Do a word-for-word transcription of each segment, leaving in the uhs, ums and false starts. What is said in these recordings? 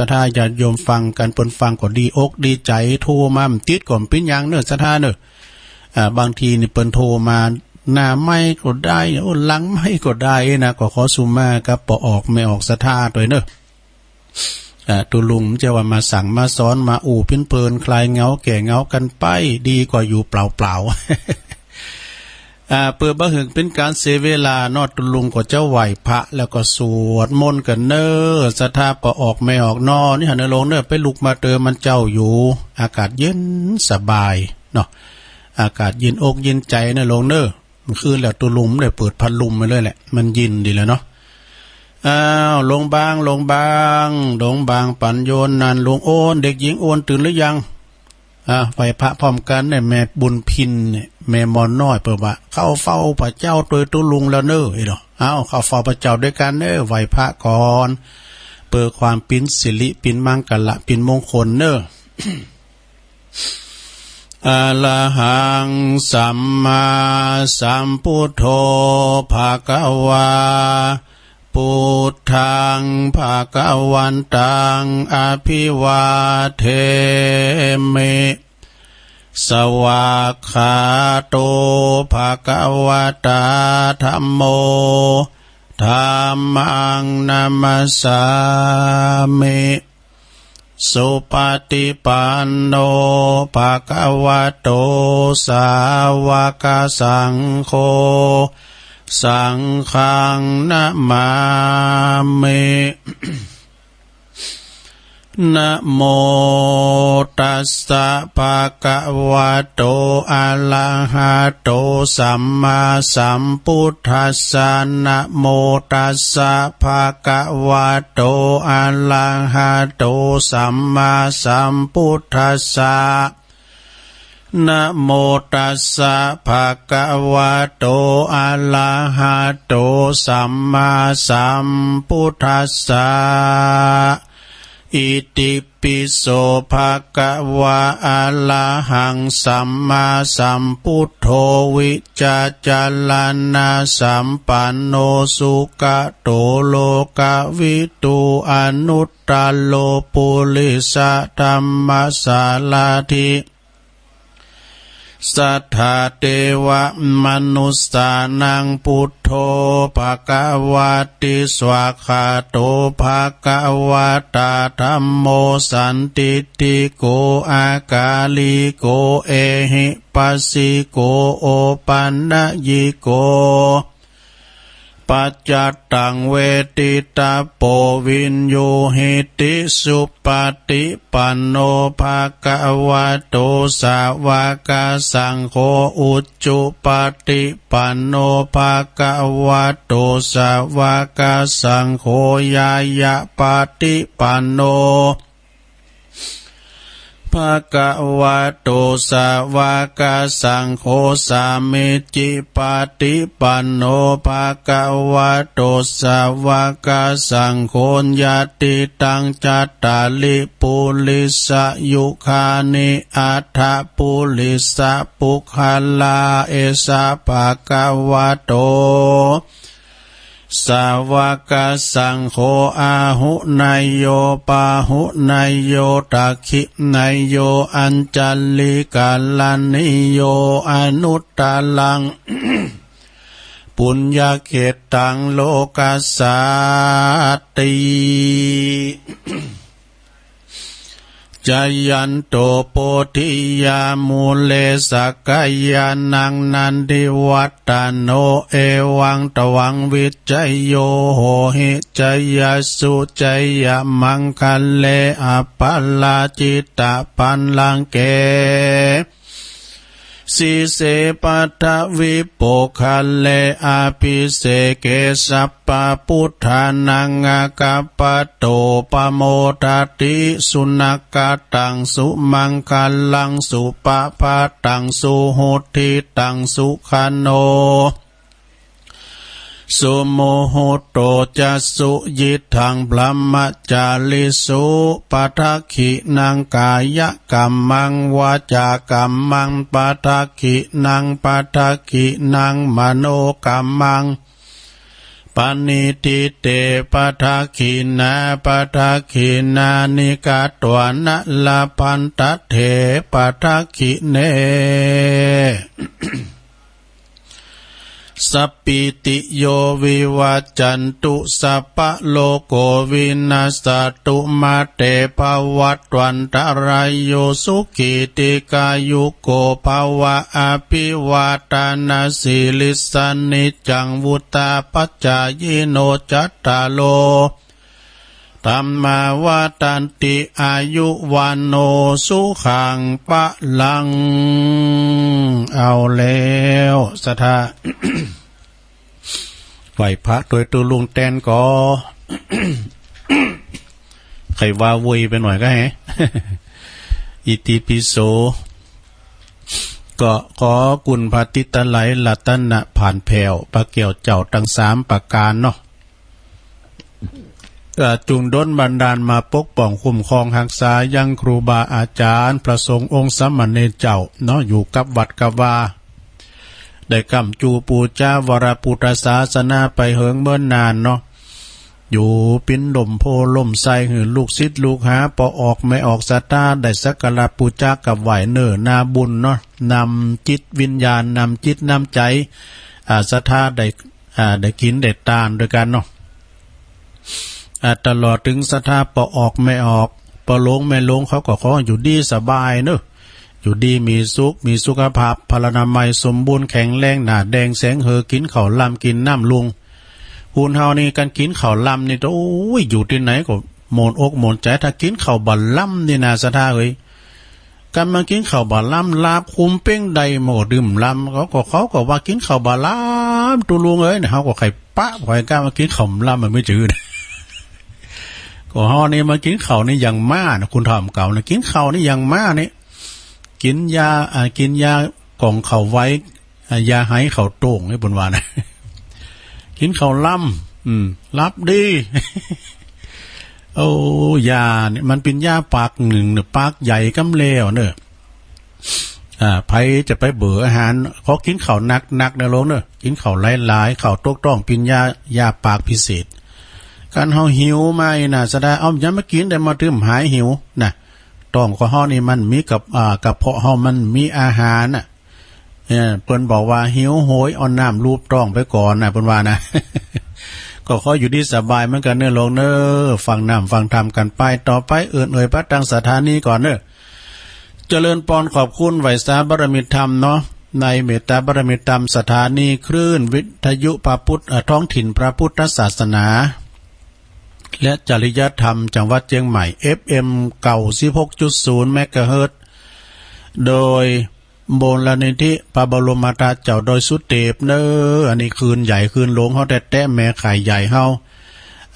ศรัทธาญาติโยมฟังกั๋น เปิ้นฟังก็ดีอกดีใจ๋ โทรมาบ่ติดก็บ่เป๋นหยังเน่อ ศรัทธาเน่อ อ่า บางทีนี่เปิ้นโทรมา หน้าไมค์ก็ได้ โอ้ หลังไมค์ก็ได้นะ ก็ขอสุมากับป้อออกแม่ออกศรัทธาตวยเน่อ อ่า ตุ๊ลุงบ่ใจ้ว่ามาสั่งมาสอน มาอู้ปิ้นเปิ้น คลายเหงาแก้เหงากั๋นไป ดีกว่าอยู่เปล่าๆ อ่า เปื้อบ่หื้อเป๋นก๋านเสียเวลาเนาะ ตุ๊ลุงก็จะไหว้พระ แล้วก็สวดมนต์กั๋นเน่อ ศรัทธาป้อออกแม่ออกเนาะ นี่หันเน่อลุงเน่อ ไปลุกมาเตอมันเจ้าอยู่ อากาศเย็นสบายเนาะ อากาศเย็นอกเย็นใจ๋เน่อลุงเน่อ คืนแล้วตุ๊ลุงบ่ได้เปิดพัดลมไว้เลยแหละ มันเย็นดีแล้วเนาะ อ้าว ลุงบาง ลุงบาง ลุงบางปั๋นโยนนั่น ลุงโอน เด็กหญิงโอนตื่นหรือยัง อ่า ไหว้พระพร้อมกั๋นเนี่ย แม่บุญพินเนี่ย แม่หม่อนน้อยเปิ้นว่า เข้าเฝ้าพระเจ้าตวยตุ๊ลุงแล้วเน่อ เอ้ยเนาะ อ้าว เข้าเฝ้าพระเจ้าตวยกั๋นเน่อ ไหว้พระก่อน เปื้อความเป๋นสิริ เป๋นมังคละ เป๋นมงคลเน่อ อะระหัง สัมมาสัมพุทโธ ภะคะวา พุทธัง ภะคะวันตัง อะภิวาเทมิ สวากขาโต ภะคะวะตา ธัมโม ธัมมัง นะมัสสามิ สุปะฏิปันโน ภะคะวะโต สาวะกะสังโฆ สังฆัง นะมามิ นะโมตัสสะ ภะคะวะโต อะระหะโต สัมมาสัมพุทธัสสะ นะโมตัสสะ ภะคะวะโต อะระหะโต สัมมาสัมพุทธัสสะ นะโมตัสสะ ภะคะวะโต อะระหะโต สัมมาสัมพุทธัสสะ อิติปิโส ภะคะวะ อะระหัง สัมมาสัมพุทโธ วิจจารณะสัมปันโน สุขะโต โลกะวิทู อนุตตะโร ปุริสะธัมมะสาระถิ สัทธาเตวะมนุสสานัง พุทโธ ภะคะวะติ สวากขาโต ภะคะวะตา ธัมโม สันทิฏฐิโก อากาลิโก เอหิปัสสิโก โอปันนยิโก ปัจจัตตัง เวทิตะโป วิญญูหิติ สุปะฏิปันโน ภะคะวะโต สาวะกะสังโฆ อุจุปะฏิปันโน ภะคะวะโต สาวะกะสังโฆ ญาณะปะฏิปันโน ภะคะวะโต สาวะกะสังโฆ สามีจิปะฏิปันโน ภะคะวะโต สาวะกะสังโฆ ญาติตัง จัตตาริ ปุริสะยุคานิ อัฏฐะปุริสะปุคคลา เอสะ ภะคะวะโต สาวะกะสังโฆ อาหุเนยโย ปาหุเนยโย ตักขิเนยโย อัญชะลีกะรณีโย อนุตตะรัง ปุญญะเขตตัง โลกัสสาติ จายันโต โพธิยา มูเล สะกะยานัง นันทิวัฏฏะโน เอวังตวัง วิจโย โหหิ จายะสุ จายะมังคะเล อะปะราจิตะปัลลังเก สีเส ปัทวิโปคะเล อะภิเสเก สัพพะพุทธานัง อาคัปปะโต ปะโมทะติ สุนักขะตัง สุมังคะลัง สุปะภาตัง สุหุตติตัง สุขะโน สุมุตโต จะ สุยิตถัง บรหมจาริสุ ปะทักขิณัง กายะกัมมัง วาจากัมมัง ปะทักขิณัง ปะทักขิณัง มโนกัมมัง ปะนิฏฐิเต ปะทักขิณา ปะทักขิณานิ กัตวานะ ละพันทะเถ ปะทักขิเณ สัพพีติโย วิวัจจันตุ สัพพะโรโค วินัสสะตุ มาเตภะวัตวันตะราโย สุขี ทีฆายุโก ภะวะ อะภิวาทะนะสีลิสสะ นิจจัง วุฑฒาปะจายิโน จัตตาโร ธัมมา วัฑฒันติ อายุ วัณโณ สุขัง พะลัง เอาแล้ว ศรัทธา ไหว้พระตวยตุ๊ลุงแตนก่อ ใค่ว่าวุยไปหน่อยก็แห อิติปิโส ก็ขอคุณพระติตะไลยรัตนะผ่านแผ้ว พระแก้วเจ้าตังสามประก๋านเนาะ เอ่อ จุ่งดลบันดาลมาปกป้องคุ้มครองฮักษายังครูบาอาจ๋ารย์ พระสงฆ์องค์สามเณรเจ้าเนาะ อยู่กับวัดกับวา ได้ก้ำจูปู๋จาวรปุทธศาสนาไปเหิงเมินนานเนาะ อยู่เป๋นฮ่มโพธิ์ฮ่มไทรหื้อลูกศิษย์ลูกหา ป้อออกแม่ออกศรัทธา ได้สักการะปู๋จากราบไหว้เน้อนาบุญเนาะ นำจิตวิญญาณ นำจิตนำใจ๋ อ่า ศรัทธาได้ อ่า ได้กิ๋นได้ตานตวยกั๋นเนาะ อ่า ตลอดเถิงศรัทธาป้อออกแม่ออก ป้อหลวงแม่หลวง เขาก็ขออยู่ดีสบายเนาะ อยู่ดีมีสุข มีสุขภาพ พลานามัยสมบูรณ์แข็งแรง หน้าแด่งแสงเฮอ กิ๋นข้าวลำกิ๋นน้ำลุง คนเฮานี่การกิ๋นข้าวลำนี่ โอ้ย อยู่ตี้ไหนก็หม่นอกหม่นใจ๋ ถ้ากิ๋นข้าวบ่าลำนี่นา ศรัทธาเอ๋ย กำลังกิ๋นข้าวบ่าลำ ลาบคุมเป๊งใด มันก็ดื่มลำ เขาก็ เขาก็ว่ากิ๋นข้าวบ่าลำ ตุ๊ลุงเอ๋ย เนี่ย เขาก็ใค่ปะ ใค่กล้ามากิ๋นข้าวลำ มันไม่จืด ก็เฮานี่มากิ๋นข้าวนี่อย่างม้านะ คนถ่อมเก่านะ กิ๋นข้าวนี่อย่างม้านี่ กิ๋นยา อ่า กิ๋นยาก่องข้าวไว อ่า ยาไหข้าวโต้ง นี่เปิ้นว่านะ กิ๋นข้าวลำ อืม หลับดี โอ้ ยาเนี่ย มันเป๋นยาปากนึ่งเนี่ย ปากใหญ่กำแล้วเนาะ อ่า ใผจะไปเบื่ออาหาร ขอกิ๋นข้าวหนักๆ นะหลวงเนาะ กิ๋นข้าวหลายๆ ข้าวตกต๊องเป๋นยา ยาปากพิเศษ คันเฮาหิวมานี่นะ ศรัทธา เอาหยังมากิ๋นได้ มาตื้มหายหิวนะ ต๊องของเฮานี่มันมีกับ อ่า กระเพาะเฮามันมีอาหารน่ะ เออ เปิ้นบอกว่าหิวโหยเอาน้ำลูบต๊องไปก่อนนะ เปิ้นว่านะ ก็ขออยู่ดีสบายเหมือนกั๋นเนาะหลวงเนาะ ฟังน้ำฟังธรรมกั๋นไป ต่อไปเอิ้นเอ่ยพระตังสถานีก่อนเนาะ เจริญปอนขอบคุณไหว้สาบารมีธรรมเนาะ ในเมตตาบารมีธรรมสถานีคลื่นวิทยุพระพุทธ เอ่อ ท้องถิ่นพระพุทธศาสนา และจริยธรรมจังหวัดเจียงใหม่ เอฟเอ็ม เก้าสิบหกจุดศูนย์ เมกะเฮิรตซ์ โดย มูลนิธิพระบรมธาตุเจ้าดอยสุเทพเนาะ อันนี้คลื่นใหญ่คลื่นหลวงเฮาแต๊ๆ แม่ข่ายใหญ่เฮา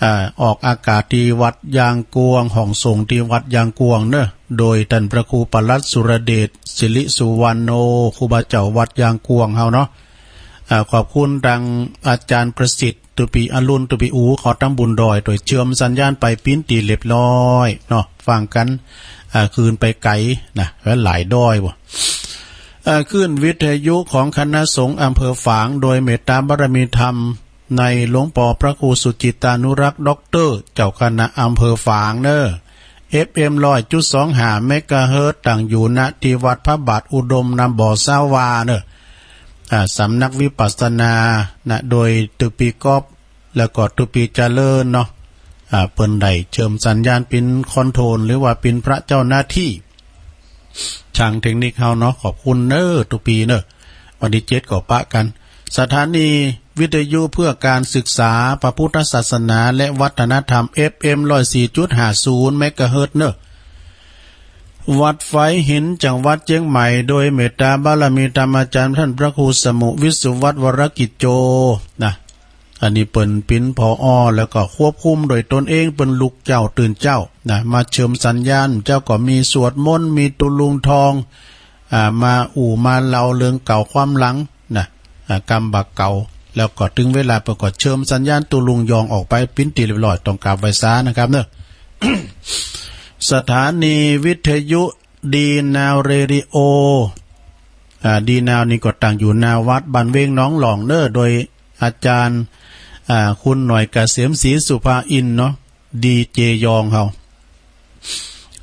อ่า ออกอากาศตี้วัดยางกวง ห้องส่งตี้วัดยางกวงเนาะ โดยต้านพระครูปลัดสุรเดช สิริสุวรรณโณ ครูบาเจ้าวัดยางกวงเฮาเนาะ อ่า ขอบคุณตังอาจ๋ารย์ประสิทธิ์ ตุ๊ปี้อรุณ ตุ๊ปี้อู๋ ขอตำบุญดอย โดยเชื่อมสัญญาณไปเป๋นตี้เรียบร้อยเนาะ ฟังกั๋น อ่า คลื่นไปไก๋นะ หลายดอยบ่ อ่า คลื่นวิทยุของคณะสงฆ์อำเภอฝาง โดยเมตตาบารมีธรรมในหลวงป้อพระครูสุจิตตานุรักษ์ ด็อกเตอร์ เจ้าคณะอำเภอฝางเนาะ เอฟเอ็ม ร้อยจุดสองห้า เมกะเฮิรตซ์ ตั้งอยู่ ณ ตี้วัดพระบาทอุดม น้ำบ่อสาวาเนาะ อ่า สำนักวิปัสสนานะ โดยตุ๊ปี้ก๊อฟ แล้วก็ตุ๊ปี้เจริญเนาะ อ่า เปิ้นได้เชื่อมสัญญาณเป๋นคอนโทรล หรือว่าเป๋นพระเจ้าหน้าตี้ ช่างเทคนิคเฮาเนาะ ขอบคุณเนาะ ตุ๊ปี้เนาะ วันตี้เจ็ดก็ปะกั๋น สถานีวิทยุเพื่อการศึกษาพระพุทธศาสนาและวัฒนธรรม เอฟเอ็ม ร้อยสี่จุดห้าศูนย์ เมกะเฮิรตซ์เนาะ วัดฝายหิน จังหวัดเจียงใหม่ โดยเมตตาบารมีธรรมอาจ๋ารย์ต้านพระครูสมุห์ วิสุวัฒน์ วรกิจโจ นะ อันนี้เปิ้นเป๋น ผอ. แล้วก็ควบคุมโดยตนเอง เปิ้นลุกเจ๊าตื่นเจ๊านะ มาเชื่อมสัญญาณ เจ๊าก็มีสวดมนต์ มีตุ๊ลุงทอง อ่า มาอู้มาเล่าเรื่องเก่าความหลังนะ อ่า กำบ่าเก่า แล้วก็เถิงเวลาเปิ้นก็เชื่อมสัญญาณตุ๊ลุงยองออกไปเป๋นตี้เรียบร้อย ต้องกราบไหว้สานะครับเนาะ สถานีวิทยุดีนาวเรดิโอ อ่า ดีนาวนี่ก็ตั้งอยู่หน้าวัดบ้านเวงหนองหล่องเนาะ โดยอาจ๋ารย์ อ่า คุณหน่อยเกษมศรีสุภาอินทร์เนาะ ดีเจยองเฮา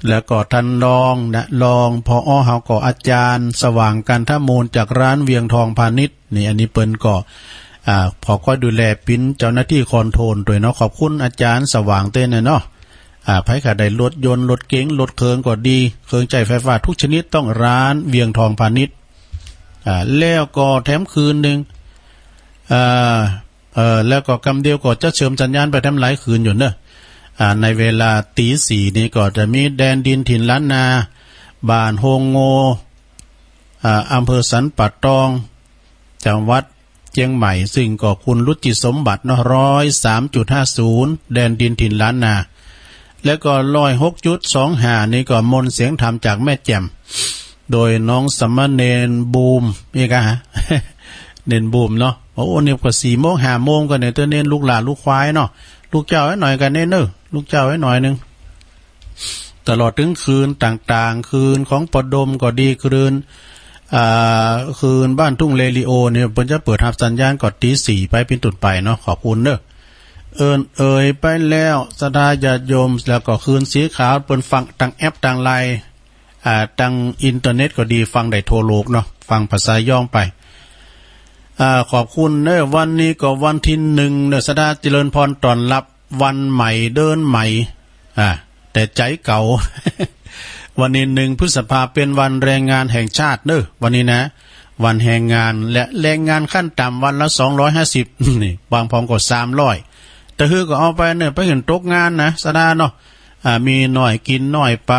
แล้วก็ต้านรองนะ รอง ผอ เฮาก็อาจ๋ารย์สว่าง กันทมูล จากร้านเวียงทองพาณิชย์ นี่ อันนี้เปิ้นก็ อ่า ผ่อก้อยดูแลเป๋นเจ้าหน้าตี้คอนโทรลตวยเนาะ ขอบคุณอาจ๋ารย์สว่างเต้นเนาะ อ่า ใผก็ได้รถยนต์ รถเก๋ง รถเคิงก็ดี เครื่องใจ๊ไฟฟ้ากู้ชนิดต้องร้านเวียงทองพาณิชย์ อ่า แล้วก็แถมคืนนึ่ง อ่า เอ่อ แล้วก็กำเดียวก็จะเชิมสัญญาณไปแถมหลายคืนอยู่เนาะ อ่า ในเวลาตี๋สี่นี่ก็จะมีแดนดินถิ่นล้านนา บ้านโฮงโง่ อ่า อำเภอสันป่าตอง จังหวัดเจียงใหม่ ซึ่งก็คุณรุจิสมบัติเนาะ ร้อยสามจุดห้าศูนย์ แดนดินถิ่นล้านนา แล้วก็ ร้อยหกจุดสองห้า นี่ก็มนต์เสียงธรรมจากแม่แจ่ม โดยน้องสามเณรบูม นี่กะฮะ เณรบูมเนาะ โอ้ นี่ก็สี่โมงห้าโมงก็เนี่ย เตื้อเณรลูกหล้าลูกควายเนาะ ลูกเจ้าไอ้หน่อยก็เณรเน้อ ลูกเจ้าไอ้หน่อยนึ่ง ตลอดเถิงคลื่นต่างๆ คลื่นของปอดมก็ดี คลื่น อ่า คลื่นบ้านทุ่งเรดิโอเนี่ย เปิ้นจะเปิดฮับสัญญาณก็ตี๋สี่ไปเป๋นต้นไปเนาะ ขอบคุณเน้อ เอิ้นเอ่ยไปแล้ว ศรัทธาญาติโยม แล้วก็คลื่นสีขาว เปิ้นฟังตางแอปตางไลน์ อ่า ตางอินเทอร์เน็ตก็ดี ฟังได้ทั่วโลกเนาะ ฟังภาษาย้องไป อ่า ขอบคุณเน้อ วันนี้ก็วันตี้นึ่งเน้อ ศรัทธาเจริญพรต้อนฮับวันใหม่เดือนใหม่ อ่า แต่ใจ๋เก่า วันนี้นึ่งพฤษภาเป๋นวันแรงงานแห่งชาติเน้อ วันนี้นะ วันแรงงาน และแรงงานขั้นต่ำวันละสองร้อยห้าสิบ นี่ บางพ่องก็สามร้อย แต่หื้อก็เอาไปเน้อ ไปหื้อตกงานนะ ศรัทธาเนาะ อ่า มีน้อยกิ๋นน้อยไป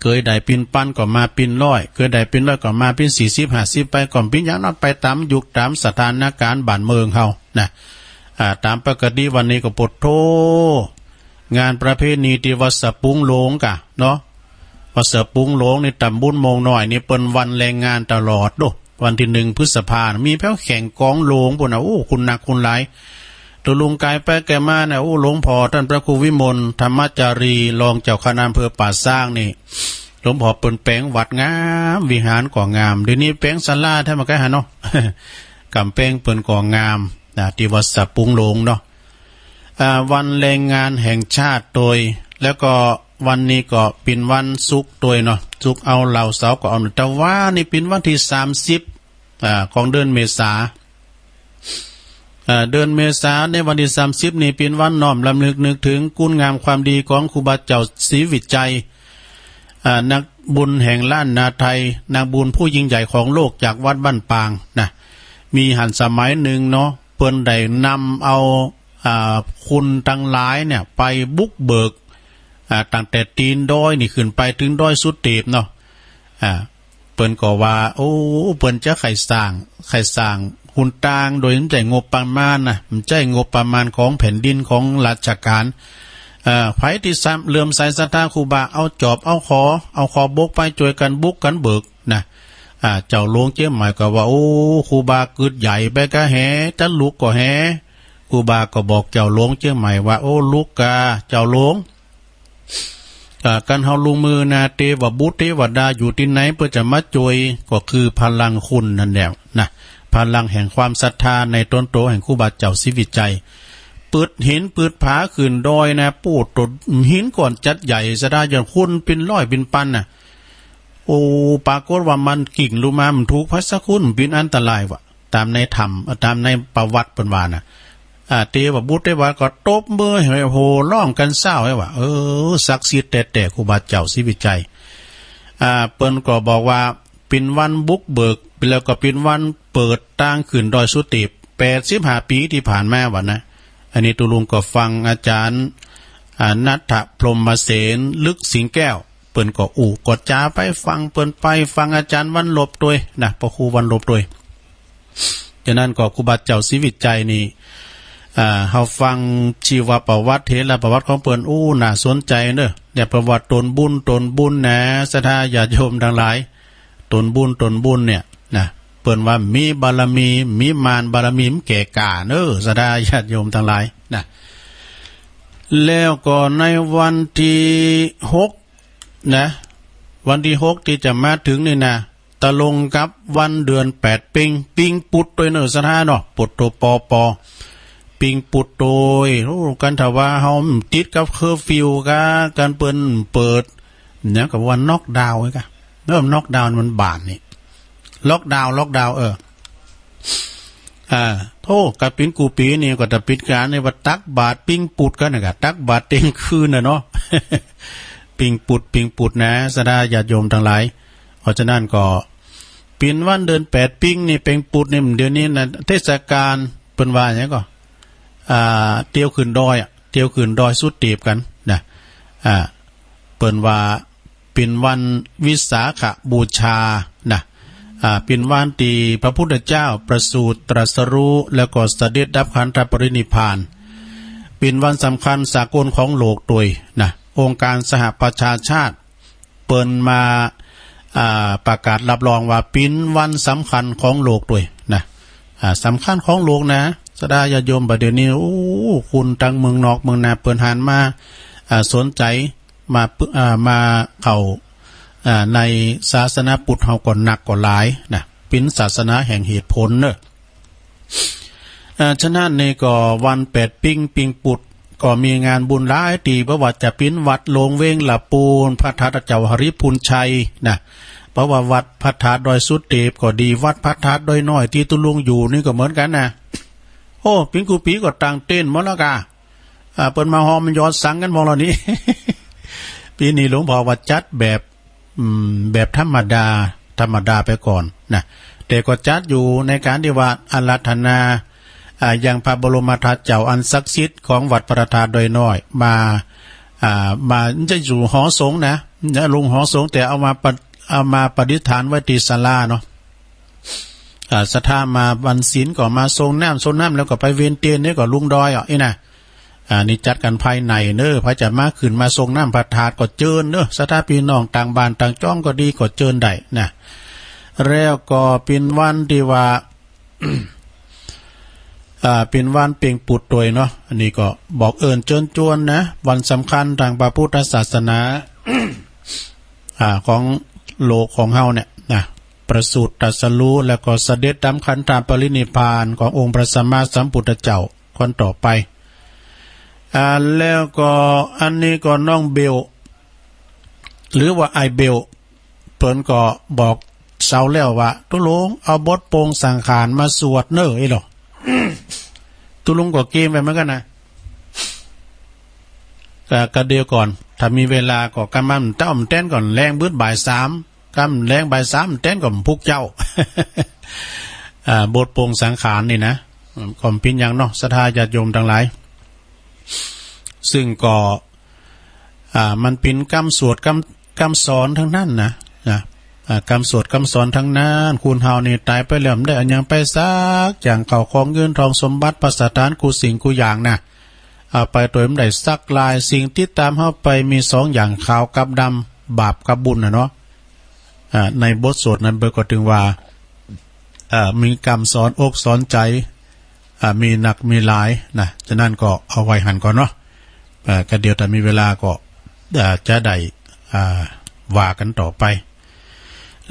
เกยได้เป๋นปันก็มาเป๋นร้อย เกยได้เป๋นร้อยก็มาเป๋นสี่สิบห้าสิบไป ก็เป๋นอย่างนั้นไปต๋ามยุคต๋ามสถานการณ์บ้านเมืองเฮานะ อ่า ต๋ามปกติวันนี้ก็โผดโธ่ งานประเพณีตี้วัดสะปุงโหลงกะเนาะ วัดสะปุงโหลงนี่ต๋ำบลโมงน้อยนี่ เปิ้นวันแรงงานตลอดโด้ วันตี้นึ่งพฤษภา มีแผวแข่งกองโหลงปู้นนะ โอ้ คนนักคนหลาย ตุ๊ลุงก๋ายไปก๋ายมาเนี่ย โอ้ หลวงพ่อต้านพระครูวิมลธรรมจารี รองเจ้าคณะอำเภอป่าซางนี่ หลวงพ่อเปิ้นแป๋งวัดงาม วิหารก็งาม เดี๋ยวนี้แป๋งศาลาแต๊เมื่อกี้หันเนาะ ก๋ำแป๋งเปิ้นก็งามนะ ตี้วัดสะปุงโหลงเนาะ อ่า วันแรงงานแห่งชาติตวย แล้วก็วันนี้ก็เป๋นวันศุกร์ตวยเนาะ ศุกร์เอาเหล้า เสาร์ก็เอา แต่ว่านี่เป๋นวันตี้สามสิบ อ่า ของเดือนเมษา อ่า เดือนเมษาในวันตี้สามสิบนี่เป๋นวันน้อมรำลึกนึกเถิงคุณงามความดีของครูบาเจ้าศรีวิชัย อ่า นักบุญแห่งล้านนาไทย นักบุญผู้ยิ่งใหญ่ของโลกจากวัดบ้านปางนะ มีหั้นสมัยนึ่งเนาะ เปิ้นได้นำเอา อ่า คุณตังหลายเนี่ยไปบุกเบิก อ่า ตั้งแต่ตีนดอยนี่ขึ้นไปเถิงดอยสุเตปเนาะ อ่า เปิ้นก็ว่า โอ้ เปิ้นจะใค่สร้าง ใค่สร้างหนตางโดยบ่ใจ้งบประมาณนะ บ่ใจ้งบประมาณของแผ่นดินของราชก๋าน เอ่อ ใผตี้เลื่อมใสศรัทธาครูบา เอาจอบ เอาขอ เอาขอบบกไป จ้วยกั๋นบุกกั๋นเบิกนะ อ่า เจ้าหลวงเจียงใหม่ก็ว่า โอ้ ครูบากึ๊ดใหญ่ไปกะแห จะลุกก็แห ครูบาก็บอกเจ้าหลวงเจียงใหม่ว่า โอ้ ลุกกา เจ้าหลวง อ่า กั๋นเฮาลุงมือนา เตวบุตรเตวดาอยู่ตี้ไหนเปิ้นจะมาจ้วย ก็คือพลังคุณนั่นแหละนะ พลังแห่งความศรัทธาในต๋นโตแห่งครูบาเจ้าศรีวิชัย ปึดหินปึดผาขึ้นดอยนะ ปู๊ด ตนหินก้อนจั๊ดใหญ่ ศรัทธาญาติคุณเป๋นร้อยเป๋นปันน่ะ โอ้ ปรากฏว่ามันกิ่งลงมา มันถูกไผสักคน เป๋นอันตรายว่ะ ต๋ามในธรรม ต๋ามในประวัติเปิ้นว่าน่ะ อ่า เตวบุตรเตวดาก็ตบมือให้โห่ร้องกั๋นเซ้าให้ว่า เออ ศักดิ์สิทธิ์แต๊ๆ ครูบาเจ้าศรีวิชัย อ่า เปิ้นก็บอกว่าเป๋นวันบุกเบิก แล้วก็เป๋นวันเปิดตางขึ้นดอยสุเตป แปดสิบห้าปี๋ตี้ผ่านมาว่านะ อันนี้ตุ๊ลุงก็ฟังอาจ๋ารย์ อ่า ณัฐพรหมเสน ลึกสิงแก้ว เปิ้นก็อู้ก็จ๋าไป ฟังเปิ้นไป ฟังอาจ๋ารย์วันลบตวยนะ พระครูวันลบตวย ฉะนั้นก็ครูบาเจ้าศรีวิชัยนี่ อ่า เฮาฟังชีวประวัติ เถรประวัติของเปิ้น อู้ น่าสนใจ๋เน้อ เนี่ย เปิ้นว่าตนบุญ ตนบุญนะ ศรัทธาญาติโยมตังหลาย ตนบุญ ตนบุญเนี่ยนะ เปิ้นว่ามีบารมี มีมารบารมี มันแก่กล้าเน้อ ศรัทธาญาติโยมตังหลายนะ แล้วก็ในวันตี้หกนะ วันตี้หกตี้จะมาเถิงนี่นะ ตรงกับวันเดือนแปดปิง ปิงปุดตวยเน่อ ศรัทธาเนาะ ปุดโตปอปอ ปิงปุดตวย โอ้ กันถ้าว่าเฮาติดกับเคอร์ฟิวกะ กันเปิ้นเปิด เนี่ย ก็ว่าน็อกดาวน์ไว้กะ เริ่มน็อกดาวน์มันบานนี่ ล็อกดาวน์ ล็อกดาวน์ เออ อ่า โธ่ กะปิ๋นกู้ปี๋นี่ก็จะปิดก๋านนี่ว่าตักบาตรปิงปุดกั๋นนะกะ ตักบาตรเตียงคืนน่ะเนาะ ปิงปุด ปิงปุดนะ ศรัทธาญาติโยมตังหลาย เพราะฉะนั้นก็ ปิ๋นวันเดือนแปดปิงนี่ ปิงปุดนี่ เดี๋ยวนี้นะ เทศกาล เปิ้นว่าหยังก่อ อ่า เตียวขึ้นดอยอะ เตียวขึ้นดอยสุเตปกั๋นนะ อ่า เปิ้นว่าเป๋นวันวิสาขบูชานะ อ่า เป๋นวันตี้พระพุทธเจ้าประสูติตรัสรู้ แล้วก็เสด็จดับขันธปรินิพพาน เป๋นวันสำคัญสากลของโลกตวยนะ องค์การสหประชาชาติ เปิ้นมา อ่า ประกาศรับรองว่าเป๋นวันสำคัญของโลกตวยนะ อ่า สำคัญของโลกนะ ศรัทธาญาติโยม บ่าเดี่ยวนี้ โอ้ คนตังเมืองนอกเมืองนาเปิ้นหันมา อ่า สนใจ๋ มาปึ- อ่า มาเข้า อ่า ในศาสนาพุทธเฮาก็นักก็หลายนะ เป๋นศาสนาแห่งเหตุผลเน่อ อ่า ฉะนั้นนี่ก็วันแปดปิง ปิงปุด ก็มีงานบุญหลายตี้ บ่ว่าจะเป๋นวัดหลวงเวงละปูน พระธาตุเจ้าหริภุญชัยนะ เพราะว่าวัดพระธาตุดอยสุเตปก็ดี วัดพระธาตุดอยน้อยตี้ตุ๊ลุงอยู่นี่ก็เหมือนกั๋นนะ โอ้ ปิงกู้ปี๋ก็ตั้งเต็นท์หมดแล้วกา อ่า เปิ้นมาฮอมยอสังกั๋นหมดแล้วนี่ ปี๋นี้หลวงพ่อว่าจัดแบบ อืม แบบธรรมดา ธรรมดาไปก่อนนะ แต่ก็จัดอยู่ในก๋านตี้ว่าอาราธนา อ่า ยังพระบรมธาตุเจ้าอันศักดิ์สิทธิ์ของวัดพระธาตุดอยน้อย มา อ่า มา จะอยู่หอสงฆ์นะ จะลงหอสงฆ์ แต่เอามาปะ- เอามาประดิษฐานไว้ตี้ศาลาเนาะ อ่า ศรัทธามาวันศีลก็มาสรงน้ำ สรงน้ำแล้วก็ไปเวนเตียนนี่ก็ลงดอยอ่ะ อี้นะ อ่า นี่จัดกั๋นภายในเน่อ ใผจะมาขึ้นมาสรงน้ำพระธาตุก็เจิญเน่อ ศรัทธาปี้น้องต่างบ้านต่างจ้องก็ดีก็เจิญได้นะ แล้วก็เป๋นวันตี้ว่า อ่า เป๋นวันเป่งปุตตวยเนาะ อันนี้ก็บอกเอิญเจิญจวนนะ วันสำคัญตางพระพุทธศาสนา อ่า ของโลกของเฮาเนี่ยนะ ประสูติตรัสรู้ แล้วก็เสด็จดับขันธปรินิพพานขององค์พระสัมมาสัมพุทธเจ้าคนต่อไป อ่า แล้วก็อันนี้ก็น้องเบล หรือว่าอ้ายเบล เปิ้นก็บอกเซาแล้วว่า ตุ๊ลุงเอาบทปลงสังขารมาสวดเน่อ อี้หลอ ตุ๊ลุงก็เกมไปเหมือนกั๋นนะ ก็ ก็เดี๋ยวก่อน ถ้ามีเวลาก็กำมันเต้ามันแต้นก่อน แลงบึดบ่ายสาม กำแลงบ่ายสามมันแต้นก่อนพุกเจ้า อ่า บทปลงสังขารนี่นะ ก็บ่เป๋นหยังเนาะ ศรัทธาญาติโยมตังหลาย ซึ่งก็ อ่า มันเป๋นกำสวดกำ กำสอนตังนั้นนะ นะ อ่า กำสวดกำสอนตังนั้น คนเฮานี่ต๋ายไปแล้วบ่ได้อะหยังไปสักอย่าง ข้าวของเงินทองสมบัติภัสถานกู้สิ่งกู้อย่างนะ เอาไปโตยบ่ได้สักลาย สิ่งติดต๋ามเฮาไปมีสองอย่าง ขาวกับดำ บาปกับบุญน่ะเนาะ อ่า ในบทสวดนั้นเปิ้นก็ตึงว่า อ่า มีกำสอนอกสอนใจ๋ อ่า มีนักมีหลายนะ ฉะนั้นก็เอาไว้หั้นก่อนเนาะ อ่า ก็เดี๋ยวถ้ามีเวลาก็ อ่า จะได้ อ่า ว่ากั๋นต่อไป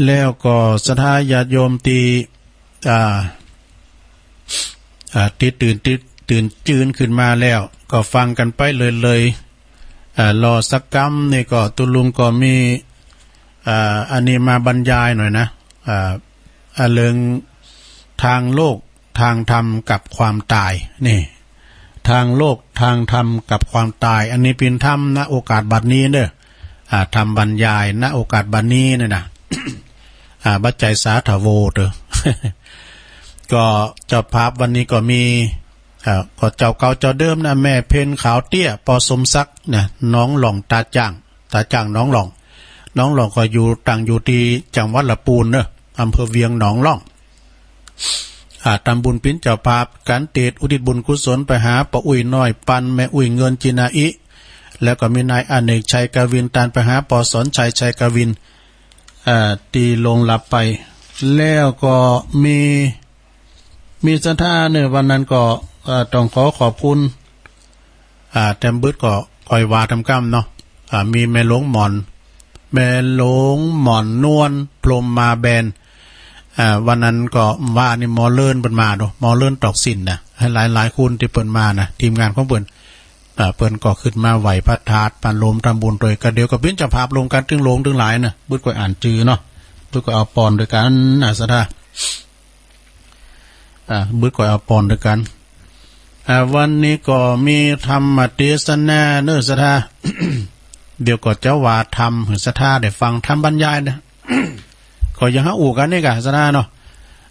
แล้วก็ศรัทธาญาติโยมตี้ อ่า อ่า ตี้ตื่น ตี้ตื่นจื้นขึ้นมาแล้ว ก็ฟังกั๋นไปเลยๆ อ่า รอสักกำนี่ก็ตุ๊ลุงก็มี อ่า อันนี้มาบรรยายหน่อยนะ อ่า อ่า เรื่องทางโลก ทางธรรมกับความต๋าย นี่ ทางโลก ทางธรรมกับความต๋าย อันนี้เป๋นธรรม ณ โอกาสบัดนี้เน่อ อ่า ธรรมบรรยาย ณ โอกาสบัดนี้เนี่ยนะ อ่า บ่ใจ้สาธโวเตอ ก็เจ้าภาพวันนี้ก็มี อ่า ก็เจ้าเก่าเจ้าเดิมนะ แม่เพ็ญขาวเตี้ย ปอสมศักดิ์นะ หนองหล่องต๋าจ้าง ต๋าจ้างหนองหล่อง หนองหล่องก็อยู่ ตั้งอยู่ตี้จังหวัดละปูนเน่อ อำเภอเวียงหนองหล่อง อ่า ต๋ามบุญเป๋นเจ้าภาพ กั๋นเตศน์อุทิศบุญกุศลไปหาป้ออุ๊ยน้อยปัน แม่อุ๊ยเงินจินาอิ แล้วก็มีนายอเนกชัยกวิน ตานไปหาป้อสอนชัยชัยกวิน อ่า ตี้ล่วงลับไป แล้วก็มี มีศรัทธาเน่อ วันนั้นก็ อ่า ต้องขอขอบคุณ อ่า แตมบึดก็ค่อยว่าต๋ามกำเนาะ อ่า มีแม่หลวงหม่อน แม่หลวงหม่อนนวล พรหมมาแบน อ่า วันนั้นก็ว่านี่หมอเลินเปิ้นมาดู หมอเลินตอกสินนะ หลายๆ คนตี้เปิ้นมานะ ทีมงานของเปิ้น อ่า เปิ้นก็ขึ้นมาไหว้พระธาตุ ปานโลมทำบุญตวยกั๋น เดี๋ยวก็เป๋นเจ้าภาพรวมกั๋น ตึงหลวงตึงหลายนะ บึดก้อยอ่านจื้อเนาะ บึดก้อยเอาปอนตวยกั๋นนะ ศรัทธา อ่า บึดก้อยเอาปอนตวยกั๋น อ่า วันนี้ก็มีธรรมเตสนาเนาะ ศรัทธา เดี๋ยวก็จะว่าธรรม หื้อศรัทธาได้ฟังธรรมบรรยายนะ ก็อย่างหาอู้กั๋นนี่ก่ะ ศรัทธาเนาะ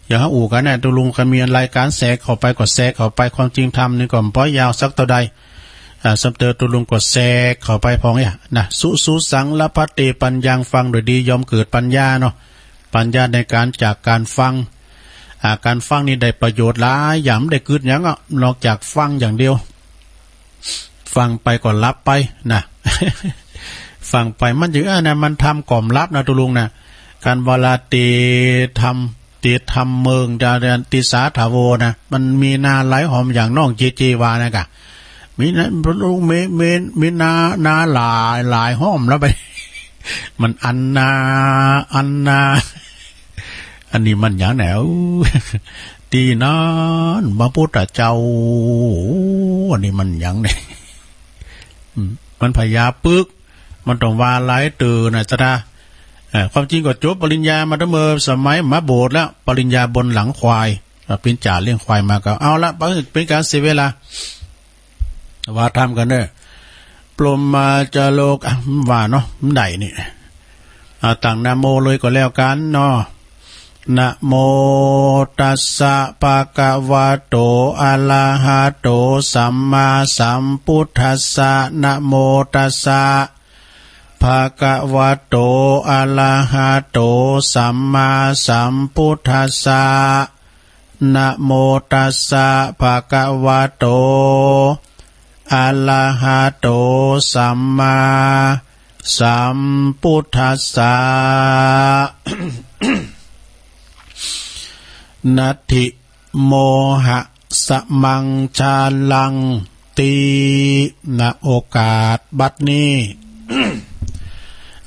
อย่างหาอู้กั๋นเนี่ย ตกลงก็มีรายก๋านแทรกเข้าไปก็แทรกเข้าไป ความจริงธรรมนี่ก็บ่ยาวสักเต้าใด อ่า สำเติบตกลงก็แทรกเข้าไปพ่องเนี่ยนะ สุสุสัง ละภัตเต ปัญญัง ฟังโดยดี ย่อมเกิดปัญญาเนาะ ปัญญาในก๋านจากก๋านฟัง อ่า ก๋านฟังนี่ได้ประโยชน์หลายอย่าง บ่ได้กึ๊ดหยังอะ นอกจากฟังอย่างเดียว ฟังไปก็หลับไปนะ ฟังไปมันจะ อ่า นะ มันธรรมก่อมหลับนะ ตกลงนะ ก๋านว่าละเต ธรรม เต ธัมเมิง จะ ติสสา ถาวร นะ มันมีนาหลายหอมอย่างน้องเจเจว่านะก่ะ มีนะ มี มี มีนา นาหลายหลายหอมแล้วไป มันอันนา อันนา อันนี้มันอย่างไหน อู้ ตี้นั้นพระพุทธเจ้า อันนี้มันอย่างไหน อืม มันพญาปึก มันต้องว่าหลายเตื้อนะ ศรัทธา เอ่อ ความจริงก็จบปริญญามาตั้งเมื่อสมัยมาบวชแล้ว ปริญญาบนหลังควาย เอ่อ เป๋นจ่าเลี้ยงควายมาก็เอาละ บ่หื้อเป๋นก๋านเสียเวลา ว่าธรรมกั๋นเน่อ ปรหมาจารย์โลก อ่ะ ว่าเนาะ บ่ได้นี่ อ่า ตั้งนะโมเลยก็แล้วกั๋นเนาะ นะโมตัสสะ ภะคะวะโต อะระหะโต สัมมาสัมพุทธัสสะ นะโมตัสสะ ภะคะวะโต อะระหะโต สัมมาสัมพุทธัสสะ นะโมตัสสะ ภะคะวะโต อะระหะโต สัมมาสัมพุทธัสสะ นัตถิ โมหะสะมังชาลัง ติ ณ โอกาสบัดนี้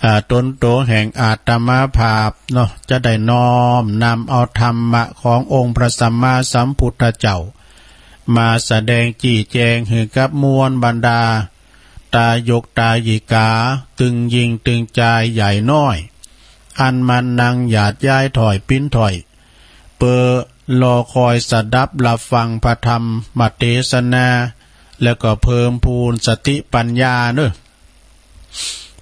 อ่า ตนตั๋วแห่งอาตมาภาพเนาะ จะได้น้อมนำเอาธรรมะขององค์พระสัมมาสัมพุทธเจ้า มาแสดงจี้แจงหื้อกับมวลบรรดา ตายกตายิกา ตึงญิงตึงจายใหญ่น้อย อันมานั่งหยาดย้ายถ้อยปิ้นถ้อย เปื้อรอคอยสดับรับฟังพระธรรมเตสนา แล้วก็เพิ่มพูนสติปัญญาเน่อ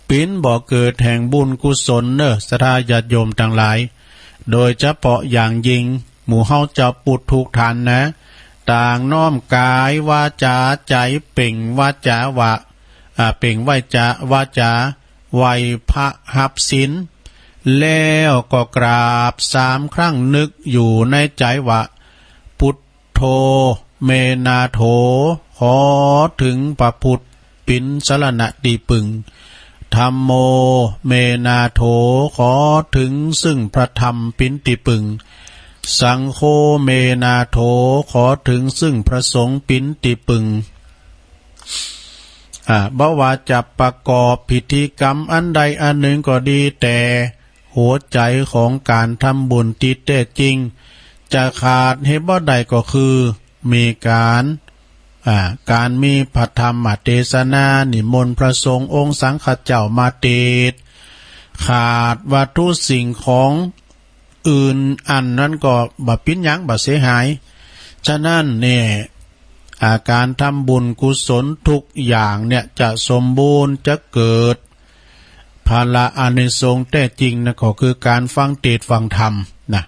ปิ้นบ่อเกิดแห่งบุญกุศลเน่อ ศรัทธาญาติโยมตังหลาย โดยเฉพาะอย่างยิ่ง หมู่เฮาจาวปุทธทุกท่านนะ ต่างน้อมก๋ายวาจ๋าใจ๋ เปล่งวาจ๋าว่า อ่า เปล่งไหว้จ๋า วาจ๋า ไหว้พระฮับศีล แล้วก็กราบสามครั้ง นึกอยู่ในใจ๋ว่า พุทโธ เม นาโถ ขอเถิงพระพุทธ เป๋นสรณะตี้ปึง ธัมโม เม นาโถ ขอเถิงซึ่งพระธรรมเป๋นตี้ปึง สังโฆ เม นาโถ ขอเถิงซึ่งพระสงฆ์เป๋นตี้ปึง อ่า บ่ว่าจะประกอบพิธีกรรมอันใดอันหนึ่งก็ดี แต่หัวใจ๋ของก๋านทำบุญตี้แต๊จริง จะขาดหื้อบ่ได้ก็คือ มีก๋าน อ่า ก๋านมีพระธรรมเตสนา นิมนต์พระสงฆ์องค์สังฆเจ้ามาเตสน์ ขาดวัตถุสิ่งของอื่นอันนั้นก็บ่เป๋นหยัง บ่เสียหาย ฉะนั้นเนี่ย อ่า ก๋านทำบุญกุศลทุกอย่างเนี่ยจะสมบูรณ์ จะเกิด ผละอานิสงส์แต๊จริงนะ ก็คือก๋านฟังเตสน์ฟังธรรมนะ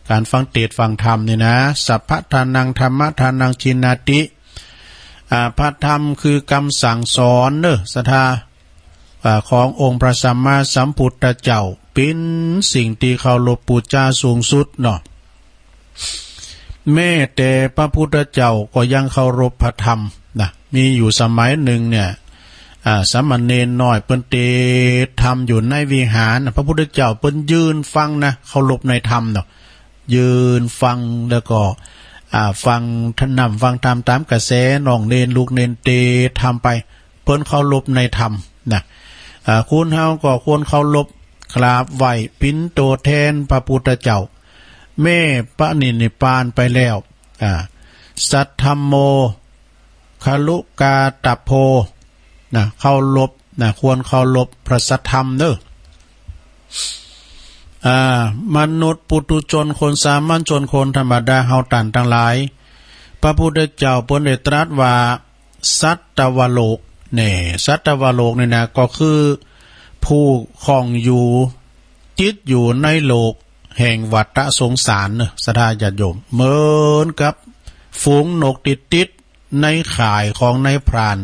ก๋านฟังเตสน์ฟังธรรมนี่นะ สัพพะทานัง ธัมมะทานัง ทิฏฐิ อ่า พระธรรมคือกำสั่งสอนเน่อ ศรัทธา อ่า ขององค์พระสัมมาสัมพุทธเจ้า เป๋นสิ่งตี้เคารพปู๋จาสูงสุดเนาะ แม้แต่พระพุทธเจ้าก็ยังเคารพพระธรรมนะ มีอยู่สมัยหนึ่งเนี่ย อ่า สามเณรน้อยเปิ้นเตสน์ธรรมอยู่ในวิหาร พระพุทธเจ้าเปิ้นยืนฟังนะ เคารพในธรรมเนาะ ยืนฟังแล้วก็ อ่า ฟังธรรม ฟังธรรมต๋ามกระแสน้องเณรลูกเณรเตสน์ธรรมไป เปิ้นเคารพในธรรมนะ อ่า คนเฮาก็ควรเคารพกราบไหว้เป๋นตั๋วแตนพระปุทธเจ้า แม้ปรินิพพานไปแล้ว อ่า สัทธัมโม คารุกาตัพโพ นะ เคารพ นะ ควรเคารพพระสัทธรรมเน่อ อ่า มนุษย์ปุถุชน คนสามัญชน คนธรรมดาเฮาต้านตังหลาย พระพุทธเจ้าเปิ้นได้ตรัสว่า สัตวโลก แน่ สัตวโลกนี่นะ ก็คือผู้ข้องอยู่ ติดอยู่ในโลกแห่งวัฏสงสารเน่อ ศรัทธาญาติโยม เหมือนกับฝูงนกตี้ติดในข่ายของนายพราน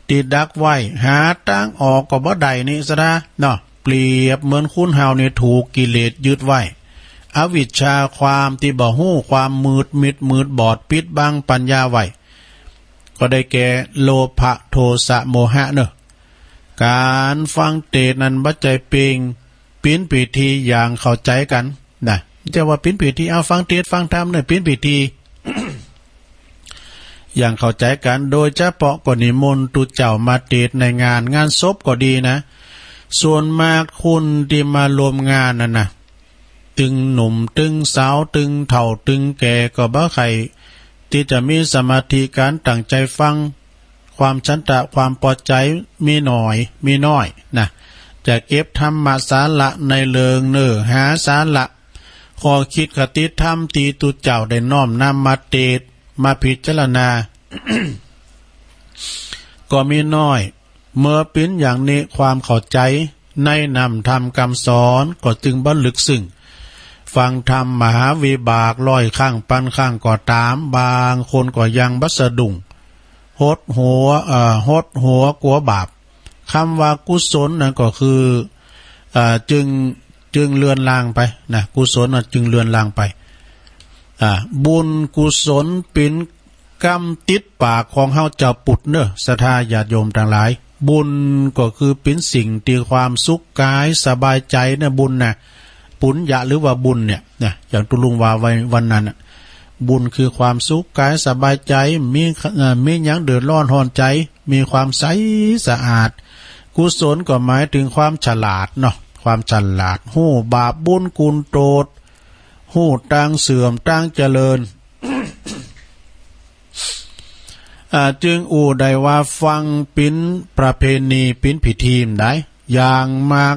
ตี้ดักไว้ หาตางออกก็บ่ได้นี่ ศรัทธาเนาะ เปรียบเหมือนคนเฮานี่ถูกกิเลสยึดไว้ อวิชชาความตี้บ่ฮู้ ความมืดมิดมืดบอดปิดบังปัญญาไว้ ก็ได้แก่โลภะโทสะโมหะเน่อ ก๋านฟังเตสน์นั้นบ่ใจ้เป๋น เป๋นพิธีอย่างเข้าใจ๋กั๋นนะ จะว่าเป๋นพิธี เอาฟังเตสน์ฟังธรรมเน่อ เป๋นพิธีอย่างเข้าใจ๋กั๋น โดยเฉพาะก็นิมนต์ตุ๊เจ้ามาเตสน์ในงาน งานศพก็ดีนะ ส่วนมากคนตี้มาร่วมงานนั่นนะ ตึงหนุ่มตึงสาว ตึงเฒ่าตึงแก่ ก็บ่ใค่ตี้จะมีสมาธิก๋านตั้งใจ๋ฟัง ความฉันทะความปอใจ๋มีน้อย มีน้อยนะ จะเก็บธรรมสาระในเรื่องเนื้อหาสาระ ข้อคิดคติธรรมตี้ตุ๊เจ้าได้น้อมนำมาเตสน์ มาพิจารณา ก็มีน้อย เมื่อเป๋นอย่างนี้ ความเข้าใจ๋ในน้ำธรรมกำสอนก็จึงบ่ลึกซึ้ง ฟังธรรมมหาวิบากร้อยครั้งปันครั้งก็ต๋าม บางคนก็ยังบ่สะดุ้ง หดหัว เอ่อ หดหัวกั๋วบาป กำว่ากุศลนั้นก็คือ เอ่อ จึง จึงเลือนลางไปนะ กุศลน่ะจึงเลือนลางไป อ่า บุญกุศลเป๋น กำติดปากของเฮาเจ้าปุ้นเน่อ ศรัทธาญาติโยมตังหลาย บุญก็คือเป๋นสิ่งตี้ความสุขก๋ายสบายใจ๋เน่อ บุญนะ ปุญญะหรือว่าบุญเนี่ยนะ อย่างตุ๊ลุงว่าไว้วันนั้นน่ะ บุญคือความสุขก๋ายสบายใจ๋ มี เอ่อ มีหยังเดือดร้อนฮ้อนใจ๋ มีความใสสะอาด กุศลก็หมายเถิงความฉลาดเนาะ ความฉลาด ฮู้บาปบุญกุณโทษ ฮู้ตางเสื่อมตางเจริญ อ่า จึงอู้ได้ว่าฟังเป๋นประเพณีเป๋นพิธีได้ อย่างมาก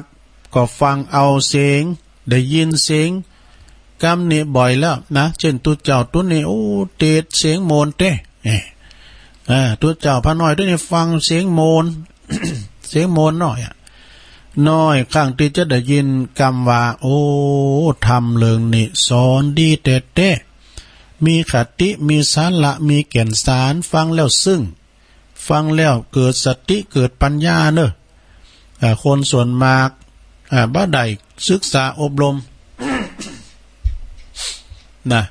ก็ฟังเอาเสียง ได้ยินเสียงกำนี้บ่อยแล้วนะ เจ้นตุ๊เจ้าตุ๊นี้ โอ้ เตสน์เสียงโมนเต๊ะ เอ้ย อ่า ตุ๊เจ้าพระน้อยตุ๊นี้ฟังเสียงโมน เสียงโมนน้อยอะ น้อยครั้งตี้จะได้ยินกำว่า โอ้ ธรรมเรื่องนี้สอนดีแต๊ๆ มีคติ มีสาระ มีแก่นสาร ฟังแล้วซึ้ง ฟังแล้วเกิดสติ เกิดปัญญาเน่อ อ่า คนส่วนมาก อ่า บ่ได้ศึกษาอบรม นะ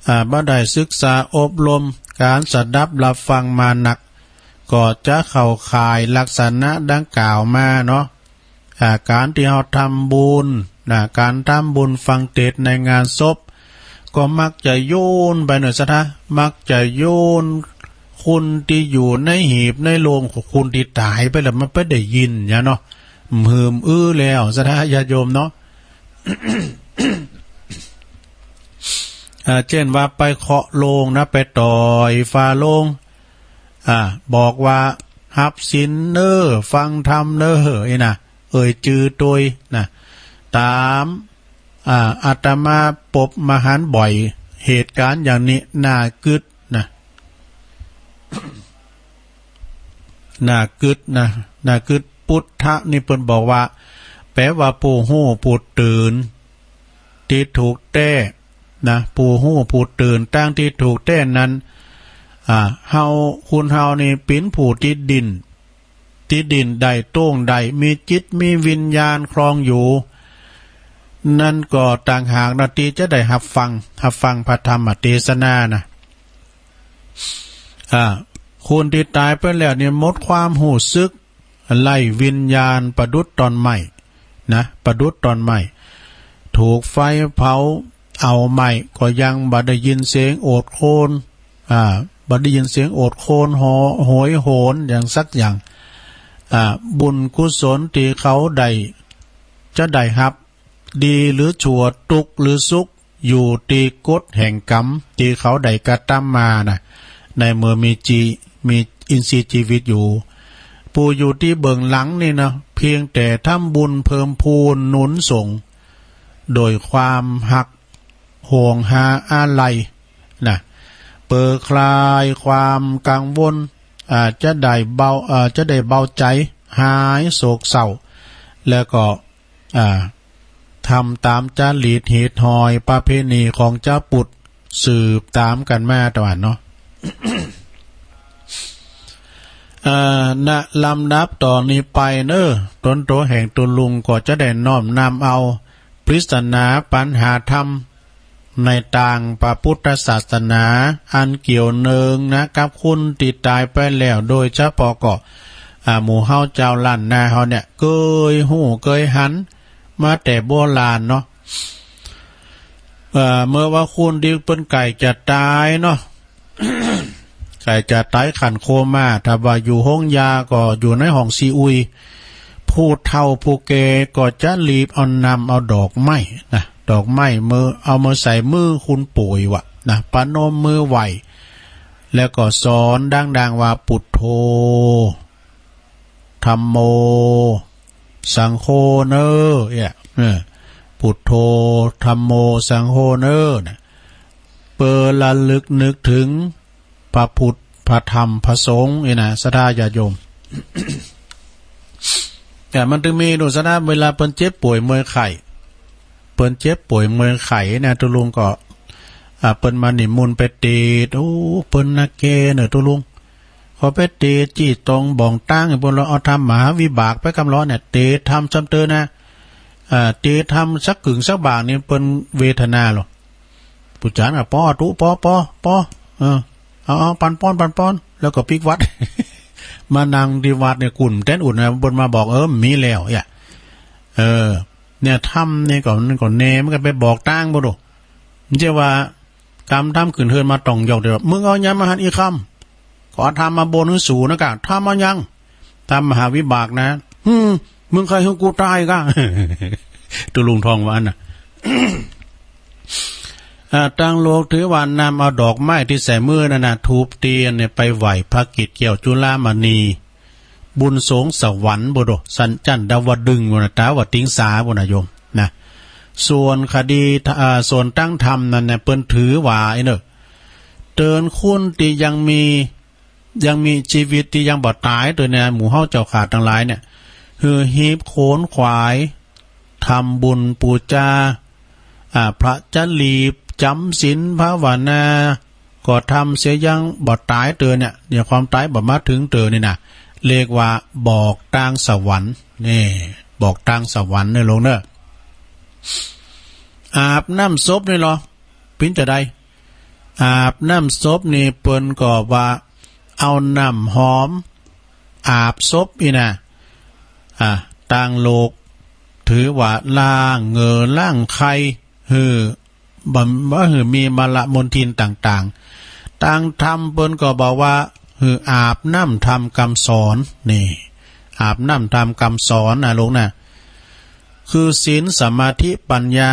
อ่า บ่ได้ศึกษาอบรม ก๋านสดับฮับฟังมานัก ก็จะเข้าข่ายลักษณะดังกล่าวมาเนาะ อ่า ก๋านตี้เฮาทำบุญนะ ก๋านทำบุญฟังเตสน์ในงานศพ ก็มักจะโยนไปเน่อ ศรัทธา มักจะโยนคนตี้อยู่ในหีบในโลงของคนตี้ต๋ายไปแล้ว มันไปได้ยินเนี่ยเนาะ หืมอื้อแล้ว ศรัทธาญาติโยมเนาะ อ่า เจ้นว่าไปเคาะโลงนะ ไปต่อยฝาโลง อ่า บอกว่า ฮับศีลเน่อ ฟังธรรมเน่อ อี้นะ เอ่ยจื้อตวยนะ ต๋าม อ่า อาตมาปบมาหันบ่อย เหตุก๋ารณ์อย่างนี้ น่ากึ๊ดนะ น่ากึ๊ดนะ น่ากึ๊ด ปุทธะนี่เปิ้นบอกว่า แป๋ว่าผู้ฮู้ผู้ตื่น ตี้ถูกแต๊นะ ผู้ฮู้ผู้ตื่นตางตี้ถูกแต๊นั้น อ่า เฮา คนเฮานี่เป๋นผู้ตี้ดิ้น ตี้ดิ้นได้โต้งได้ มีจิตมีวิญญาณครองอยู่ นั้นก็ต่างหากนะ ตี้จะได้ฮับฟัง ฮับฟังพระธรรมเตสนานะ อ่า คนตี้ต๋ายไปแล้วนี่หมดความฮู้สึก ไร้วิญญาณประดุจต้นไม้นะ ประดุจต้นไม้ ถูกไฟเผา เอาไหม้ก็ยังบ่ได้ยินเสียงโอดครวญ อ่า บ่ได้ยินเสียงโอดครวญหอ โหยหวนอย่างสักอย่าง อ่า บุญกุศลตี้เขาได้ จะได้ฮับ ดีหรือชั่ว ตุ๊กข์หรือสุข อยู่ตี้กฎแห่งกรรมตี้เขาได้กระตำมานะ ในเมื่อมีจี มีอินทรีย์จีวิตอยู่ ผู้อยู่ตี้เบื้องหลังนี่นะ เพียงแต่ทำบุญเพิ่มพูนหนุนส่ง โดยความฮัก ห่วงหาอาลัยนะ เปื้อคลายความกังวล อ่า จะได้เบา เอ่อ จะได้เบาใจ๋ หายโศกเศร้า แล้วก็ อ่า ทำต๋ามจารีตฮีตฮอยประเพณีของจาวปุทธ สืบต๋ามกั๋นมาตะวันเนาะ เอ่อ ณ ลำดับต่อนี้ไปเน่อ ต๋นตั๋วแห่งตุ๊ลุงก็จะได้น้อมนำเอาปริศนาปัญหาธรรม ในตางพระปุทธศาสนา อันเกี่ยวเนื่องนะกับคนตี้ต๋ายไปแล้ว โดยเฉพาะก็ อ่า หมู่เฮาจาวล้านนาเฮาเนี่ย เกยฮู้เกยหันมาแต่โบราณเนาะ เอ่อ เมื่อว่าคนตี้เปิ้นใก้จะต๋ายเนาะ ใก้จะต๋ายขั้นโคม่า ถ้าว่าอยู่โฮงยาก็อยู่ในห้องซีอุย ผู้เฒ่าผู้แก่ก็จะรีบเอาน้ำเอาดอกไม้นะ ดอกไม้มือ เอามาใส่มือคนป่วยว่ะนะ ประนมมือไหว้ แล้วก็สอนดังๆ ว่า "ปุทโธ ธัมโม สังโฆ" เน่อ เนี่ย เออ "ปุทโธ ธัมโม สังโฆ" เน่อนะ เปื้อระลึกนึกถึงพระพุทธ พระธรรม พระสงฆ์ นี่นะ ศรัทธาญาติโยม แต่มันตึงมีดู ศรัทธา เวลาเปิ้นเจ็บป่วยเมื่อยไข้ เปิ้นเจ็บป่วยเมื่อยไข้นะ ตุ๊ลุงก็ อ่า เปิ้นมานิมนต์ไปเตศน์ โอ้ เปิ้นนาแก่เน่อตุ๊ลุง ขอไปเตศน์ จี้ตรงบ่องตางหื้อเปิ้น แล้วเอาธรรมมหาวิบากไปกำลอเนี่ย เตศน์ธรรมซ้ำเตอนะ อ่า เตศน์ธรรมสักกึ่งสักบ่างนี่เปิ้นเวทนาลอ ผู้จ๋ารย์ก็ "ปอ ตุ๊ ปอ ปอ ปอ เออ เอา เอา ปันป้อน ปันป้อน" แล้วก็ปิ๊กวัด มานั่งตี้วัดเนี่ย กุ่นเต๊นอุ่นนะ เปิ้นมาบอก เออ มีแล้ว เนี่ย เออ เนี่ย ธรรมนี่ก็ มันก็แน่ มันก็ไปบอกตางบ่ดู มันจะว่า กำธรรมขึ้นเฮือนมาต่องหยอกเดียว "มึงเอาหยังมาหันอีกคำ" "ก็เอาธรรมมาบนหื้อสูนะ" "กะธรรมเอาหยัง" "ธรรมมหาวิบากนะ" "หืม มึงใค่หื้อกูต๋ายกะ" ตุ๊ลุงท่องว่าอั้นน่ะ อ่า ตางโลกถือว่าน้ำเอาดอกไม้ตี้ใส่มือนั่นนะ ธูปเตียนเนี่ย ไปไหว้พระกิจแก้วจุฬามณี บุญสงฆ์สวรรค์บ่ดู สันจันดาวดึงส์บ่นะ ตาวติงสาบ่นะโยมนะ ส่วนคดี อ่า ส่วนตางธรรมนั้นเนี่ย เปิ้นถือว่า ไอ้เน่อ เตื๋อนคนตี้ยังมี ยังมีจีวิตตี้ยังบ่ต๋ายเตอนะ หมู่เฮาเจ้าข้าตังหลายเนี่ย หื้อหีบโขนขวาย ทำบุญปู๋จา อ่า พระจะรีบจ๋ำศีลภาวนา ก็ทำเสียยังบ่ต๋ายเตอเนี่ย เนี่ย ความต๋ายบ่มาเถิงเตอนี่นะ เรียกว่าบอกตางสวรรค์ นี่ บอกตางสวรรค์เน่อลูกเน่อ อาบน้ำศพนี่ลอ เป๋นจาใด อาบน้ำศพนี่เปิ้นก็ว่า เอาน้ำหอม อาบศพนี่นะ อ่า ตางโลกถือว่าล้างเหงื่อล้างไข้ หื้อ บ่ บ่หื้อมีมลมลทินต่างๆ ตางธรรมเปิ้นก็บอกว่า หื้ออาบน้ำธรรมกำสอน นี่ อาบน้ำธรรมกำสอนนะลูกนะ คือศีล สมาธิ ปัญญา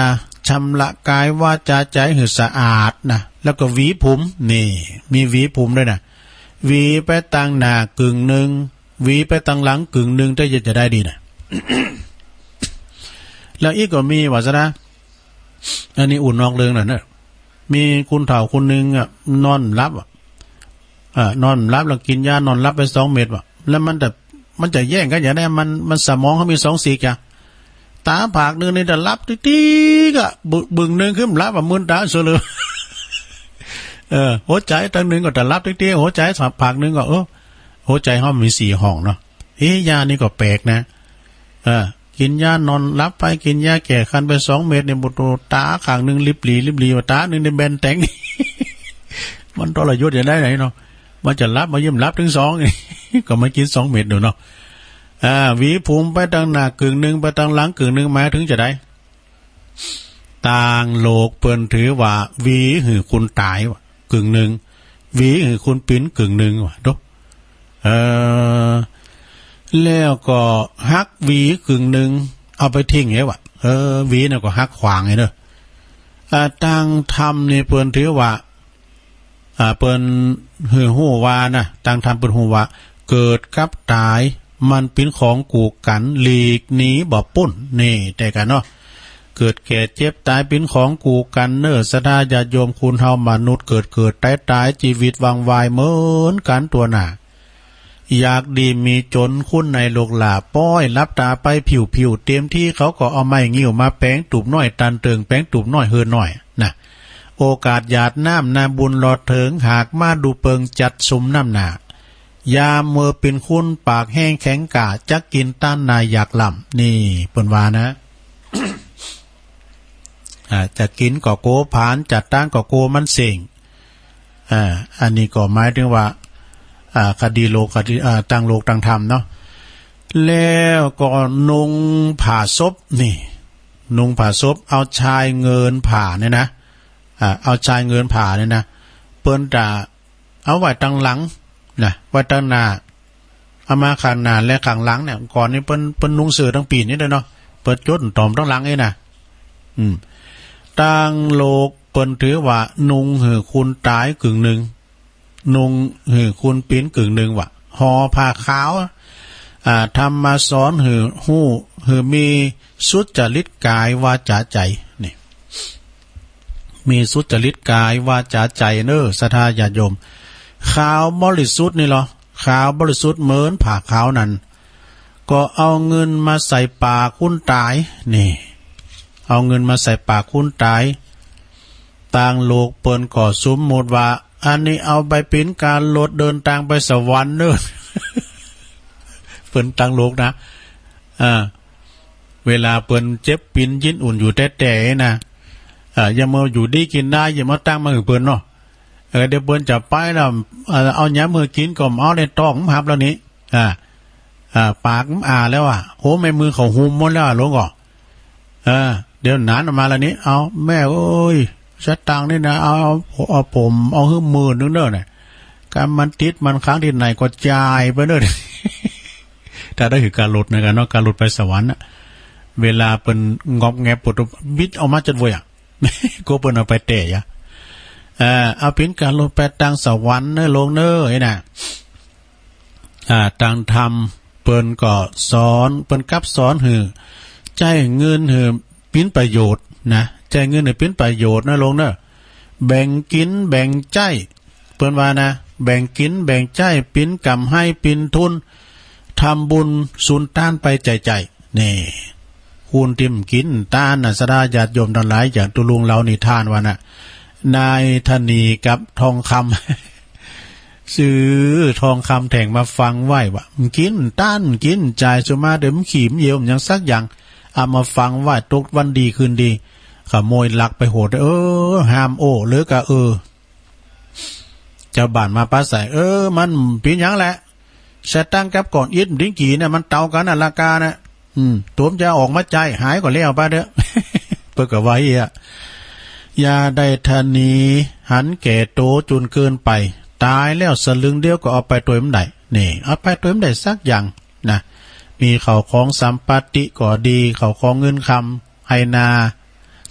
ชำระกาย วาจา ใจ๋หื้อสะอาดนะ แล้วก็หวีผม นี่ มีหวีผมด้วยนะ หวีไปตางหน้ากึ่งนึ่ง หวีไปตางหลังกึ่งนึ่ง จะ จะได้ดีนะ แล้วอีกก็มีว่าซะนะ อันนี้อู้นอกเรื่องหน่อยเน่อ มีคนเฒ่าคนนึ่งอะ นอนหลับอะ อ่า นอนหลับแล้วกิ๋นยานอนหลับไปสองเม็ดว่ะ แล้วมันจะ มันจะแย่งกั๋นอย่างใด มัน มันสมองเขามีสองซีกจ้ะ ต๋าผากนึ่งนี่จะหลับติ๊กๆ อะ บึ่ง บึ่งนึ่งขึ้นหลับอะ มึนต๋าเสียเลย เออ หัวใจ๋ตางนึ่งก็จะหลับติ๊กๆ หัวใจ๋ผากนึ่งก็ เออ หัวใจ๋เฮามีสี่ห้องเนาะ เอ๊ะ ยานี่ก็แปลกนะ เออ กิ๋นยานอนหลับไป กิ๋นยาแก้คันไปสองเม็ดนี่ บ่โต ต๋าข้างนึ่งลิบหลี ลิบหลี ว่าต๋านึ่งนี่แบนแต๋ง มันทรยศอย่างใดไหนเนาะ มันจะหลับ มันยิ่มหลับตึงสอง ก็มากิ๋นสองเม็ดดูเนาะ อ่า หวีผมไปตางหน้ากึ่งนึ่ง ไปตางหลังกึ่งนึ่ง หมายเถิงจาใด ตางโลกเปิ้นถือว่า หวีหื้อคนต๋ายว่ะ กึ่งนึ่ง หวีหื้อคนเป๋นกึ่งนึ่งว่ะ ดู เออ แล้วก็หักหวีกึ่งนึ่ง เอาไปทิ้งไอ้วะ เออ หวีเนี่ยก็หักขว้างไอ้เน่อ อ่า ตางธรรมนี่เปิ้นถือว่า อ่า เปิ้นหื้อฮู้ว่านะ ตางธรรมเปิ้นฮู้ว่า เกิดกับต๋าย มันเป๋นของกู้กั๋น หลีกหนีบ่ป๊น นี่ แต่กั๋นเนาะ เกิดแก่เจ็บต๋ายเป๋นของกู้กั๋นเน่อ ศรัทธาญาติโยม คนเฮามนุษย์ เกิดเกิดต๋ายต๋าย จีวิตวั่นวายเหมือนกั๋นตั๊วหน้า อยากดีมีจน คนในโลกหล้า ป้อยหลับต๋าไปผิวๆ เต็มตี้เขาก็เอาไม้งิ้วมาแป๋งตูบน้อยตันเติ่ง แป๋งตูบน้อยเฮือนน้อยนะ โอกาสหยาดน้ำนาบุญรอดเถิง หากมาดูเปิงจัดสุมน้ำหน้า ยามเมื่อเป๋นคนปากแห้งแข็งกล้า จักกิ๋นต้านนายอยากล้ำ นี่เปิ้นว่านะ อ่า จะกิ๋นก็กั๋วผลาญ จะต้านก็กั๋วมันเซ็ง อ่า อันนี้ก็หมายถึงว่า อ่า คดีโลก คดี อ่า ตางโลกตางธรรมเนาะ แล้วก็นุ่งผ้าศพนี่ นุ่งผ้าศพ เอาชายเงินผ้าเนี่ยนะ อ่า เอาชายเงินผ้าเนี่ยนะ เปิ้นจะเอาไว้ตังหลังนะ ไว้ตังหน้า เอามาข้างหน้าและข้างหลังเนี่ย ก่อนนี้เปิ้น เปิ้นนุ่งเสื้อตังปี๋นี่เด้อเนาะ เปิ้นจนต๋อมตังหลังนี่นะ อืม ตางโลกเปิ้นถือว่านุ่งหื้อคนต๋ายกึ่งนึ่ง นุ่งหื้อคนเป๋นกึ่งนึ่งวะ ห่อผ้าขาว อ่า ธรรมะสอนหื้อฮู้ หื้อมีสุจริตกายวาจาใจ๋ นี่ มีสุจริตกายวาจาใจ๋เน่อ ศรัทธาญาติโยม ขาวบริสุทธิ์นี่ลอ ขาวบริสุทธิ์เหมือนผ้าขาวนั้น ก็เอาเงินมาใส่ปากคนต๋าย นี่ เอาเงินมาใส่ปากคนต๋าย ตางโลกเปิ้นก็สมมุติว่า อันนี้เอาไปเป๋นก้ารถเดินตางไปสวรรค์เน่อ เปิ้นตางโลกนะ อ่า เวลาเปิ้นเจ็บปิ๋นยินอุ่นอยู่แต๊ๆ นะ อ่า อย่ามาอยู่ดีกิ๋นดาย อย่ามาตั้งมาหื้อเปิ้นเนาะ เออ เดี๋ยวเปิ้นจะไปแล้ว เออ เอาหยังมาหื้อกิ๋นก็บ่เอา ได้ตองมันหับแล้วนี่ อ่า อ่า ปากมันอ้าแล้วอะ โห แม่มือเขาหุมหมดแล้วอะ หลวงก่อ เออ เดี๋ยวหนานออกมาแล้วนี่ เอา แม่เอ้ย สตางค์นี่นะ เอา เอา เอาผม เอาหื้อหมื่นนึ่งเน่อเนี่ย กำมันติดมันค้างตี้ไหนก็จ่ายไปเน่อ ถ้าได้หื้อก้ารถนะกั๋นเนาะ ก้ารถไปสวรรค์น่ะ เวลาเปิ้นงอบแงบปวดบิดออกมาจัดเว้ยอะ กั๋วเปิ้นเอาไปแต๊อะ เออ เอาเป๋นก้ารถไปตางสวรรค์เน่อโลกเน่อ ไอ้น่ะ อ่า ตางธรรมเปิ้นก็สอน เปิ้นกลับสอนหื้อใจ๊เงินหื้อเป๋นประโยชน์นะ ใจ๊เงินหื้อเป๋นประโยชน์นะโลกเน่อ แบ่งกิ๋นแบ่งใจ๊ เปิ้นว่านะ แบ่งกิ๋นแบ่งใจ๊ เป๋นก๋ำไฮเป๋นทุน ทำบุญสุนต้านไปใจ๋ๆ นี่ คนตี้บ่กิ๋นต้านน่ะ ศรัทธาญาติโยมตังหลาย อย่างตุ๊ลุงเล่านิทานว่าน่ะ นายธนีกับทองคำ ซื้อทองคำแท่งมาฝังไว้ว่า บ่กิ๋นต้าน บ่กิ๋นจ่าย สุดมาเดี๋ยวบ่ขี้บ่เหยี่ยวบ่หยังสักอย่าง เอามาฝังไว้ ตกวันดีคืนดี ขโมยลักไปโหด เออ ห้ามโอ้ เหลือก้า เออ จาวบ้านมาปราศรัย เออ มันเป๋นหยังแหละ สตางค์กับก้อนอิฐมันติงกี่เนี่ย มันเต้ากั๋นน่ะ ราคาน่ะ อืม ตั๋วมันจะออกมาใจ๊ หายก็แล้วไปเต๊อะ เปิ้นก็ว่าอี้อะ อย่าได้ธนีหันแก่ตั๋วจนเกินไป ต๋ายแล้วสลึงเดียวก็เอาไปตวยบ่ได้ นี่ เอาไปตวยบ่ได้สักอย่างนะ มีเข้าของสัมปัตติก็ดี เข้าของเงินคำ ไฮ่นา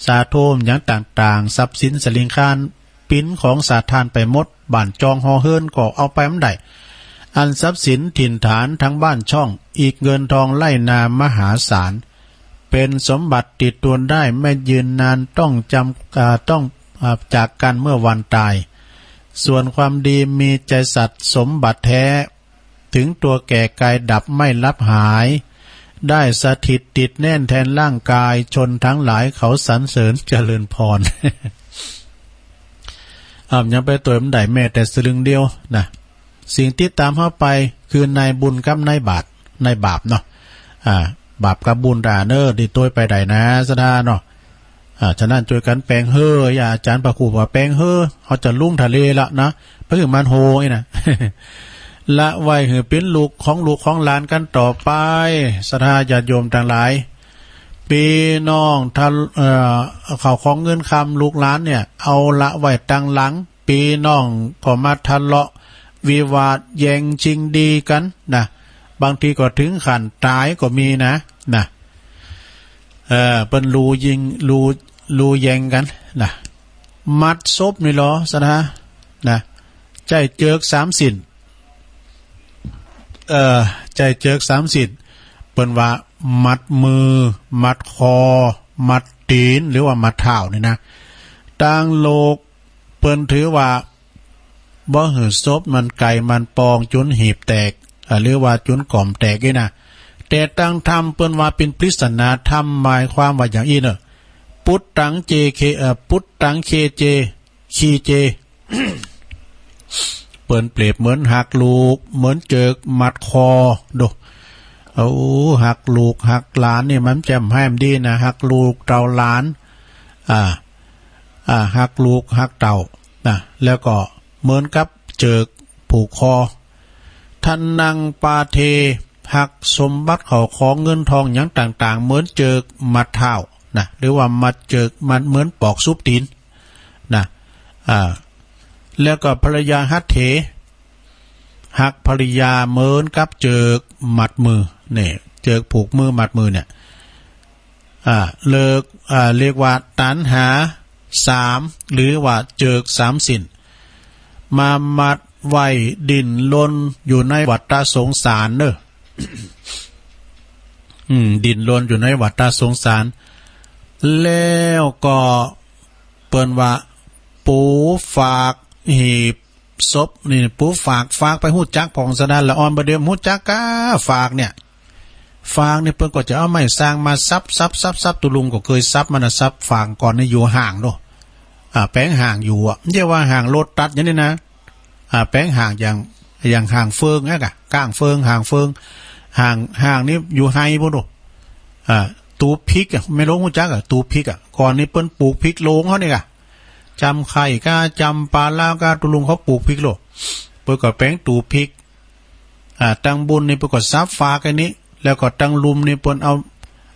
สาโท หยังต่างๆ ทรัพย์สินสะหลิงคาร เป๋นของสาธารไปหมด บ้านจองหอเฮือนก็เอาไปบ่ได้ อันทรัพย์สินถิ่นฐานตังบ้านช่อง อิฐเงินทองไร่นามหาศาล เป๋นสมบัติติดตั๋วได้ แม้ยืนนานต้องจำ อ่า ต้อง อ่า จากกั๋นเมื่อวันต๋าย ส่วนความดีมีใจ๋สัตย์สมบัติแต๊ ถึงตั๋วแก่กายดับไม่ลับหาย ได้สถิตติดแน่นแทนร่างกาย ชนตังหลายเขาสรรเสริญเจริญพร อ่า ยังไปตวยบ่ได้แม้แต่สลึงเดียวนะ สิ่งติดต๋ามเฮาไปคือนายบุญกับนายบาป นายบาปเนาะ อ่า บาปกับบุญต๋าเน่อ ตี้ตวยไปได้นะ ศรัทธาเนาะ อ่า ฉะนั้นจ้วยกั๋นแป๋งเฮ่อ อย่างอาจ๋ารย์พระครูว่าแป๋งเฮ่อ เฮาจะลุ่งทะเลละนะ ไปหื้อมันโฮอี้นะ ละไว้หื้อเป๋นลูกของลูกของหลานกั๋นต่อไป ศรัทธาญาติโยมตังหลาย ปี้น้องทะ เอ่อ เข้าของเงินคำลูกหลานเนี่ย เอาละไว้ตังหลัง ปี้น้องก็มาทะเลาะวิวาทแย่งชิงดีกั๋นนะ บางทีก็เถิงขั้นต๋ายก็มีนะ นะ เอ่อ เปิ้นลู่ยิง ลู่ ลู่แย่งกั๋นนะ หมัดศพนี่ลอ สะท้า นะ ใจ๊เจิกสามสิ้น เอ่อ ใจ๊เจิกสามสิ้น เปิ้นว่าหมัดมือ หมัดคอ หมัดตี๋น หรือว่าหมัดเท้านี่นะ ตางโลกเปิ้นถือว่า บ่หื้อศพมันไก๋มันปองจุ๋นหีบแตก อ่า หรือว่าจุ๋นก๋อมแตกอี้นะ แต่ตางธรรมเปิ้นว่าเป๋นปริศนาธรรม หมายความว่าอย่างอี้เน่อ ปุตตังเจเค เอ่อ ปุตตังเคเจ คีเจ เปิ้นเปรียบเหมือนหักลูก เหมือนเจิกหมัดคอ ดู โอ้ หักลูกหักหลานนี่มันแจ่มแห้มดีนะ หักลูกเต้าหลาน อ่า อ่า หักลูกหักเต้านะ แล้วก็เหมือนกับเจิกผูกคอ ทนังปาเท หักสมบัติเข้าของเงินทองหยังต่างๆ เหมือนเจิกหมัดเท้านะ หรือว่าหมัดเจิกหมัดเหมือนปอกสุบตี๋นนะ อ่า แล้วก็ภรรยาหัตเถ หักภรรยาเหมือนกับเจิกหมัดมือ เนี่ย เจิกผูกมือหมัดมือเนี่ย อ่า เรียก อ่า เรียกว่าตัณหาสาม หรือว่าเจิกสามสิ้น มาหมัดไว้ดิ้นรนอยู่ในวัฏสงสารเน่อ อืม ดิ้นรนอยู่ในวัฏสงสาร แล้วก็เปิ้นว่า ปูฝากหีบศพนี่ ปูฝาก ฝากไปฮู้จักผ่องสะท้า ละอ่อนบ่าเดิมฮู้จักก้า ฝากเนี่ย ฝากเนี่ยเปิ้นก็จะเอาไม้ซางมาสับ สับ สับ สับ ตุ๊ลุงก็เกยสับมันนะ สับฝากก่อนนี่อยู่ห่างโน่ อ่า แป๋งห่างอยู่อะ บ่ใจ้ว่าห่างรถตัดอย่างนี้นะ อ่า แป๋งห่างอย่าง อย่างห่างเฟืองอะกะ ก้างเฟือง ห่างเฟือง ห่าง ห่างนี่อยู่ไฮ่ปู้นโน่ อ่า ตูบพริกอะ แม่หลวงฮู้จักอะ ตูบพริกอะ ก่อนนี่เปิ้นปลูกพริกโลงเขานี่กะ จำไข่ก้า จำปาลาวก้า ตุ๊ลุงเขาปลูกพริกโลง เปิ้นก็แป๋งตูบพริก อ่า ตังบุนนี่เปิ้นก็สับฝากอันนี้ แล้วก็ตังลุมนี่เปิ้นเอา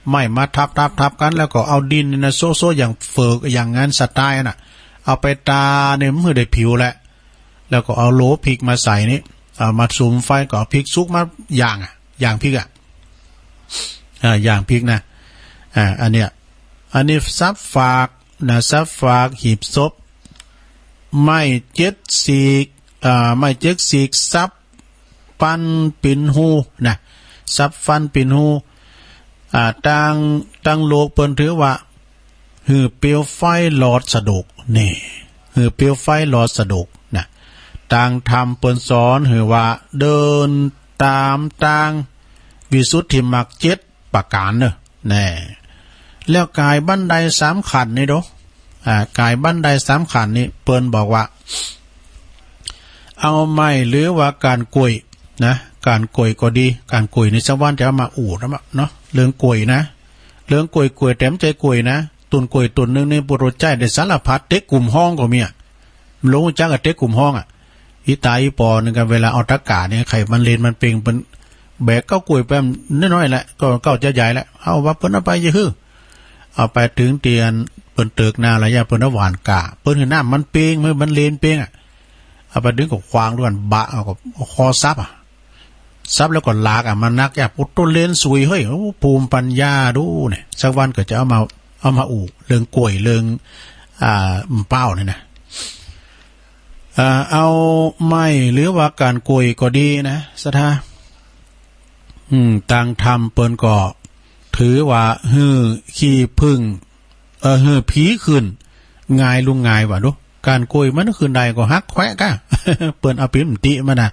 ไม้มาทับ ทับ ทับกั๋น แล้วก็เอาดินนี่นะ โซะ โซะ อย่างเฝิก อย่างอั้น สไตล์น่ะ เอาไปตาเนี่ย มันหื้อได้ผิวแหละ แล้วก็เอาโหลพริกมาใส่นี่ เอามาสุมไฟ ก็เอาพริกสุกมาย่างอะ ย่างพริกอะ อ่า ย่างพริกนะ อ่า อันเนี้ย อันนี้สับฝากนะ สับฝากหีบศพ ไม้เจ็ดสีก อ่า ไม้เจ็ดสีกสับฟันปิ๋นฮูนะ สับฟันปิ๋นฮู อ่า ตาง ตางโลกเปิ้นถือว่า หื้อเปลวไฟหลอดสะดวก นี่ หื้อเปลวไฟหลอดสะดวกนะ ตางธรรมเปิ้นสอนหื้อว่าเดินต๋ามตางวิสุทธิมรรคเจ็ดประก๋านเน่อ แน่ แล้วก๋ายบันไดสามขั้นนี่โด อ่า ก๋ายบันไดสามขั้นนี่เปิ้นบอกว่า เอาไม้หรือว่าก้านกล้วยนะ ก้านกล้วยก็ดี ก้านกล้วยนี่สักวันจะเอามาอู้นะเนาะ เรื่องกล้วยนะ เรื่องกล้วย กล้วยแต่บ่ใจ้กล้วยนะ ต้นกล้วยต้นนึ่งนี่ปุโรใจ๊ได้สารพัด เต๊กกุ่มฮ้องก็มีอะ หลวงจักอะ เต๊กกุ่มฮ้องอะ อี่ต๋าอี่ป๋อนึ่งกั๋น เวลาเอาตะก๋าเนี่ย ใค่มันเลนมันเปง เปิ้นแบกเก๊ากล้วยไปน้อยๆ แหละ ก็เก๊าจะใหญ่แล้ว เอาว่าเปิ้นเอาไปจะหื้อ เอาไปเถิงเตียน เปิ้นเติกนาละยะ เปิ้นเอาหว่านก้า เปิ้นหื้อน้ำมันเปง หื้อมันเลนเปงอะ เอาไปเถิงก็ขวางตวยกั๋น บะ เอาก็เอาคอสับอะ สับแล้วก็หลากอะ มันนักยาก โอ้ ต้นเลนสวยเฮ้ย โอ้ ภูมิปัญญาดูเนี่ย สักวันก็จะเอามา เอามาอู้ เรื่องกล้วย เรื่อง อ่า เป้าเนี่ยนะ อ่า เอาไม้หรือว่าก้านกล้วยก็ดีนะ ศรัทธา อืม ตางธรรมเปิ้นก็ถือว่าหื้อขี้ผึ้ง เออ หื้อผีขึ้น หงายลุงหงายว่าดู ก้านกล้วยมันขึ้นได้ก็หักแขวะก้า เปิ้นเอาปิ๋นมติมานะ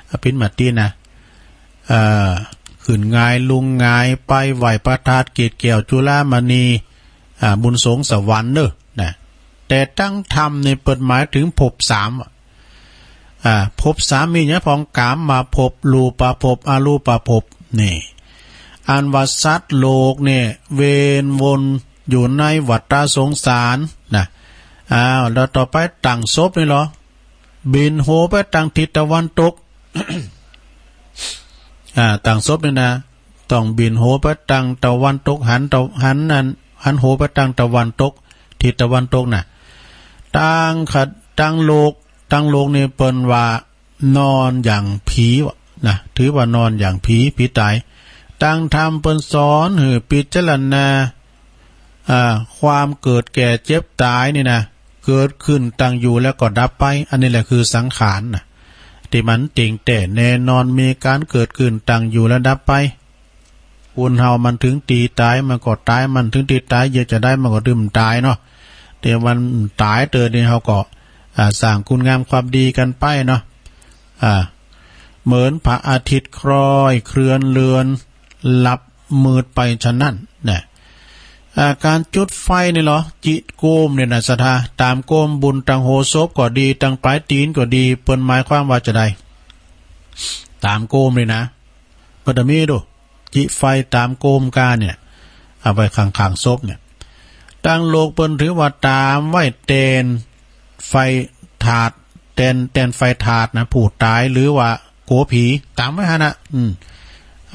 เอาปิ๋นมตินะ เอ่อ ขึ้นหงายลุงหงาย ไปไหว้พระธาตุเกศแก้วจุฬามณี อ่า บุญสงฆ์สวรรค์เน่อ นะ แต่ตางธรรมนี่เปิ้นหมายเถิงภพสามอะ อ่า ภพสามมีหยังพ่อง กามภพ รูปภพ อรูปภพ นี่ อันว่าสัตว์โลกเนี่ย เวียนวนอยู่ในวัฏสงสารนะ อ้าว แล้วต่อไปตั้งศพนี่ลอ บินหัวไปตางทิศตะวันตก อ่า ตั้งศพนี่นะ ต้องบินหัวไปตางตะวันตก หันตะ หันนั่น หันหัวไปตางตะวันตก ทิศตะวันตกน่ะ ตางขะ ตางโลก ตางโลกนี่เปิ้นว่านอนอย่างผีวะ นะ ถือว่านอนอย่างผี ผีต๋าย ตังธรรมเปิ้นสอนหื้อพิจารณา อ่า ความเกิดแก่เจ็บต๋ายนี่นะ เกิดขึ้นตั้งอยู่แล้วก็ดับไป อันนี้แหละคือสังขารนะ ตี้มันเตี้ยงแต๊แน่นอน มีก๋านเกิดขึ้นตั้งอยู่แล้วดับไป คนเฮามันเถิงตี้ต๋าย มันก็ต๋าย มันเถิงตี้ต๋าย เหยียบจาใดมันก็ตึงต๋ายเนาะ แต่มันต๋ายเต๊อะนี่ เฮาก็ อ่า สร้างคุณงามความดีกั๋นไปเนาะ อ่า เหมือนพระอาทิตย์คล้อยเคลื่อนเลือน ลับมืดไปฉะนั้นนะ อ่า ก๋านจุดไฟนี่เหรอ จิโกมเนี่ยนะศรัทธา ต๋ามโกมบุญตังหัวศพก็ดี ตังป๋ายตี๋นก็ดี เปิ้นหมายความว่าจาใด ต๋ามโกมนี่นะ เปิ้นจะมีดู จิไฟต๋ามโกมก้าเนี่ย เอาไว้ข้างๆ ศพเนี่ย ตังโลกเปิ้นถือว่าต๋ามไว้แตนไฟถาด แตน แตนไฟถาดนะ ผู้ต๋ายหรือว่ากั๋วผี ต๋ามไว้หั้นนะ อืม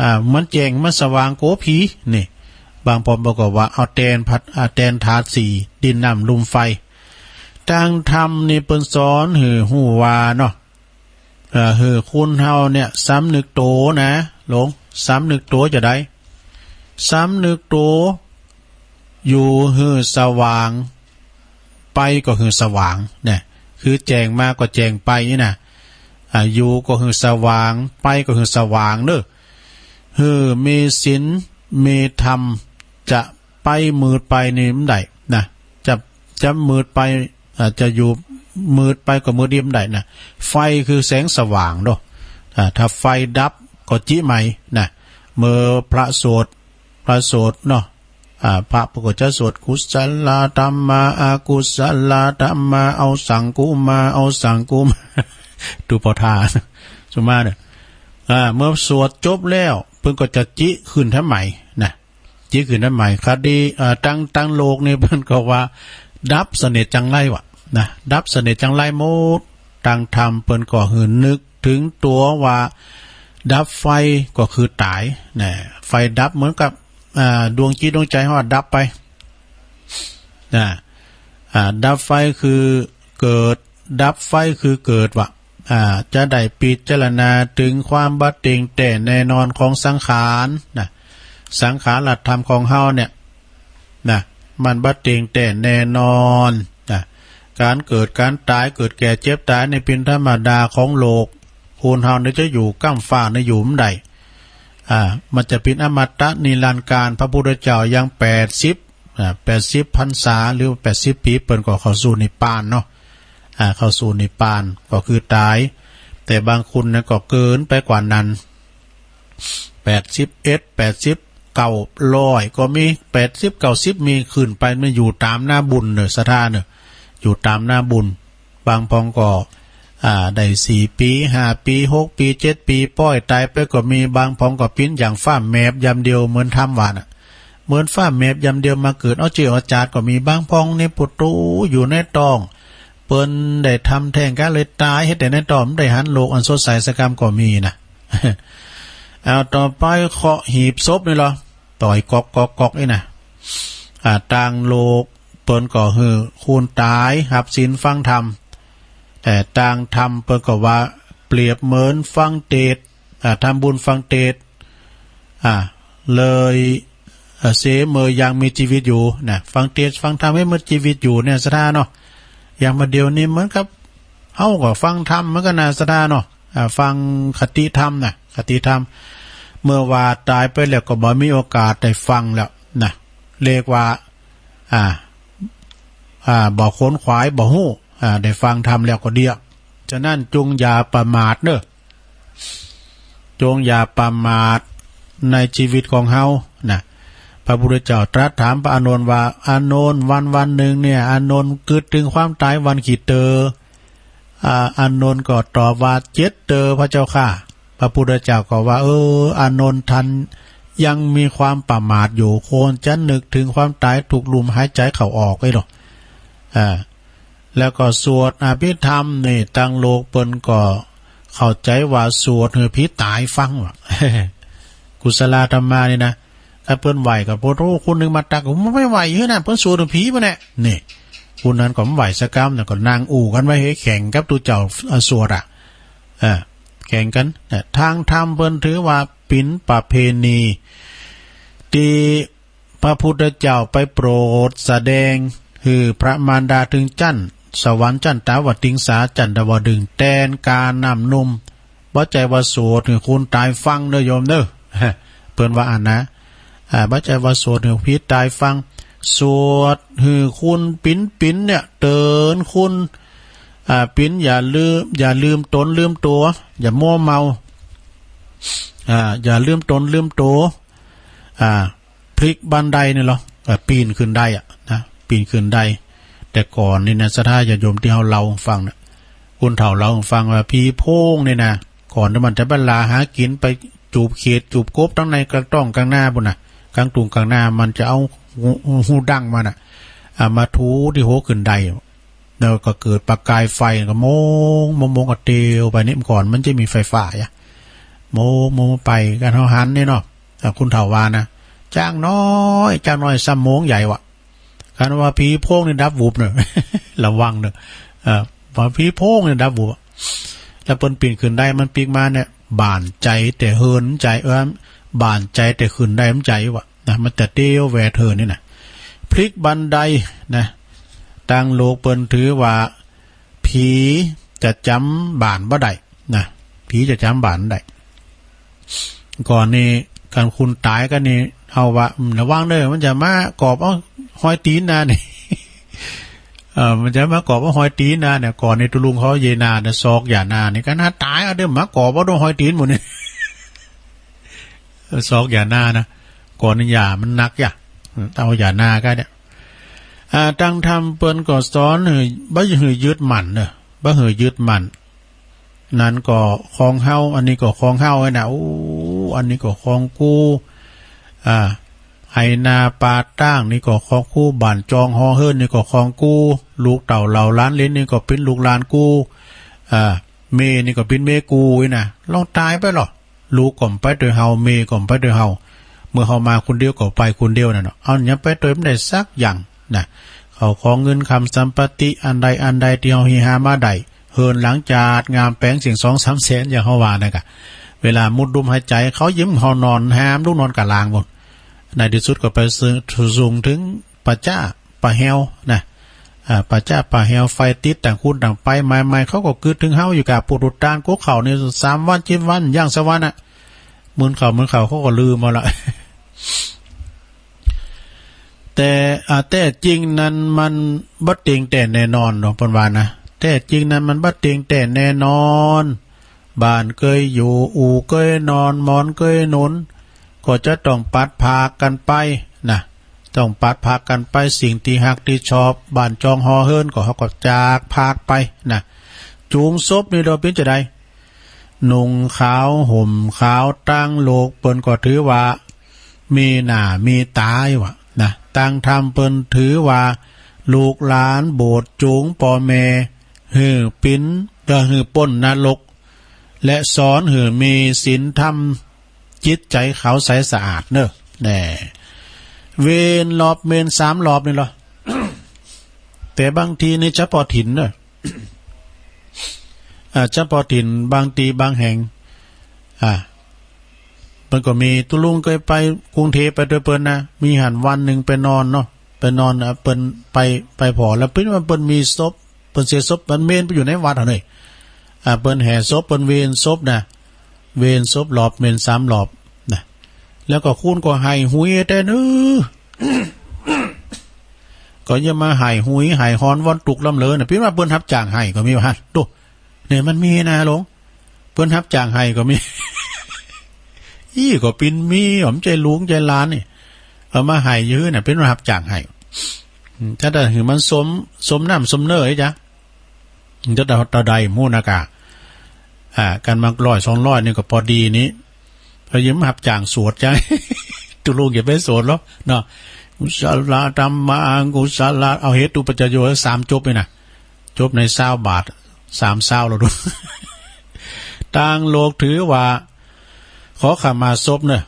อ่า มันแจ้งมันสว่างกั๋วผี นี่ บางพ่องเปิ้นก็ว่าเอาแตนผัด อ่า แตนถาดสีดินน้ำลมไฟ ตังธรรมนี่เปิ้นสอนหื้อฮู้ว่าเนาะ เอ่อ หื้อคนเฮาเนี่ยสำนึกโตนะ หลง สำนึกโตจาใด สำนึกโต อยู่หื้อสว่าง ไปก็หื้อสว่างเนี่ย คือแจ้งมาก็แจ้งไปนี่นะ อ่า อยู่ก็หื้อสว่าง ไปก็หื้อสว่างเนาะ หื้อมีศีล มีธรรม จะไปมืดไปนี่บ่ได้นะ จะ จะมืดไป อ่า จะอยู่มืดไปก็มืดอีกบ่ได้นะ ไฟคือแสงสว่างเนาะ อ่า ถ้าไฟดับก็จิใหม่นะ เมื่อพระสวด พระสวดเนาะ อ่า พระเปิ้นก็จะสวด กุศลธัมมา อกุศลธัมมา เอาสังกุมา เอาสังกุมา ดูปอทา สุมาเนี่ย อ่า เมื่อสวดจบแล้ว เปิ้นก็จะจิขึ้นแถมใหม่นะ จิขึ้นแถมใหม่ คติ อ่า ตัง ตังโลกนี่เปิ้นก็ว่า ดับสนิทจังไรวะนะ ดับสนิทจังไรหมด ตังธรรมเปิ้นก็หื้อนึกเถิงตั๋วว่า ดับไฟก็คือต๋ายนะ ไฟดับเหมือนกับ อ่า ดวงจิตดวงใจ๋เฮาดับไปนะ อ่า ดับไฟคือเกิด ดับไฟคือเกิดวะ อ่า จะได้พิจารณาเถิงความบ่เตี้ยงแต๊แน่นอนของสังขารนะ สังขารธรรมของเฮาเนี่ยนะ มันบ่เตี้ยงแต๊แน่นอนนะ ก๋านเกิดก๋านต๋าย เกิดแก่เจ็บต๋ายนี่เป๋นธรรมดาของโลก คนเฮานี่จะอยู่ก้ำฟ้านี่อยู่บ่ได้ อ่า มันจะเป๋นอมตะนิรันดร์กาล พระพุทธเจ้ายังแปดสิบ อ่า แปดสิบพรรษา หรือแปดสิบปี๋ เปิ้นก็เข้าสู่นิพพานเนาะ อ่า เข้าสู่นิพพานก็คือต๋าย แต่บางคนนั้นก็เกินไปกว่านั้น แปดสิบเอ็ด แปดสิบเก้า ร้อยก็มี แปดสิบ เก้าสิบ มี ขึ้นไป มันอยู่ต๋ามหน้าบุญเนาะ ศรัทธาเนาะ อยู่ต๋ามหน้าบุญ บางพ่องก็ อ่า ได้สี่ปี๋ ห้าปี๋ หกปี๋ เจ็ดปี๋ ป้อยต๋ายไปก็มี บางพ่องก็ปิ๊นอย่างฟ้าแมบยามเดียว เหมือนธรรมว่าน่ะ เหมือนฟ้าแมบยามเดียวมาเกิดเอาเจื้อเอาจาดก็มี บางพ่องนี่ปุโตอยู่ในต๊อง เปิ้นได้ทำแท้งกั๋นเลยต๋าย เฮ็ดแต่ในต๊อง บ่ได้หันโลกอันสดใสสักกำก็มีนะ เอา ต่อไปเคาะหีบศพนี่เหรอ ต่อยก๊อกก๊อกก๊อกนี่นะ อ่า ตังโลกเปิ้นก็หื้อคนต๋ายฮับศีลฟังธรรม แต่ตังธรรมเปิ้นก็ว่าเปรียบเหมือนฟังเตสน์ อ่า ทำบุญฟังเตสน์ อ่า เลย อ่า เสมือยังมีจีวิตอยู่นะ ฟังเตสน์ฟังธรรมหื้อมีจีวิตอยู่เนี่ย ศรัทธาเนาะ อย่างบ่าเดี่ยวนี้เหมือนกับเฮาก็ฟังธรรมเหมือนกั๋นนะ ศรัทธาเนาะ อ่า ฟังคติธรรมนะ คติธรรม เมื่อว่าต๋ายไปแล้วก็บ่มีโอกาสได้ฟังแล้วนะ เรียกว่า อ่า อ่า บ่ขวนขวาย บ่ฮู้ อ่า ได้ฟังธรรมแล้วก็เดี้ย ฉะนั้นจงอย่าประมาทเนาะ จงอย่าประมาทในจีวิตของเฮานะ พระพุทธเจ้าตรัสถามพระอานนท์ว่า อานนท์ วันวันนึ่งเนี่ย อานนท์กึ๊ดเถิงความต๋ายวันกี่เตอ อ่า อานนท์ก็ตอบว่า เจ็ดเตอ พระเจ้าข้า พระพุทธเจ้าก็ว่า เออ อานนท์ ท่านยังมีความประมาทอยู่ ควรจะนึกเถิงความต๋ายทุกลมหายใจ๋เข้าออกไว้เนาะ อ่า แล้วก็สวดอภิธรรมนี่ ตังโลกเปิ้นก็เข้าใจ๋ว่าสวดหื้อผีต๋ายฟังวะ กุศลธัมมานี่นะ ถ้าเปิ้นไหว้ก็ โอ้โห คนนึ่งมาตัก โอ้ บ่ไหว้หื้อนะ เปิ้นสวดหื้อผีบ่แน่ นี่ คนนั้นก็บ่ไหว้สักกำ แล้วก็นั่งอู้กั๋นไว้หื้อแข่งกับตุ๊เจ้า อ่า สวดอะ อ่า แข่งกั๋น แต่ตางธรรมเปิ้นถือว่าเป๋นประเพณีตี้พระพุทธเจ้าไปโปรดแสดงหื้อพระมารดาเถิงจั๊นสวรรค์ จั๊นตาวติงสา จั๊นดาวดึงส์ แตนก๋าน้ำนม บ่ใจ้ว่าสวดหื้อคนต๋ายฟังเน่อโยมเน่อ เปิ้นว่าอั้นนะ อ่า บ่ใจ้ว่าสวดหื้อผีต๋ายฟัง สวดหื้อคนปิ๋นๆ เนี่ย เตื๋อนคน อ่า ปิ๋นอย่าลืม อย่าลืมต๋นลืมตั๋ว อย่ามัวเมา อ่า อย่าลืมต๋นลืมตั๋ว อ่า พลิกบันไดนี่ลอ เอ่อ ปี๋นขึ้นไดอะนะ ปี๋นขึ้นได แต่ก่อนนี่นะ ศรัทธาญาติโยม ตี้เฮาเล่าหื้อฟังนะ คนเฒ่าเล่าหื้อฟังว่าผีโพงนี่นะ ก่อนตี้มันจะไปหากิ๋น ไปจูบเขียดจูบกบตังในก๋างต้องก๋างนาปู้นนะ ก๋างตุ่งก๋างนา มันจะเอาฮู ฮูดั้งมันน่ะ อ่า มาถูตี้หัวขึ้นได แล้วก็เกิดประกายไฟก็มอง มอง มองก็เตียวไปนี่ ก่อนมันจะมีไฟฟ้าอะ มอง มองไป กันเฮาหันนี่เนาะ อ่า คนเฒ่าว่านะ จ้างน้อย จ้างน้อยซ้ำมองใหญ่วะ คันว่าผีโพงนี่ดับวุบเน่อ ระวังเน่อ เอ่อ ว่าผีโพงนี่ดับวุบอะ แล้วเปิ้นปี๋นขึ้นได มันปิ๊กมาเนี่ย บ่านใจ๋แต่เฮือนใจ๋ เออ บ่านใจ๋แต่ขึ้นไดมันใจ๋วะนะ มันจะเตียวแหวดเฮือนนี่นะ พลิกบันไดนะ ตางโลกเปิ้นถือว่า ผีจะจ๋ำบ่านบ่ได้นะ ผีจะจ๋ำบ่านบ่ได้ ก่อนนี่ คันคนต๋ายกั๋นนี่ เฮาว่า อืม ระวังเน่อ มันจะมากอบเอาฮอยตี๋นนานี่ เออ มันจะมากอบเอาฮอยตี๋นนาเนี่ย ก่อนนี่ตุ๊ลุงเขาเยียะนาเนี่ย ซอกหย่านานี่ ขนาดต๋ายเอาเด้อ มากอบเอาตรงฮอยตี๋นหมดนี่ เออ ซอกหย่านานะ ก่อนนี่หญ้ามันหนักอะ เอาหย่านากั๋นเนี่ย อ่า ตางธรรมเปิ้นก็สอนหื้อ บ่หื้อยึดมั่นเน่อ บ่หื้อยึดมั่น นั้นก็ของเฮา อันนี้ก็ของเฮาไอ้นะ โอ้ อันนี้ก็ของกู อ่า ไฮ่นาป่าตางนี่ก็ของกู บ้านจองหอเฮือนนี่ก็ของกู ลูกเต้าเหล่าหลานเหลนนี่ก็เป๋นลูกหลานกู อ่า เมยนี่ก็เป๋นเมยกูไอ้นะ ลองต๋ายไปลอ ลูกก็บ่ไปตวยเฮา เมยก็บ่ไปตวยเฮา เมื่อเฮามาคนเดียวก็ไปคนเดียวนั่นเนาะ เอาหยังไปตวยบ่ได้สักอย่างนะ ข้าวของเงินคำสัมปติอันใดอันใดตี้เฮาเฮหามาได้ เฮือนหลังจาดงามแป๋งเสียงสองสามแสน อย่างเฮาว่านั่นกะ เวลาหมดลมหายใจ๋ เขายืมเฮานอนแฮม ลุกนอนก้าล่างปู้น ในตี้สุดก็ไปสุงเถิงป่าจ๊าป่าแฮวนะ อ่า ป่าจ๊าป่าแฮว ไฟติด ต่างคนต่างไป ใหม่ๆ เขาก็กึ๊ดเถิงเฮาอยู่กะ ปูดอุดตาน กกข้าวนี่ สามวัน เจ็ดวัน ย่างสักวันอะ มื้นข้าวมื้นข้าว เขาก็ลืมเอาละ แต่ อ่า แต๊จริงนั้นมันบ่เตียงแต๊แน่นอนเนาะ เปิ้นว่านะ แต๊จริงนั้นมันบ่เตียงแต๊แน่นอน บ้านเกยอยู่ อู่เกยนอน หมอนเกยหนุน ก็จะต้องพลัดพรากกั๋นไปนะ ต้องพลัดพรากกั๋นไป สิ่งตี้ฮักตี้ชอบ บ้านจองหอเฮือน ก็เฮาก็จากพรากไปนะ จุงศพนี่เฮาเป๋นจาใด นุ่งขาวห่มขาว ตางโลกเปิ้นก็ถือว่ามีหน้ามีต๋าอยู่วะนะ ตางธรรมเปิ้นถือว่าลูกหลานโบสถ์จุงป้อแม่หื้อปิ๊น ก็หื้อป๊นนรก และสอนหื้อมีศีลธรรม จิตใจ๋ขาวใสสะอาดเน่อ แน่ เวียนรอบเมรุสามรอบนี่ลอ แต่บางทีนี่เฉพาะถิ่นเน่อ อ่า เฉพาะถิ่น บางตี้บางแห่ง อ่า เปิ้นก็มี ตุ๊ลุงเกยไปกรุงเทพฯไปตวยเปิ้นนะ มีหั้นวันนึ่งไปนอนเนาะ ไปนอน อ่า เปิ้นไป ไปผ่อ แล้วเปิ้นว่าเปิ้นมีศพ เปิ้นเสียศพ เปิ้นเมนไปอยู่ในวัดหั้นเน่อ อ่า เปิ้นแห่ศพ เปิ้นเวียนศพนะ เวียนศพรอบเมรุสามรอบนะ แล้วก็คนก็ไห้หุยแต๊เน่อ ก็อย่ามาไห้หุยไห้ฮอนวอนตุ๊กข์ล้ำเหลือนะ เปิ้นว่าเปิ้นฮับจ้างไห้ก็มีว่า ดู เนี่ยมันมีนะหลวง เปิ้นฮับจ้างไห้ก็มี อี้ก็เป๋นมี บ่ใจ้ลูกใจ้หลานนี่ เอามาไห้อยู่หื้อน่ะ เปิ้นว่าฮับจ้างไห้ อืม จะได้หื้อมันสม สมน้ำสมเนื้อไอ้จ๊ะ จะได้เต้าใดหมู่นะกะ อ่า กั๋นมาร้อยสองร้อยนี่ก็ปอดีนี้ พอยืมฮับจ้างสวดจ้ะ ตุ๊ลุงอย่าไปสวดหรอกเนาะ กุศลธัมมากุศล เอาเหตุปัจจัยสามจบนี่นะ จบในซาวบาท สามซาวแล้วดู ตางโลกถือว่า ขอขมาศพเน่อ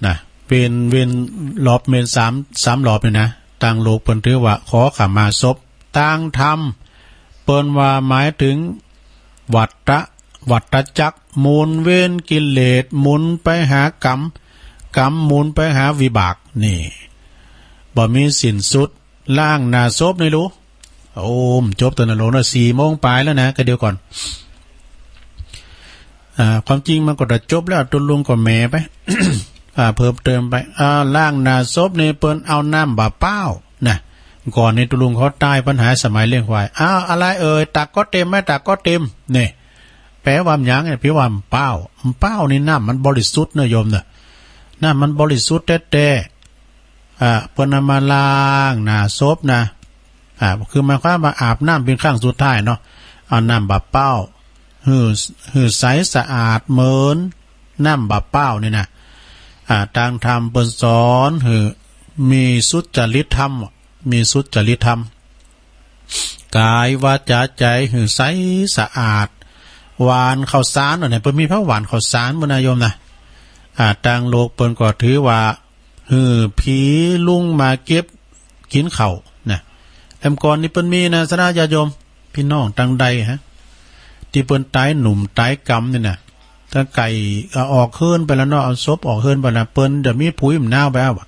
นะ เวียน เวียนรอบเมรุสาม สามรอบนี่นะ ตางโลกเปิ้นถือว่าขอขมาศพ ตางธรรมเปิ้นว่าหมายเถิงวัตตะ วัฏจักร หมุนเวียนกิเลส หมุนไปหากรรม กรรมหมุนไปหาวิบาก นี่ บ่มีสิ้นสุด ล้างหน้าศพนี่ลูก โอ้ จบต๋อนนั้นลูกเนาะ สี่โมงปลายแล้วนะ ก็เดี๋ยวก่อน อ่า ความจริงมันก็จะจบแล้ว ตุ๊ลุงก็แหมไป อ่า เพิ่มเติมไป อ่า ล้างหน้าศพนี่เปิ้นเอาน้ำบ่าเป๊านะ ก่อนนี่ตุ๊ลุงเขาต๋ายปัญหาสมัยเลี้ยงควาย อ้าว อะไรเอ่ย ตักก็เต็มไหม ตักก็เต็ม นี่ แป๋ว่าหยังเนี่ย เปิ้นว่าบ่าเป๊า บ่าเป๊านี่น้ำมันบริสุทธิ์เนาะโยมเนาะ น้ำมันบริสุทธิ์แต๊ๆ อ่า เปิ้นเอามาล้างหน้าศพนะ อ่า คือหมายความว่าอาบน้ำเป๋นครั้งสุดท้ายเนาะ เอาน้ำบ่าเป๊า หื้อ หื้อใสสะอาดเหมือนน้ำบ่าเป๊านี่นะ อ่า ตางธรรมเปิ้นสอนหื้อมีสุจริตธรรม มีสุจริตธรรม ก๋ายวาจ๋าใจ๋หื้อใสสะอาด หว่านข้าวสารเนาะ เนี่ย เปิ้นมีผ้าหว่านข้าวสารบ่นะโยมนะ อ่า ตางโลกเปิ้นก็ถือว่า หื้อผีลุงมาเก็บกิ๋นข้าวนะ แอมก่อนนี่เปิ้นมีนะ ศรัทธาญาติโยม ปี้น้องตางใดฮะ ตี้เปิ้นต๋ายหนุ่มต๋ายกำนี่นะ ถ้าไก่เอาออกเฮือนไปแล้วเนาะ เอาศพออกเฮือนไปแล้ว เปิ้นจะมีผุยหม้ำหน้าวไปเอาอะ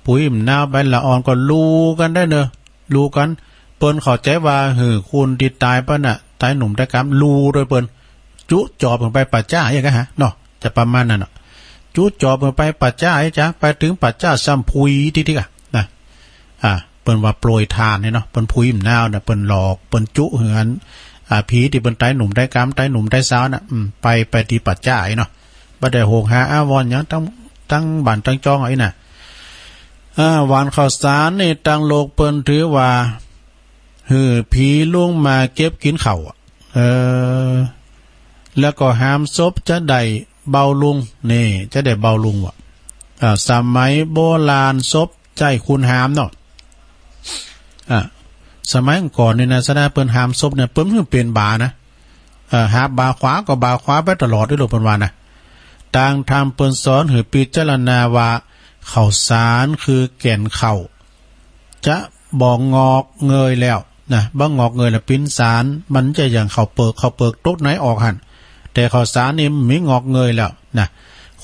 ผุยหม้ำหน้าวไป ละอ่อนก็ลูกั๋นได้เนาะ ลูกั๋น เปิ้นเข้าใจ๋ว่า หื้อ คนตี้ต๋ายไปน่ะ ต๋ายหนุ่มต๋ายกำ ลูโดยเปิ้น จุจอบเปิ้นไปป่าจ๊าอย่างเงี้ยฮะ เนาะ จะประมาณนั้นเนาะ จุจอบเปิ้นไปป่าจ๊า ไอ้จ๊ะ ไปเถิงป่าจ๊าซ้ำผุยติ๊กๆ อะ นะ อ่า เปิ้นว่าโปรยทานเนี่ยเนาะ เปิ้นผุยหม้ำหน้าวน่ะ เปิ้นหลอก เปิ้นจุหื้ออัน อ่า ผีตี้เปิ้นต๋ายหนุ่มต๋ายกำ ต๋ายหนุ่มต๋ายสาวน่ะ อืม ไป ไปตี้ป่าจ๊าไอ้เนาะ บ่ได้โหกหาอาวรณ์หยังตัง ตังบ้านตังจองไอ้น่ะ อ่า หว่านข้าวสารนี่ตางโลกเปิ้นถือว่า หื้อผีลุงมาเก็บกิ๋นข้าวอะ เออ แล้วก็หามศพจะได้เบาลุง นี่ จะได้เบาลุงว่ะ อ่า สมัยโบราณศพใจ๊คนหามเนาะ อ่า สมัยก่อนนี่นะ ศรัทธา เปิ้นหามศพเนี่ย เปิ้นหื้อเป๋นบ่านะ เอ่อ หาบ่าขวาก็บ่าขวาไปตลอดตี้ลูก เปิ้นว่านะ ตางธรรมเปิ้นสอนหื้อพิจารณาว่า ข้าวสารคือแก่นข้าว จะบ่งอกเงยแล้วนะ บ่งอกเงยแล้ว เป๋นสาร มันจะอย่างข้าวเปิก ข้าวเปิกตกไหนออกหั้น แต่ข้าวสารนี่บ่มีงอกเงยแล้วนะ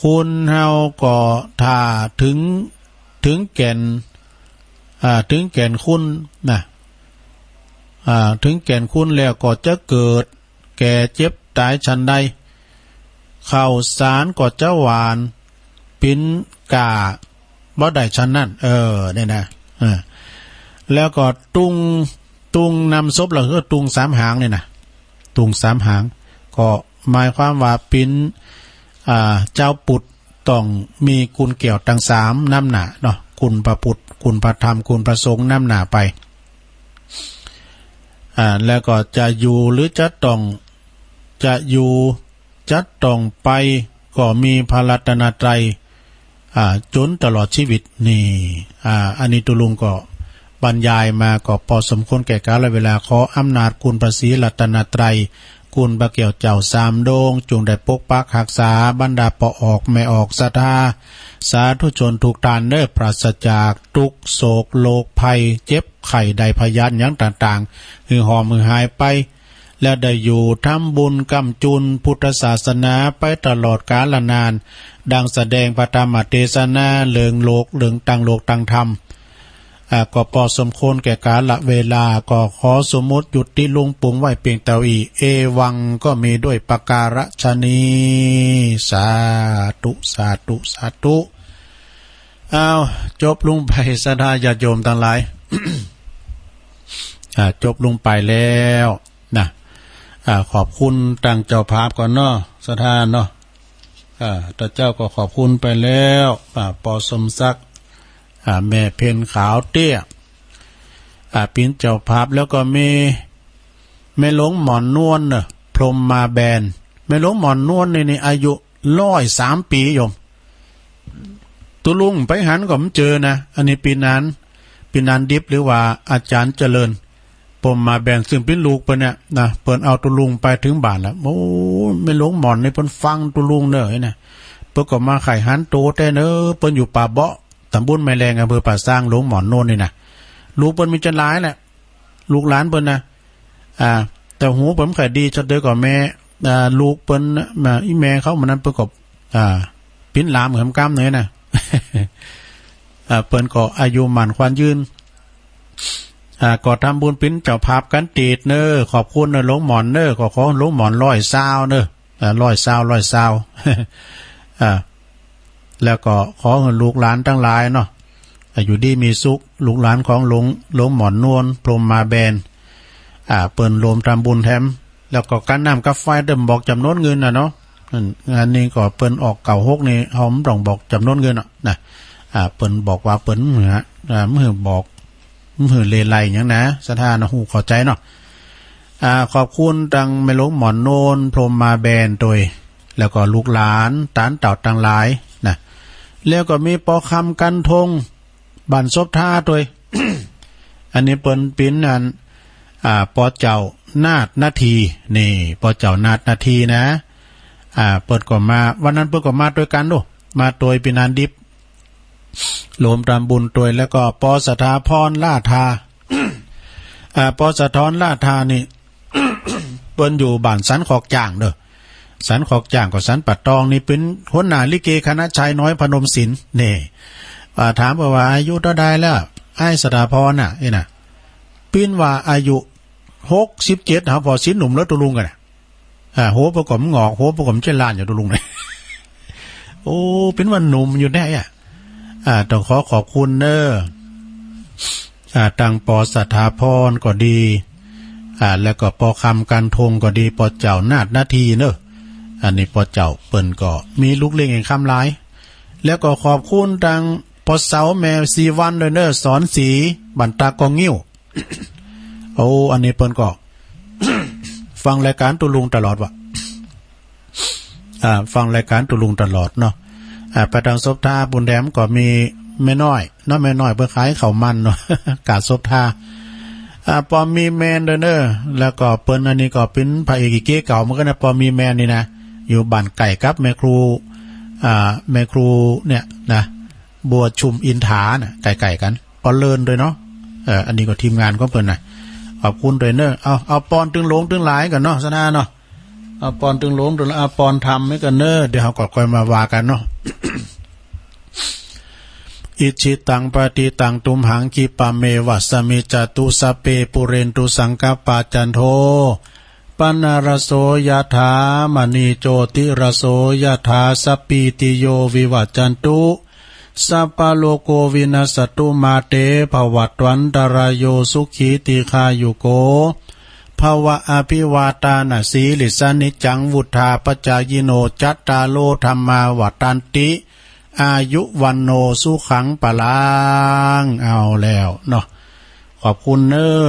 คนเฮาก็ถ้าเถิง เถิงแก่น อ่า เถิงแก่นคุณนะ อ่า เถิงแก่นคุณแล้วก็จะเกิด แก่เจ็บต๋ายฉันใด ข้าวสารก็จะหว่าน เป๋นก้าบ่ได้ฉันนั้น เออ เนี่ยนะ เออ แล้วก็ตุง ตุงนำศพ แล้วก็ตุงสามหางเนี่ยนะ ตุงสามหาง ก็หมายความว่าเป๋น อ่า จาวปุถต้องมีคุณแก้วตังสามนำหน้าเนาะ คุณพระพุทธ คุณพระธรรม คุณพระสงฆ์นำหน้าไป อ่า แล้วก็จะอยู่หรือจะต้อง จะอยู่จะต้องไป ก็มีพระรัตนตรัย อ่า จ๋นตลอดชีวิต นี่ อ่า อันนี้ตุ๊ลุงก็บรรยายมาก็ปอสมควรแก่กาลเวลา ขออำนาจคุณพระศรีรัตนตรัย คุณพระแก้วเจ้าสามดวง จงได้ปกปักฮักษาบรรดาป้อออกแม่ออกศรัทธา สาธุชนทุกท่านเด้อ ปราศจากตุ๊กข์โศกโรคภัย เจ็บไข้ได้พยาธิหยังต่างๆ หื้อหอมหื้อหายไป และได้อยู่ทำบุญก้ำจุนพุทธศาสนาไปตลอดกาลนาน ดังแสดงพระธรรมเทศนาเรื่องโลก เรื่องตังโลกตังธรรม อ่า ก็ปอสมควรแก่กาลเวลา ก็ขอสมมุติยุติลุงปรุงไว้เปียงเต้าอี้ เอวังก็มีด้วยประการฉะนี้ สาธุ สาธุ สาธุ อ้าว จบลุงไป ศรัทธาญาติโยมตังหลาย อ่า จบลุงไปแล้วนะ อ่า ขอบคุณตังเจ้าภาพก่อนเนาะ ศรัทธาเนาะ อ่า ตาเจ้าก็ขอบคุณไปแล้ว อ่า ปอสมศักดิ์ อ่า แม่เพ็ญขาวเตี้ย อ่า เป๋นเจ้าภาพ แล้วก็มีแม่หลวงหม่อนนวลเนาะ พรหมมาแบน แม่หลวงหม่อนนวลนี่ นี่อายุร้อยสามปี๋โยม ตุ๊ลุงไปหันก็บ่เจอนะ อันนี้ปี๋นาน ปี๋นานดิบ หรือว่าอาจ๋ารย์เจริญ พรหมมาแบน ซึ่งเป๋นลูกเปิ้นเนี่ยนะ เปิ้นเอาตุ๊ลุงไปเถิงบ้านแล้ว โอ้ แม่หลวงหม่อนนี่เปิ้นฟังตุ๊ลุงเน่อนะ เปิ้นก็มาใค่หันโตแต๊เน่อ เปิ้นอยู่ป่าเบาะ ตำบลแม่แลง อำเภอป่าซาง หลวงหม่อนโน่นนี่นะ ลูกเปิ้นมีจะหลายแหละ ลูกหลานเปิ้นนะ อ่า แต่หูเปิ้นบ่ค่อยดี จะเดินก็แม่ อ่า ลูกเปิ้น อ่า อี่แม่เขาเมื่อนั้นเปิ้นก็ อ่า ปิ้นหลามแหมกำเน่อนะ อ่า เปิ้นก็อายุหมั้นขวัญยืน อ่า ก็ทำบุญปิ้นเจ้าภาพกั๋นติดเน่อ ขอบคุณเน่อหลวงหม่อนเน่อ ก็ขอหลวงหม่อนร้อยซาวเน่อ อ่า ร้อยซาว ร้อยซาว อ่า แล้วก็ขอหื้อลูกหลานตังหลายเนาะ อ่า อยู่ดีมีสุข ลูกหลานของหลวง หลวงหม่อนโนน พรหมมาแบน อ่า เปิ้นรวมทำบุญแถม แล้วก็ก๋าน้ำก๋าไฟเปิ้นบอกจ๋ำนวนเงินน่ะเนาะ อัน อันนี้ก็เปิ้นออกเก้าหกนี่ เฮาบ่ต้องบอกจ๋ำนวนเงินอะนะ อ่า เปิ้นบอกว่าเปิ้นหื้อ อ่า บ่หื้อบอก บ่หื้อเลไลหยังนะ ศรัทธาเนาะ ฮู้เข้าใจ๋เนาะ อ่า ขอบคุณตังแม่หลวงหม่อนโนน พรหมมาแบนตวย แล้วก็ลูกหลาน ตานเต่าตังหลายนะ แล้วก็มีปอคำกันทง บ้านศพท่าตวย อันนี้เปิ้นปิ้นอัน อ่า ปอเจ้านาฏนาที นี่ ปอเจ้านาฏนาทีนะ อ่า เปิ้นก็มา วันนั้นเปิ้นก็มาตวยกั๋นดู มาตวยปี้นานดิบ รวมทำบุญตวย แล้วก็ปอสถาพรล่าทา อ่า ปอสถาพรล่าทานี่ เปิ้นอยู่บ้านสันขอกจ้างเน่อ สันขอกจ้างก็สันป่าตอง นี่เป๋นหัวหน้าลิเกคณะชายน้อยพนมศิลป์ นี่ อ่า ถามเปิ้นว่าอายุเต้าใดแล้ว อ้ายสถาพรน่ะ อี้นะ ปิ้นว่าอายุหกสิบเจ็ด หาผ่อสินหนุ่มแล้วตุ๊ลุงกั๋นน่ะ อ่า หัวเปิ้นก็บ่หงอก หัวเปิ้นก็บ่ใจ้หล้านอยู่ตุ๊ลุงเนี่ย โอ้ เป๋นว่าหนุ่มอยู่แน่อะ อ่า ต้องขอขอบคุณเน่อ อ่า ตังปอสถาพรก็ดี อ่า แล้วก็ปอคำกันทงก็ดี ปอเจ้านาฏนาทีเน่อ อันนี้ปอเจ้าเปิ้นก็มีลูกเลี้ยงเองคำหลาย แล้วก็ขอบคุณตังปอเสาแม่ศรีวรรณตวยเน่อ สอนศรี บ้านตากองงิ้ว โอ้ อันนี้เปิ้นก็ ฟังรายก๋านตุ๊ลุงตลอดว่ะ อ่า ฟังรายก๋านตุ๊ลุงตลอดเนาะ อ่า ไปตังศพท่าปูนแถมก็มีแม่น้อยเนาะ แม่น้อยเปิ้นขายข้าวมันเนาะ ก๋าศพท่า อ่า ปอมีแมนตวยเน่อ แล้วก็เปิ้นอันนี้ก็เป๋นพระเอกลิเกเก่าเหมือนกั๋นนะ ปอมีแมนนี่นะ อยู่บ้านใก้กับแม่ครู อ่า แม่ครูเนี่ยนะ บัวชุมอินทาน่ะ ใก้ๆ กั๋น ปอเลินตวยเนาะ เออ อันนี้ก็ทีมงานของเปิ้นน่ะ ขอบคุณตวยเน่อ เอา เอาปอนตึงหลวงตึงหลายก่อนเนาะ ศรัทธาเนาะ เอาปอนตึงหลวงตึง เอาปอนธรรมไว้ก่อนเน่อ เดี๋ยวเฮาก็ค่อยมาว่ากั๋นเนาะ อิจฉิตังปัตถิตังตุมหัง ขิปะเมวะสะมิจฉตุ สัพเพปูเรนตุสังกัปปา จันโท ปะนะระโสยะถา มะณีโจติระโสยะถา สัพพีติโยวิวัจจันตุ สัพพะโรโควินัสสะตุ มาเตภวัตวันตะราโย สุขีทีฆายุโกภะวะ อะภิวาทานะสีลิสสะ นิจจังวุฑฒาปะจายิโน จัตตาโรธัมมาวัฑฒันติ อายุวัณโณสุขังพะลัง เอาแล้วเนาะ ขอบคุณเน่อ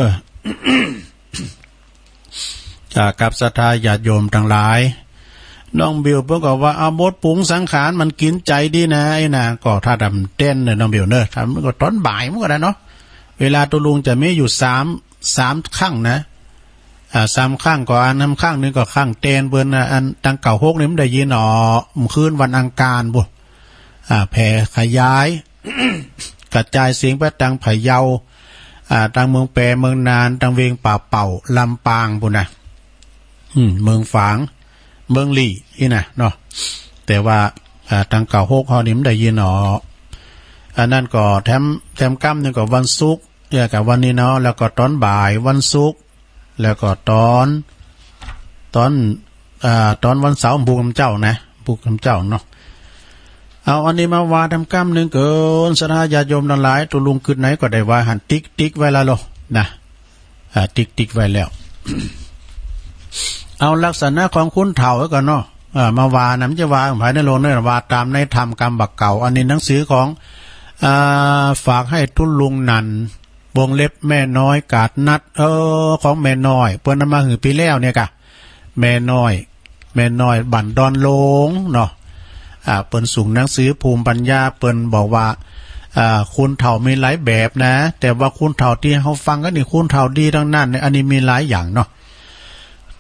อ่า กับศรัทธาญาติโยมตังหลาย น้องบิวเปิ้นก็ว่า เอาบทปรุงสังขารมันกิ๋นใจ๋ดีนะ อี้นะ ก็ถ้าดำเต้นเน่อ น้องบิวเน่อ ถ้ามันก็ต๋อนบ่ายมันก็ได้เนาะ เวลาตุ๊ลุงจะมีอยู่สาม สามครั้งนะ อ่า สามครั้งก็อันนั้นครั้งนึ่งก็ครั้งเต้นเปิ้นนะ อันตังเก้าหกนี่มันได้ยินอ๋อ เมื่อคืนวันอังคารปุ้น อ่า แผ่ขยาย กระจายเสียงไปตังพะเยา อ่า ตังเมืองแป เมืองน่าน ตังเวียงป่าเป่า ลำปางปุ้นนะ อืม เมืองฝาง เมืองลี้ อี้นะเนาะ แต่ว่า อ่า ตังเก้าหกเฮานี่มันได้ยินอ๋อ อันนั้นก็แถม แถมกำนึ่งก็วันศุกร์ เดียวกับวันนี้เนาะ แล้วก็ต๋อนบ่ายวันศุกร์ แล้วก็ต๋อน ต๋อน อ่า ต๋อนวันเสาร์พุธค่ำเจ๊านะ พุธค่ำเจ๊าเนาะ เอาอันนี้มาว่าแถมกำนึ่งเกิน ศรัทธาญาติโยมตังหลาย ตุ๊ลุงกึ๊ดไหนก็ได้ว่าหั้น ติ๊กติ๊กไว้แล้วโลนะ อ่า ติ๊กติ๊กไว้แล้ว เอาลักษณะของคนเฒ่าไว้ก่อนเนาะ อ่า มาว่านะ มันจะว่าไปในโลกนี้ ว่าต๋ามในธรรมกำบ่าเก่า อันนี้หนังสือของ อ่า ฝากให้ตุ๊ลุงนัน วงเล็บแม่น้อยกาดนัด เออ ของแม่น้อย เปิ้นนำมาหื้อปี๋แล้วเนี่ยก่ะ แม่น้อย แม่น้อยบ้านดอนโลงเนาะ อ่า เปิ้นส่งหนังสือภูมิปัญญา เปิ้นบอกว่า อ่า คนเฒ่ามีหลายแบบนะ แต่ว่าคนเฒ่าตี้เฮาฟังกั๋นนี่คนเฒ่าดีตังนั้นเนี่ย อันนี้มีหลายอย่างเนาะ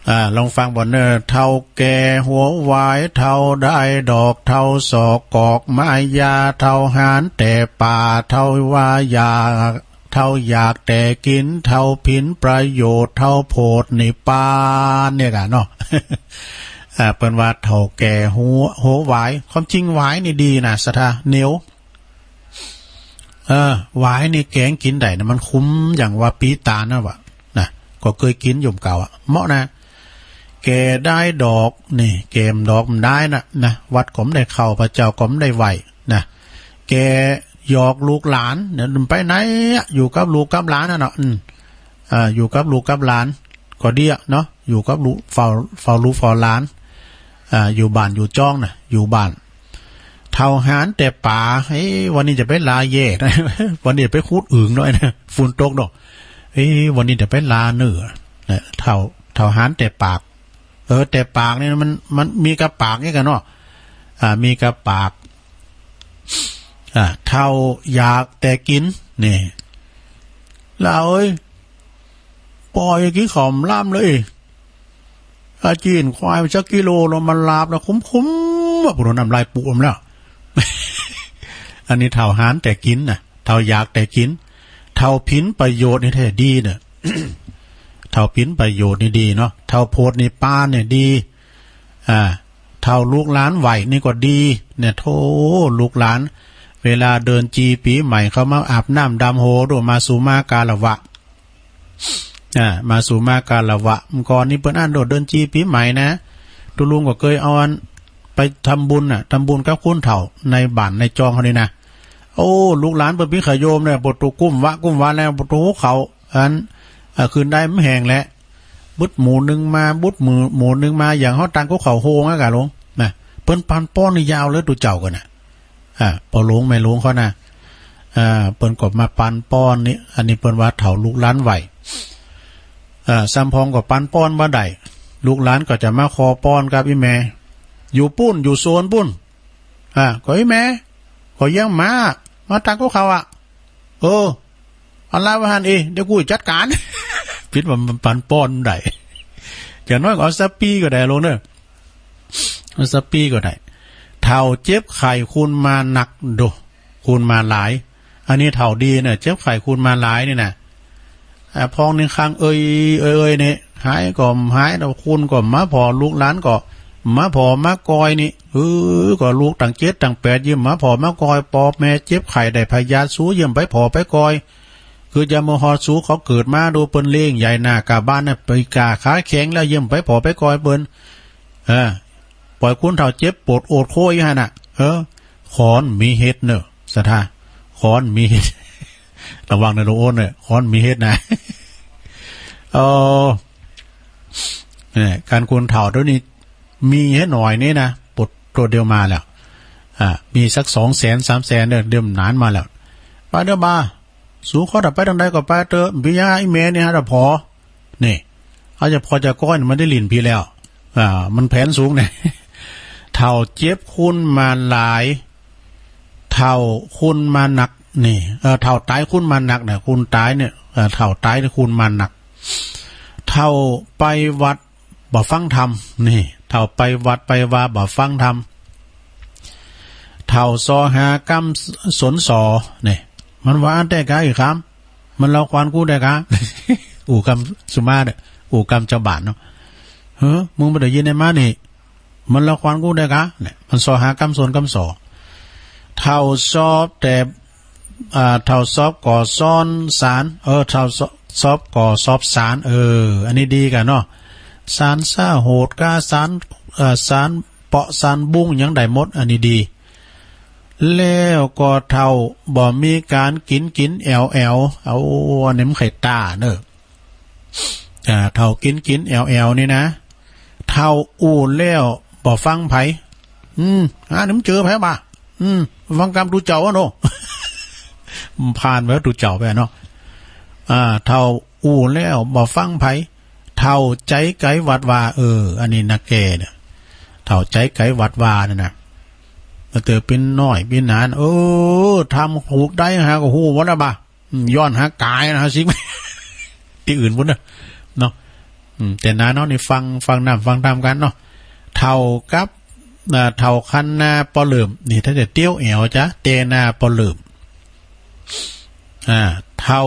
อ่า ลองฟังบ่อนเน่อ เฒ่าแก่หัววาย เฒ่าด้ายดอก เฒ่าศอกกอกไม้ยา เฒ่าหานแต่ป่า เฒ่าว่ายา เฒ่าอยากแต่กิ๋น เฒ่าผินประโยชน์ เฒ่าโผดนิพพาน เนี่ยก่ะเนาะ อ่า เปิ้นว่าเฒ่าแก่หัว หัวหวาย ความจริงหวายนี่ดีนะ ศรัทธา เหนียว เออ หวายนี่แก๋งกิ๋นได้นะ มันขมอย่างว่าปี๋ตาลนะวะ นะ ก็เกยกิ๋นอยู่เก่าอะ เหมาะนะ แก่ได้ดอก นี่ แก่ดอกบ่ได้นะ นะ วัดก็บ่ได้เข้า พระเจ้าก็บ่ได้ไหว้นะ แก่หยอกลูกหลานเนี่ย ไปไหนอะ อยู่กับลูกกับหลานน่ะเนาะ อืม อ่า อยู่กับลูกกับหลาน ก็ดีอะเนาะ อยู่กับลูก เฝ้า เฝ้าลูกเฝ้าหลาน อ่า อยู่บ้านอยู่จ้องน่ะ อยู่บ้าน เฒ่าหาญแต่ป๋า เฮ้ย วันนี้จะไปลาแยกนะ วันนี้จะไปขุดอึ่งหน่อยนะ ฝนตกเนาะ เอ้ย วันนี้จะไปลาเนื้อนะ เฒ่า เฒ่าหาญแต่ปาก เออ แต่ปากนี่มัน มันมีกะปากนี่ก่ะเนาะ อ่า มีกะปาก อ่า เฒ่าอยากแต่กิ๋น นี่ หลานเอ้ย ป้อยังกิ๋นข้าวบ่ล้ำเลย อาเจียนควายไปสักกิโลแล้ว มันหลาบแล้ว คุ้มๆ อะ ปุ้น น้ำลายปูออกมาแล้ว อันนี้เฒ่าหาญแต่กิ๋นน่ะ เฒ่าอยากแต่กิ๋น เฒ่าผินประโยชน์นี่แต๊ดีเน่อ เฒ่าผินประโยชน์นี่ดีเนาะ เฒ่าโผดนิพพานเนี่ยดี อ่า เฒ่าลูกหลานไหว้นี่ก็ดี เนี่ย โธ่ ลูกหลาน เวลาเดินจีปี๋ใหม่ เขามาอาบน้ำดำหัวดู มาสู่มาคารวะ อ่า มาสู่มาคารวะ เมื่อก่อนนี่เปิ้นอั้นโดดเดินจีปี๋ใหม่นะ ตุ๊ลุงก็เกยเอาอันไปทำบุญน่ะ ทำบุญกับคนเฒ่าในบ้านในจ้องเขานี่นะ โอ้ ลูกหลานเปิ้นปิ้งขะโยมเนี่ย ปวดตัวกุ้มวะ กุ้มวะแล้ว ปวดตัวหัวเข่า อัน อ่า คืนได้มันแห้งแหละ บึดหมู่นึ่งมา บึดหมู่ หมู่นึ่งมา อย่างเฮาตังกับข้าวโฮงอะกะหลวง นะ เปิ้นปันป้อนนี่ยาวเลย ตุ๊เจ้าก่อนน่ะ อ่า ป้อหลวงแม่หลวงเขานะ อ่า เปิ้นก็มาปันป้อนนี่ อันนี้เปิ้นว่าเฒ่าลูกหลานไหว้ อ่า ซ้ำพองก็ปันป้อนบ่ได้ ลูกหลานก็จะมาขอป้อนกับอี่แม่ อยู่ปุ้น อยู่โซนปุ้น อ่า ก็อี่แม่ ก็เยียะหมา มาตักกับข้าวอะ เออ อันละว่าหั้นเอ เดี๋ยวกูจัดก๋าน ผิดว่ามันปันป้อนได้ อย่างน้อยก็เอาสักปี้ก็ได้หลวงเน่อ เอาสักปี้ก็ได้ เฒ่าเจ็บไข้คูณมารหนัก โด คูณมารหลาย อันนี้เฒ่าดีเน่อ เจ็บไข้คูณมารหลายนี่นะ อ่า พองนึ่งครั้ง เอย เอย เอย นี่ หายก็หาย แล้วคูณก็มาผ่อ ลูกหลานก็มาผ่อ มากอยนี่ เออ ก็ลูกตั้งเจ็ดตั้งแปด เยียะมาผ่อ มากอย ป้อแม่เจ็บไข้ได้พยาธิ สูเยียะไปผ่อไปกอย คือจะมาฮอดสูเขาเกิดมาดู เปิ้นเลี้ยงใหญ่หน้ากาบ้านน่ะ ปีกาขาแข็งแล้ว เยียะไปผ่อไปกอยเปิ้น เออ ปล่อยคนเฒ่าเจ็บปวดโอดโครยอยู่หั้นน่ะ เออ ของมีเหตุเน่อ ศรัทธา ของมีเหตุ ระวังนะหลวงโอนเน่อ ของมีเหตุนะ เออ เนี่ย การคนเฒ่าเดี๋ยวนี้มีให้หน่อยนี่นะ ปวดตัวเดียวมาแล้ว อ่า มีสักสองแสนสามแสนเน่อ เดี๋ยวหนานมาแล้ว ไปเด้อบ่า สูขอถ้าไปตางใดก็ไปเต๊อะ บ่มีหยัง อี่แม่นี่หาแต่ผ่อ นี่ เฮาจะผ่อจะกอยนี่มันได้หลิ้นพี้แล้ว อ่า มันแผนสูงเนี่ย เฒ่าเจ็บคูณมารหลาย เฒ่าคูณมารหนัก นี่ เออ เฒ่าต๋ายคูณมารหนักเนี่ย คูณต๋ายเนี่ย เออ เฒ่าต๋ายเนี่ยคูณมารหนัก เฒ่าไปวัด บ่ฟังธรรม นี่ เฒ่าไปวัดไปวาบ่ฟังธรรม เฒ่าซอหากำสนสอ นี่ มันว่าอั้นแต๊กา อี่คำ มันเล่าขวัญกูแต๊กา อู้กำสุมาเน่อ อู้กำจาวบ้านเนาะ เฮ้อ มึงบ่ได้ยินไอ้หมานี่ มันเล่าขวัญกูแต๊กา เนี่ย มันซอหากำสนกำสอ เฒ่าซอบแต่ อ่า เฒ่าซอบก่อซ้อนสาร เออ เฒ่าซอ- ซอบก่อซอบสาร เออ อันนี้ดีกาเนาะ สารซ่าโหดกา สาร เอ่อ สารเปาะ สารบุ้ง หยังได้หมด อันนี้ดี แล้วก็เฒ่าบ่มีก๋านกิ๋นกิ๋นแอ๋วแอ๋ว เอา อันนี้มันใค่ต้าเน่อ อ่า เฒ่ากิ๋นกิ๋นแอ๋วแอ๋วนี่นะ เฒ่าอู้แล้วบ่ฟังใผ อืม อ่า นี่มันเจอใผบ่า อืม ฟังกำตุ๊เจ้าอะเนาะ มันผ่านไปแล้วตุ๊เจ้าไปเนาะ อ่า เฒ่าอู้แล้วบ่ฟังใผ เฒ่าใจ๋ไก๋วัดวา เออ อันนี้นักแก่เนี่ย เฒ่าใจ๋ไก๋วัดวาเนี่ยนะ มาเต๋อเป๋นน้อยเป๋นหนาน เออ ธรรมถูกใดหาก็ฮู้หมดแล้วบ่า อืม ย้อนหากายนะ หาสิ่ง ตี้อื่นพุ้นเน่อ เนาะ อืม แต่หนานเฮานี่ฟัง ฟังน้ำฟังธรรมกั๋นเนาะ เฒ่ากับ อ่า เฒ่าคันนาปอเหลิม นี่ถ้าจะเตี้ยวแอ๋วจ๊ะ แต่นาปอเหลิม อ่า เฒ เฒ่า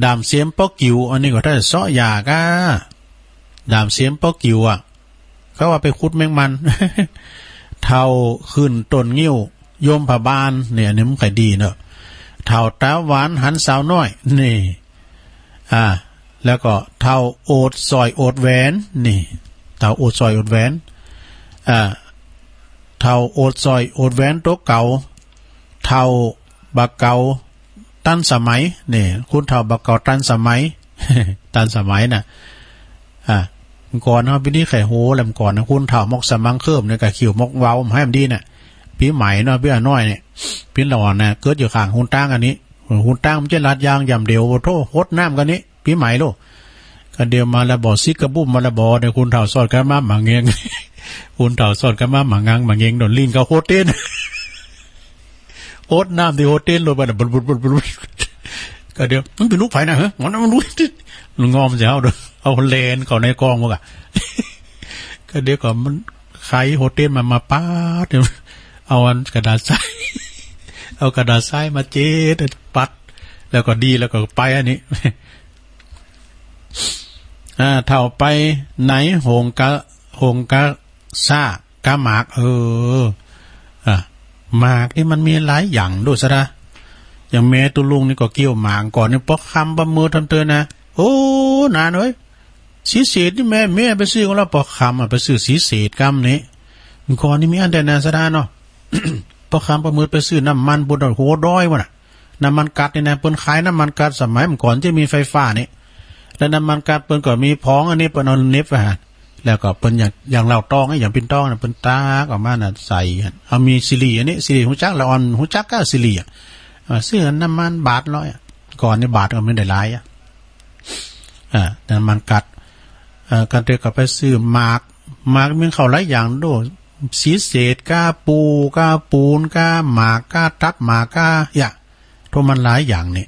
ด่ามเสียมป้อกิ่ว อันนี้ก็ถ้าเซาะหญ้าก้า ด่ามเสียมป้อกิ่วอะ เขาว่าไปขุดแมงมัน เฒ่าขึ้นต้นงิ้วยมผาบาน เนี่ย อันนี้มันใค่ดีเนาะ เฒ่าต๋าหวานหันสาวน้อย นี่ อ่า แล้วก็เฒ่าโอดสร้อยโอดแหวน นี่ เฒ่าโอดสร้อยโอดแหวน อ่า เฒ่าโอดสร้อยโอดแหวนตั๋วเก่า เฒ่าบ่าเก๋าตันสมัย นี่ คุณเฒ่าบ่าเก๋าตันสมัย ตันสมัยน่ะ อ่า เมื่อก่อนเฮาปี้นี้ใค่ฮู้แหละ เมื่อก่อนนะ คุณเฒ่าหมอกสมังเคิมเนี่ย ก็คิ้วหมอกเว้า บ่หื้อมันดีน่ะ ปี้ใหม่เนาะ ปี้อาน้อยเนี่ย ปี้หล่อน่ะ เกิดอยู่ข้างหุนตางอันนี้ หุนตางมันจะลาดยางย่ำเดียว โอ้โธ่ ฮดน้ำกันนี้ ปี้ใหม่ลูก ก็เดี๋ยวมาละบ่อ ซิกกระบุ้มมาละบ่อ เนี่ย คุณเฒ่าสอดกันมาหมาเงง คุณเฒ่าสอดกันมาหมางังหมาเงง โดนลิ้นเขาโคตรเต้น ฮดน้ำตี้โคตรเต้นลงไปน่ะ บุดบุดบุดบุด ก็เดี๋ยว มันเป๋นลูกใผน่ะ ฮะ มัน มันลูก มันงอมเสียเอาเด้อ เอาแลนเข้าในกองหมดอะ ก็เดี๋ยวก็มันไขโคตรเต้นมา มาปาด เอาอันกระดาษทราย เอากระดาษทรายมาเจ็ด ปัด แล้วก็ดี แล้วก็ไปอันนี้ อ่า เฒ่าไปไหนหงกา หงกาซ้ากาหมาก เออ อ่ะ หมากนี่มันมีหลายอย่างดูสะดา อย่างแม่ตุ๊ลุงนี่ก็เกี่ยวหมากก่อนนี่ ปอคำปอมืดทำเตือนนะ โอ้ นานเอ้ย สีเสดนี่แม่ แม่ไปซื้อของลาว ปอคำอะ ไปซื้อสีเสดกำนี่ ก่อนนี่มีอันใดนะสะดาเนาะ ปอคำปอมืดไปซื้อน้ำมันบุญหัวดอยว่ะน่ะ น้ำมันก๊าซนี่นะ เปิ้นขายน้ำมันก๊าซ สมัยเมื่อก่อนจะมีไฟฟ้านี่ แล้วน้ำมันก๊าซเปิ้นก็มีผองอันนี้ เปิ้นเอาเหน็บไว้หั่น แล้วก็เปิ้นอย่าง อย่างเหล้าตอง อย่างปิ่นตองน่ะ เปิ้นตักออกมาน่ะ ใส่หั่น เอามีซีรีอันนี้ ซีรีฮู้จัก ละอ่อนฮู้จักก้า ซีรีอะ อ่า ซื้อน้ำมันบาทร้อยอะ ก่อนนี่บาทก็บ่ได้หลายอะ อ่า น้ำมันก๊าซ เอ่อ กันเตอก็ไปซื้อหมาก หมากมีเข้าหลายอย่างโด สีเสดก้า ปูก้า ปูนก้า หมากก้า ตับหมากก้า อย่า ทั่วมันหลายอย่างนี่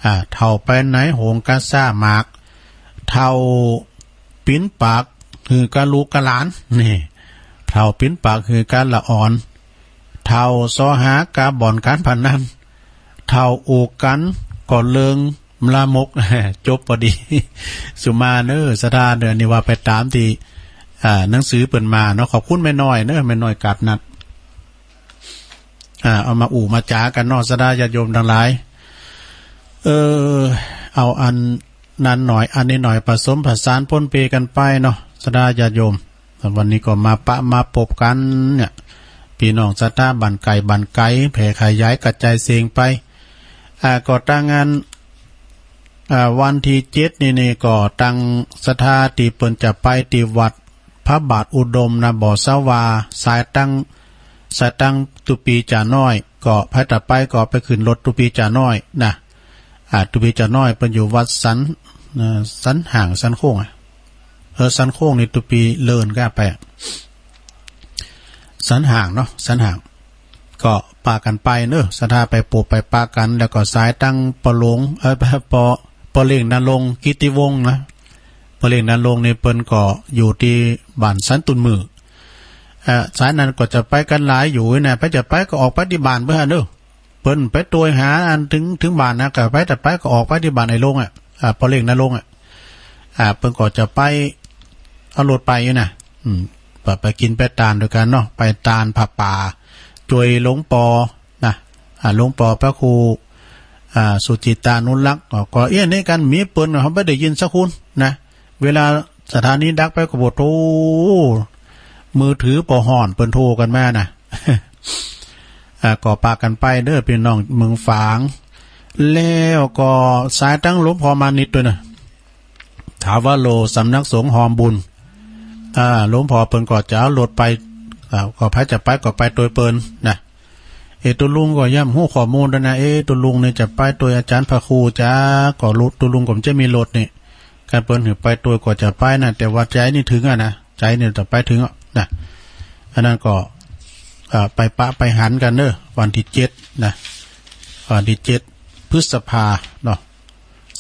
อ่า เฒ่าไปไหนหงกาซ้าหมาก เฒ่าปินปากหื้อกาลูกกาหลาน นี่ เฒ่าปินปากหื้อกาละอ่อน เฒ่าซอหากาบ่อนก๋านพนัน เฒ่าอูกกั๋นก็เลิงลามก จบปอดี สุมาเนอ สะดาเนอ นี่ว่าไปต๋ามตี้ อ่า หนังสือเปิ้นมาเนาะ ขอบคุณแม่น้อยเนอ แม่น้อยกาดนัด อ่า เอามาอู้มาจ๋ากั๋นเนาะ สะดาญาติโยมตังหลาย เออ เอาอันนั้นหน่อย อันนี้หน่อย ผสมผสานปนเปกั๋นไปเนาะ สะดาญาติโยม วันนี้ก็มาปะมาปบกั๋นเนี่ย ปี้น้องศรัทธาบ้านใก้บ้านไก๋ แผ่ขยายกระจายเสียงไป อ่า ก็ตังอัน อ่า วันตี้เจ็ดนี่ นี่ก็ตังศรัทธาตี้เปิ้นจะไปตี้วัดพระบาทอุดมนะ บ่อสะวา สายตัง สายตังตุปีจ่าน้อย ก็ใผจะไปก็ไปขึ้นรถตุปีจ่าน้อยนะ อ่า ตุปีจ่าน้อยเปิ้นอยู่วัดสัน เอ่อ สันห่าง สันโค้งอะ เออ สันโค้งนี่ตุปีเลินก็ไปอะ สันห่างเนาะ สันห่าง ก็ปะกั๋นไปเนอะ ศรัทธาไปปบไปปะกั๋น แล้วก็สายตังปอหลวง เอ่อ ปอ ปอเล่งนรงค์กิตติวงศ์นะ ปอเล่งนรงค์นี่เปิ้นก็อยู่ตี้บ้านสันตุนมือ เอ่อ สายนั้นก็จะไปกั๋นหลายอยู่นะ ใผจะไปก็ออกไปตี้บ้านเปิ้นเนอะ เปิ้นไปตวยหาอันเถิง เถิงบ้านนะ ก็ใผจะไปก็ออกไปตี้บ้านไอ้ลงอ่ะ อ่า ปอเล่งนรงค์อ่ะ อ่า เปิ้นก็จะไปเอารถไปอยู่นะ อืม ไป ไปกิ๋นไปตานตวยกั๋นเนาะ ไปตานผ้าป่า ตวยหลวงปอนะ อ่า หลวงปอพระครู อ่า สุจิตตานุรักษ์ ก็ ก็เอี้ยนี่กั๋น มีเปิ้นเฮาบ่ได้ยินสักคนนะ เวลาสถานีดักไปก็บ่โทร มือถือปอฮ้อนเปิ้นโทรกั๋นมานะ อ่า ก็ปะกั๋นไปเด้อปี้น้องเมืองฝาง แล้วก็สายตังหลวงพ่อมานิตย์ตวยนะ ถาวโร สำนักสงฆ์ฮอมบุญ อ่า หลวงพ่อเปิ้นก็จะเอารถไป อ่า ก็ใผจะไปก็ไปตวยเปิ้นนะ เอ ตุ๊ลุงก็ย่อมฮู้ข้อมูลตวยนะ เอ ตุ๊ลุงนี่จะไปตวยอาจ๋ารย์พระครูจ๊ะ ก็ลุ ตุ๊ลุงก็จะมีรถนี่ คันเปิ้นหื้อไปตวยก็จะไปนะ แต่ว่าใจ๋นี่เถิงอะนะ ใจ๋นี่จะไปเถิงอะนะ อันนั้นก็ อ่า ไปปะไปหันกั๋นเนอะ วันตี้เจ็ดนะ วันตี้เจ็ดพฤษภาเนาะ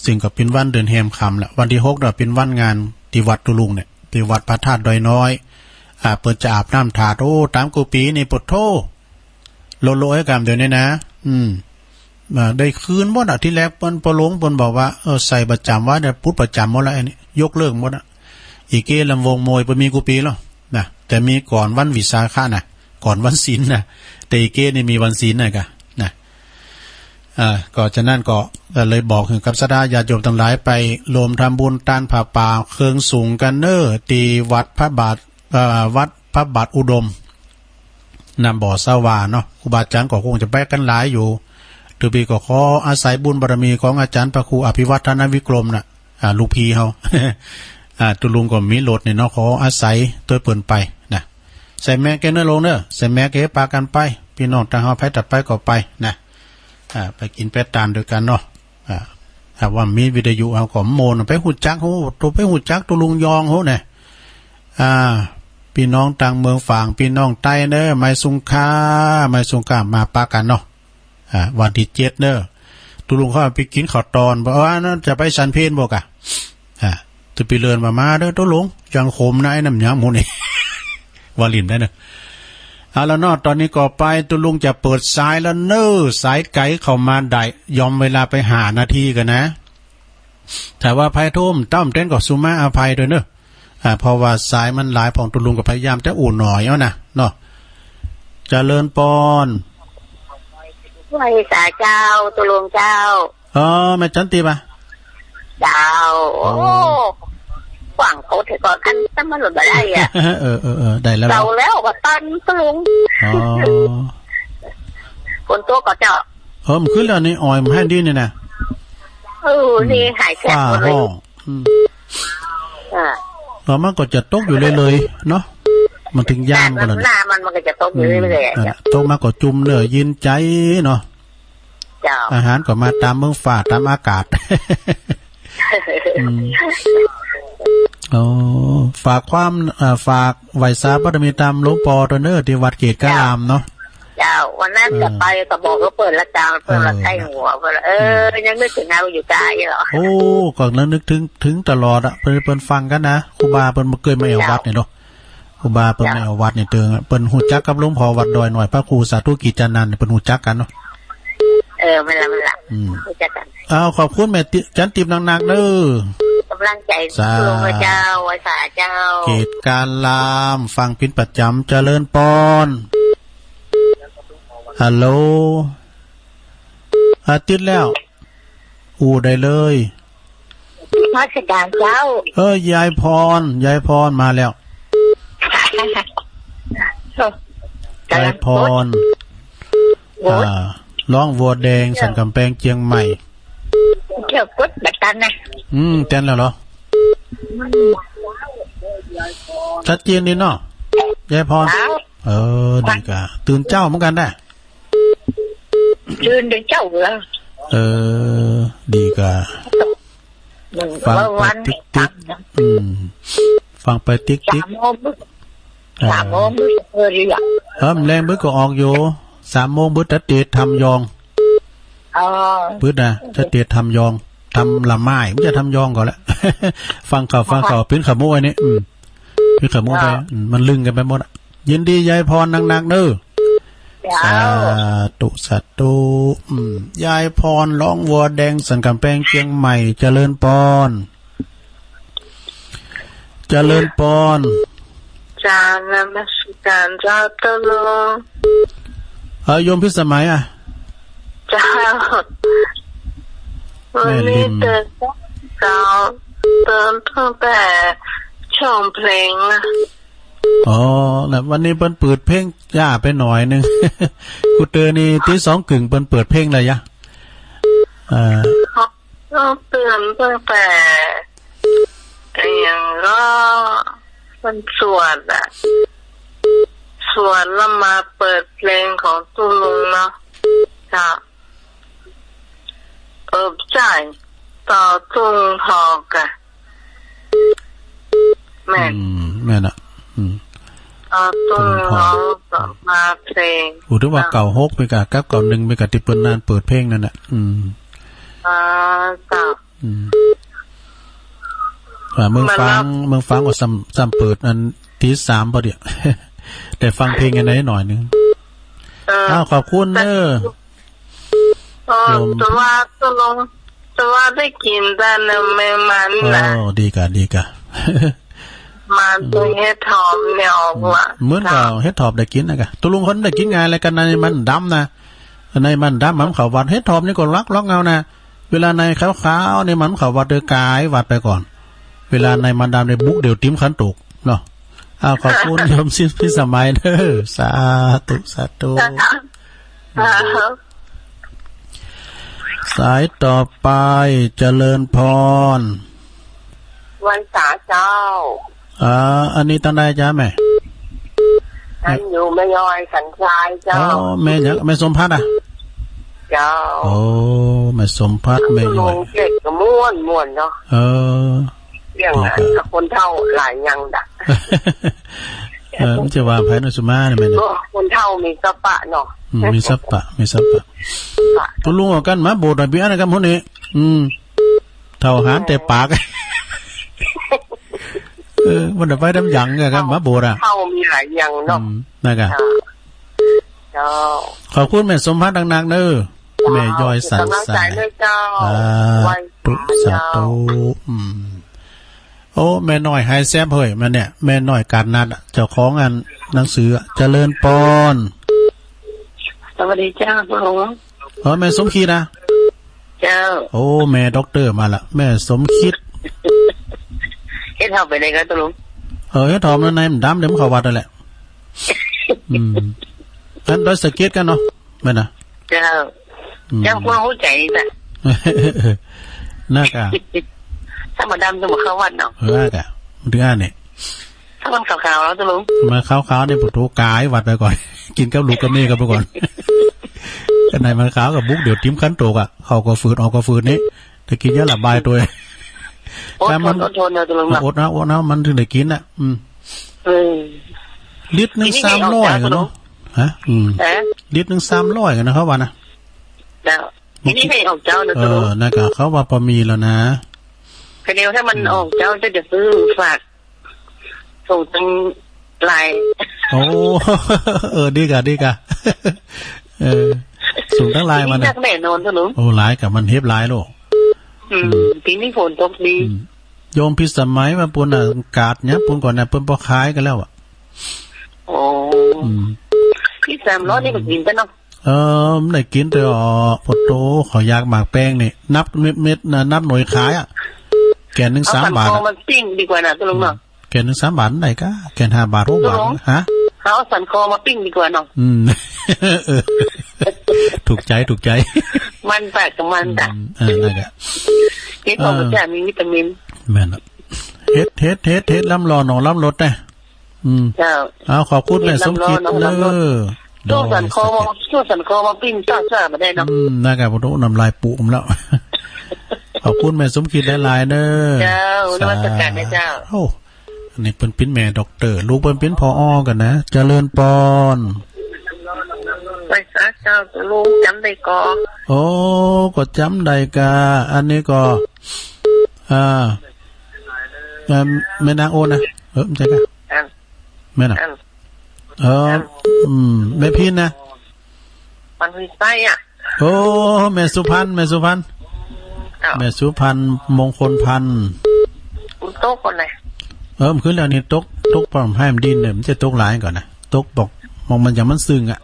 ซึ่งก็เป๋นวันเดือนแฮมค่ำละ วันตี้หกเนาะ เป๋นวันงานตี้วัดตุ๊ลุงเนี่ย ตี้วัดพระธาตุดอยน้อย อ่า เปิ้นจะอาบน้ำถาด โอ้ ต๋ามกู้ปี๋นี่ ปะโธ่ โลโลไอ้กำเดี๋ยวนี้นะ อืม อ่า ได้คืนหมดอะ ตี้แรกเปิ้น ปอหลวงเปิ้นบอกว่า เออ ใส่ประจ๋ำไว้เนี่ย ปลดประจ๋ำหมดแล้ว อันนี้ยกเลิกหมดอะ อีเก๊ลำวงมวยเปิ้นมีกู้ปี๋แล้วนะ แต่มีก่อนวันวิสาขะนะ ก่อนวันศีลนะ แต่อีเก๊นี่มีวันศีลนะกะนะ อ่า ก็ฉะนั้นก็ ก็เลยบอกหื้อกับศรัทธาญาติโยมตังหลายไปรวมทำบุญตานผ้าป่าเครื่องสูงกั๋นเน้อ ตี้วัดพระบาท เอ่อ วัดพระบาทอุดม น้ำบ่อสาหว่าเนาะ ครูบาอาจ๋ารย์ก็คงจะไปกั๋นหลายอยู่ ตุ๊ปี๋ก็ขออาศัยบุญบารมีของอาจ๋ารย์พระครูอภิวัฒนวิกรมน่ะ อ่า ลูกพี่เฮา อ่า ตุ๊ลุงก็มีรถนี่เนาะ ขออาศัยตวยเปิ้นไปนะ ใส่แมสก์เน้อลุงเน้อ ใส่แมสก์ ปากั๋นไป ปี้น้องตางเฮาใผตัดไปก็ไปนะ อ่า ไปกิ๋นไปตานตวยกั๋นเนาะ อ่า ถ้าว่ามีวิทยุเฮาก็โมนไป ฮู้จักฮู้ ตุ๊ไปฮู้จักตุ๊ลุงยองฮู้แน่ อ่า ปี้น้องตางเมืองฝาง ปี้น้องใต้เน้อ ไม้สุงค่า ไม้สุงค่า มาปะกั๋นเนาะ อ่า วันตี้เจ็ดเน้อ ตุ๊ลุงเขาไปกิ๋นข้าวตอน บอกว่านั้นจะไปฉันเพลบ่กะ อ่า ตุ๊ปี๋เลินมา มาเน้อตุ๊ลุง ยังขมนะไอ้น้ำยาหมู่นี่ ว่าหลิ้นได้เน้อ เอาละเนาะ ต๋อนนี้ก็ไป ตุ๊ลุงจะเปิดสายแล้วเน้อ สายไก๋เข้ามาได้ ยอมเวลาไปห้านาทีกั๋นนะ ถ้าว่าใผโทรต้ำเต้นก็สุมาอภัยตวยเน้อ อ่า เพราะว่าสายมันหลาย พ่องตุ๊ลุงก็พยายามจะอู้หน่อยเอานะเนาะ เจริญปอน ไหว้สาเจ้า ตุ๊ลุงเจ้า เออ แม่จันติบะ เจ้า โอ้ โอ้ ขว้างเขาเถอะก่อน อันนั้นมันหลุดมาได้อะ เออ เออ เออ ได้แล้ว เก่าแล้วก็ตันตุ๊ลุง อ๋อ ฝนตกก็เจ้า เออ มันขึ้นแล้วนี่ อ่อยมันแห้งดีนี่นะ เออ นี่หายแสบหมดเลย ฟ้าฮ้อง อืม อ่า แล้วมันก็จะตกอยู่เรื่อยๆ เนาะ มันเถิงยามก็แล้ว หน้ามัน มันก็จะตกอยู่เรื่อยๆ อืม นั่นแหละ ตกมาก็จุ่มเน้อ เย็นใจ๋เนาะ เจ้า อาหารก็มาต๋ามเมืองฟ้า ต๋ามอากาศ อืม อ๋อ ฝากความ เอ่อ ฝากไหว้สาบารมีต๋ามหลวงปอตวยเน้อ ตี้วัดเกศกาลามเนาะ เจ้า วันนั้น เออ จะไปก็บอกกับเปิ้นละเจ้า เปิ้นละ เออ ไข้หัว เปิ้นละ เออ อืม ยังนึกเถิงเฮาอยู่เจ้า โอ้ ก็นึกเถิง เถิงตลอดอะ เปิ้น เปิ้นฟังกั๋นนะ ครูบาเปิ้นบ่เกยมาแอ่ววัดนี่เนาะ ครูบาเปิ้น เจ้า มาแอ่ววัดนี่เถิง เปิ้นฮู้จักกับหลวงพ่อวัดดอยน้อย พระครูสาธุกิจจานันท์ เปิ้นฮู้จักกั๋นเนาะ เออ แม่นละ แม่นละ อืม ฮู้จักกั๋น เอา ขอบคุณแม่ติ จันติบนักๆ เน้อ ก๋ำลังใจ๋ สาธุ หลวงพ่อเจ้า ไหว้สาเจ้า เกศกาลาม ฟังเป๋นประจ๋ำ เจริญปอน ฮัลโหล อาทิตย์แล้ว อู้ได้เลย นมัสก๋านเจ้า เออ ยายพร ยายพรมาแล้ว เออ ยายพร โอ้ย อ่า ร้องวัวแดง สันก๋ำแปงเจียงใหม่ เจ้ากดบ่ตันนะ อืม แตนแล้วเหรอ อืม ชัดเจนดีเนาะ ยายพร เจ้า เออ ดีก่า ตื่นเจ๊าเหมือนกั๋นได้ ตื่นแต่เจ๊าเหรอ เออ ดีก่า อืม ฟังไปติ๊กติ๊ก วันวัน อืม ฟังไปติ๊กติ๊ก สามโมงบึก เออ สามโมงบึก เออ ดีอ่ะ เออ แลงบึกก็ออกอยู่ สามโมงบึก ตัดเตะทำยอง อ๋อ บึกนะ ตัดเตะทำยอง ทำละไม้ มันจะทำยองก่อนละ ฟังเขา ฟังเขา ปิ้นขมุกอันนี้ อืม ปิ้นขมุกไป อ๋อ อืม มันลึงกั๋นไปหมดอะ ยินดียายพรนักๆ เน้อ เจ้า สาธุ สาธุ อืม ยายพร ร้องวัวแดง สันก๋ำแปงเจียงใหม่ เจริญปอน เจริญปอน เจ้า นมัสก๋านเจ้าตุ๊ลุง เออ โยมพิสมัยอะ เจ้า แม่ริม วันนี้ตื่นเจ๊า ตื่นตั้งแต่ช่วงเพลงนะ อ๋อ แล้ววันนี้เปิ้นเปิดเพลงจ๊าไปหน่อยนึ่ง กูเตอนี่ตีสองเกิ่งเปิ้นเปิดเพลงอะไรยะ เอ่อ ต้องเตือนตั้งแต่ อย่างก็มันสวดอะ สวดแล้วมาเปิดเพลงของตุ๊ลุงเนาะ เจ้า เออ ใจ้ ต่อตุ๊ลุงทอกอะ แม่น อืม แม่นอะ อืม ต่อตุ๊ลุงทอก ต่อมาเพลง โอ้ ถือว่าเก่าหกไปกะ กับเก่านึ่งไปกะ ตี้เปิ้นนั่นเปิดเพลงนั่นน่ะ อืม อ๋อ เจ้า อืม อ่า เมืองฝาง มาแล้ว เมืองฝางก็ซ้ำ ซ้ำเปิดอันตีสามพอดี ได้ฟังเพลงอันไหนหน่อยนึ่ง เออ อ้าว ขอบคุณเน้อ เอ เออ โยม แต่ว่าตกลง แต่ว่าได้กิ๋นแต่น้ำแมงมัน อ๋อ น่ะ ดีก่ะ ดีก่ะ มาแต่เห็ดหอมเนี่ยออกว่า เหมือนกับเห็ดหอมได้กิ๋นนะก่ะ ตกลงคนได้กิ๋นไง อะไรกั๋น ในมันดำนะ ในมันดำมันเข้าหวัด เห็ดหอมนี่ก็ลักๆ เอานะ เวลาในขาวๆ นี่มันเข้าหวัด เออ ก๋ายหวัดไปก่อน เวลาในมันดำนี่บุกเดี่ยวติ๋มขันโตกเนาะ อ้าว ขอบคุณโยมพิสมัยเด้อ สาธุ สาธุ ค่ะ สายต่อไป เจริญพร วันเสาร์เจ้า อ่า อันนี้ตังใดจ๊ะแม่ อันอยู่แม่ย้อยสันทรายเจ้า อ๋อ แม่หยัง แม่สมภัทรอะ เจ้า โอ้ แม่สมภัทร แม่ย้อย ตกลงเจ๊กก็ม่วนๆ เนาะ เออ เรื่องอะ ดีครับ กับคนเฒ่าหลายอย่างดะ เออ มันจะว่าไผเนาะ สุมาเนี่ยแม่เนี่ย โอ้ คนเฒ่ามีสปะเนาะ อืม มีสปะ มีสปะ สปะ ตกลงเอากั๋นมาโบสถ์อะ ปีอันนั้นกั๋นหมดนี่ อืม เฒ่าหาญแต่ปาก เออ มันจะไปทำหยังกั๋น เฒ่า มาโบสถ์อะ เฒ่ามีหลายอย่างเนาะ อืม นั่นก่ะ เจ้า เจ้า ขอบคุณแม่สมภัทรนักๆ เด้อ เจ้า แม่ย้อยสันทราย เป็นกำลังใจด้วยเจ้า สาธุ ไหว้พระเจ้า สาธุ อืม โอ้ แม่น้อยหายแซบเฮ้ย มันเนี่ย แม่น้อยกาดนัดอะ เจ้าของอันหนังสืออะ เจริญปอน สวัสดีเจ้า คุณหลวง เออ แม่สมคิดนะ เจ้า โอ้ แม่ด็อกเตอร์มาละ แม่สมคิด เฮ็ดหอมไปไหนครับตกลง เออ เฮ็ดหอมในมันดำ เดี๋ยวมันเข้าหวัดนั่นแหละ อืม อันดอยสะเก็ดกั๋นเนาะ แม่นนะ เจ้า อืม เจ้าคนหัวใจน่ะ น่ากะ ถ้ามันดำจะมาเข้าหวัดเนาะ เออ น่ากะ มันถึงอันเนี่ย ถ้ามันขาวๆ แล้วตกลง มันขาวๆ เนี่ย ปะโถ ก๋ายหวัดไปก่อน กิ๋นกับลูกกับเมียกั๋นไปก่อน อันไหนมันขาวกับบุก เดี๋ยวติ๋มขันโตกอะ เข้าก็ฝืด ออกก็ฝืดนี่ แต่กิ๋นยาระบายตั๋ว อดทน แต่มัน อดทนนะตกลงนะ อดนะ อดนะ มันถึงได้กิ๋นน่ะ อืม เออ ลิตรนึ่ง กิ๋นนี่ สามร้อย ออกเจ้ากั๋นเนาะ ตกลง ฮะ อืม ฮะ ลิตรนึ่ง สามร้อย กั๋นนะ เขาว่านะ เจ้า กิ๋นนี่ให้ออกเจ้านะตกลง เออ นั่นก่ะ เขาว่าปอมีแล้วนะ ก็เดี๋ยวถ้ามัน อืม ออกเจ้าจะ จะซื้อฝาก ส่งตังไลน์ โอ้ เออ ดีก่ะ ดีก่ะ เออ ส่งตังไลน์มานะ นักแน่นอนตกลง โอ้ หลายก่ะ มันเห็บหลายโลก อืม อืม ปี๋นี้ฝนตกดี อืม โยมพิสมัยว่าปู๊นน่ะ กาดเนี่ย ปู๊นก่อนน่ะ เปิ้นบ่ขายกั๋นแล้วอะ โอ้ อืม พี่สามร้อยนี่ก็กิ๋นไปเนาะ เออ มันได้กิ๋นแต่ อ๋อ ปะโถ เขาอยากหมากแปงนี่ นับเม็ดๆ นะ นับหน่วยขายอะ แก่นนึ่ง เอา สามบาท สันคอ อะ มาปิ้งดีกว่านะตกลงเนาะ อืม แก่นนึ่ง สามบาทได้ก่ะ แก่นห้าบาท หกบาท ตกลง ฮะ เอาสันคอมาปิ้งดีกว่าเนาะ อืม เออ ถูกใจ๋ ถูกใจ๋ มันแปลกกับมันจ้ะ อืม เออ นั่นแหละ เห็ดหอม เออ จะมีวิตามิน แม่นละ เห็ด เห็ด เห็ด เห็ดลำหล่อหนองลำลดนะ อืม เจ้า เอา ขอบคุณแม่สมคิดเด้อ เห็ดลำหล่อหนองลำลด ช่วงสันคอมา โดย ช่วงสันคอมาปิ้งจ้าๆ มาได้เนาะ อืม นั่นก่ะ ปะโถ น้ำลายปูมแล้ว ขอบคุณแม่สมคิดหลายๆ เด้อ เจ้า นมัสก๋านนะเจ้า โอ้ อันนี้เปิ้นเป๋นแม่ด็อกเตอร์ ลูกเปิ้นเป๋น ผอ กั๋นนะ เจริญปอน ไหว้สาเจ้า ตกลงจ๋ำได้ก่อ โอ้ ก็จ๋ำได้ก่ะ อันนี้ก็ อ่า อ่า แม่นางโอนะ เออ บ่ใจ้ก่ะ อ่า แม่นอะ อ่า เออ อ่า อืม แม่พินนะ มันมีไส้อะ โอ้ แม่สุพรรณ แม่สุพรรณ อ้าว แม่สุพรรณ มงคลพันธุ์ มันตกก่อนเลย เออ มันขึ้นแล้วนี่ ตก ตกปอมให้มันดินเนี่ย มันจะตกหลายก่อนนะ ตกบอก มองมันอย่างมันซึ่งอะ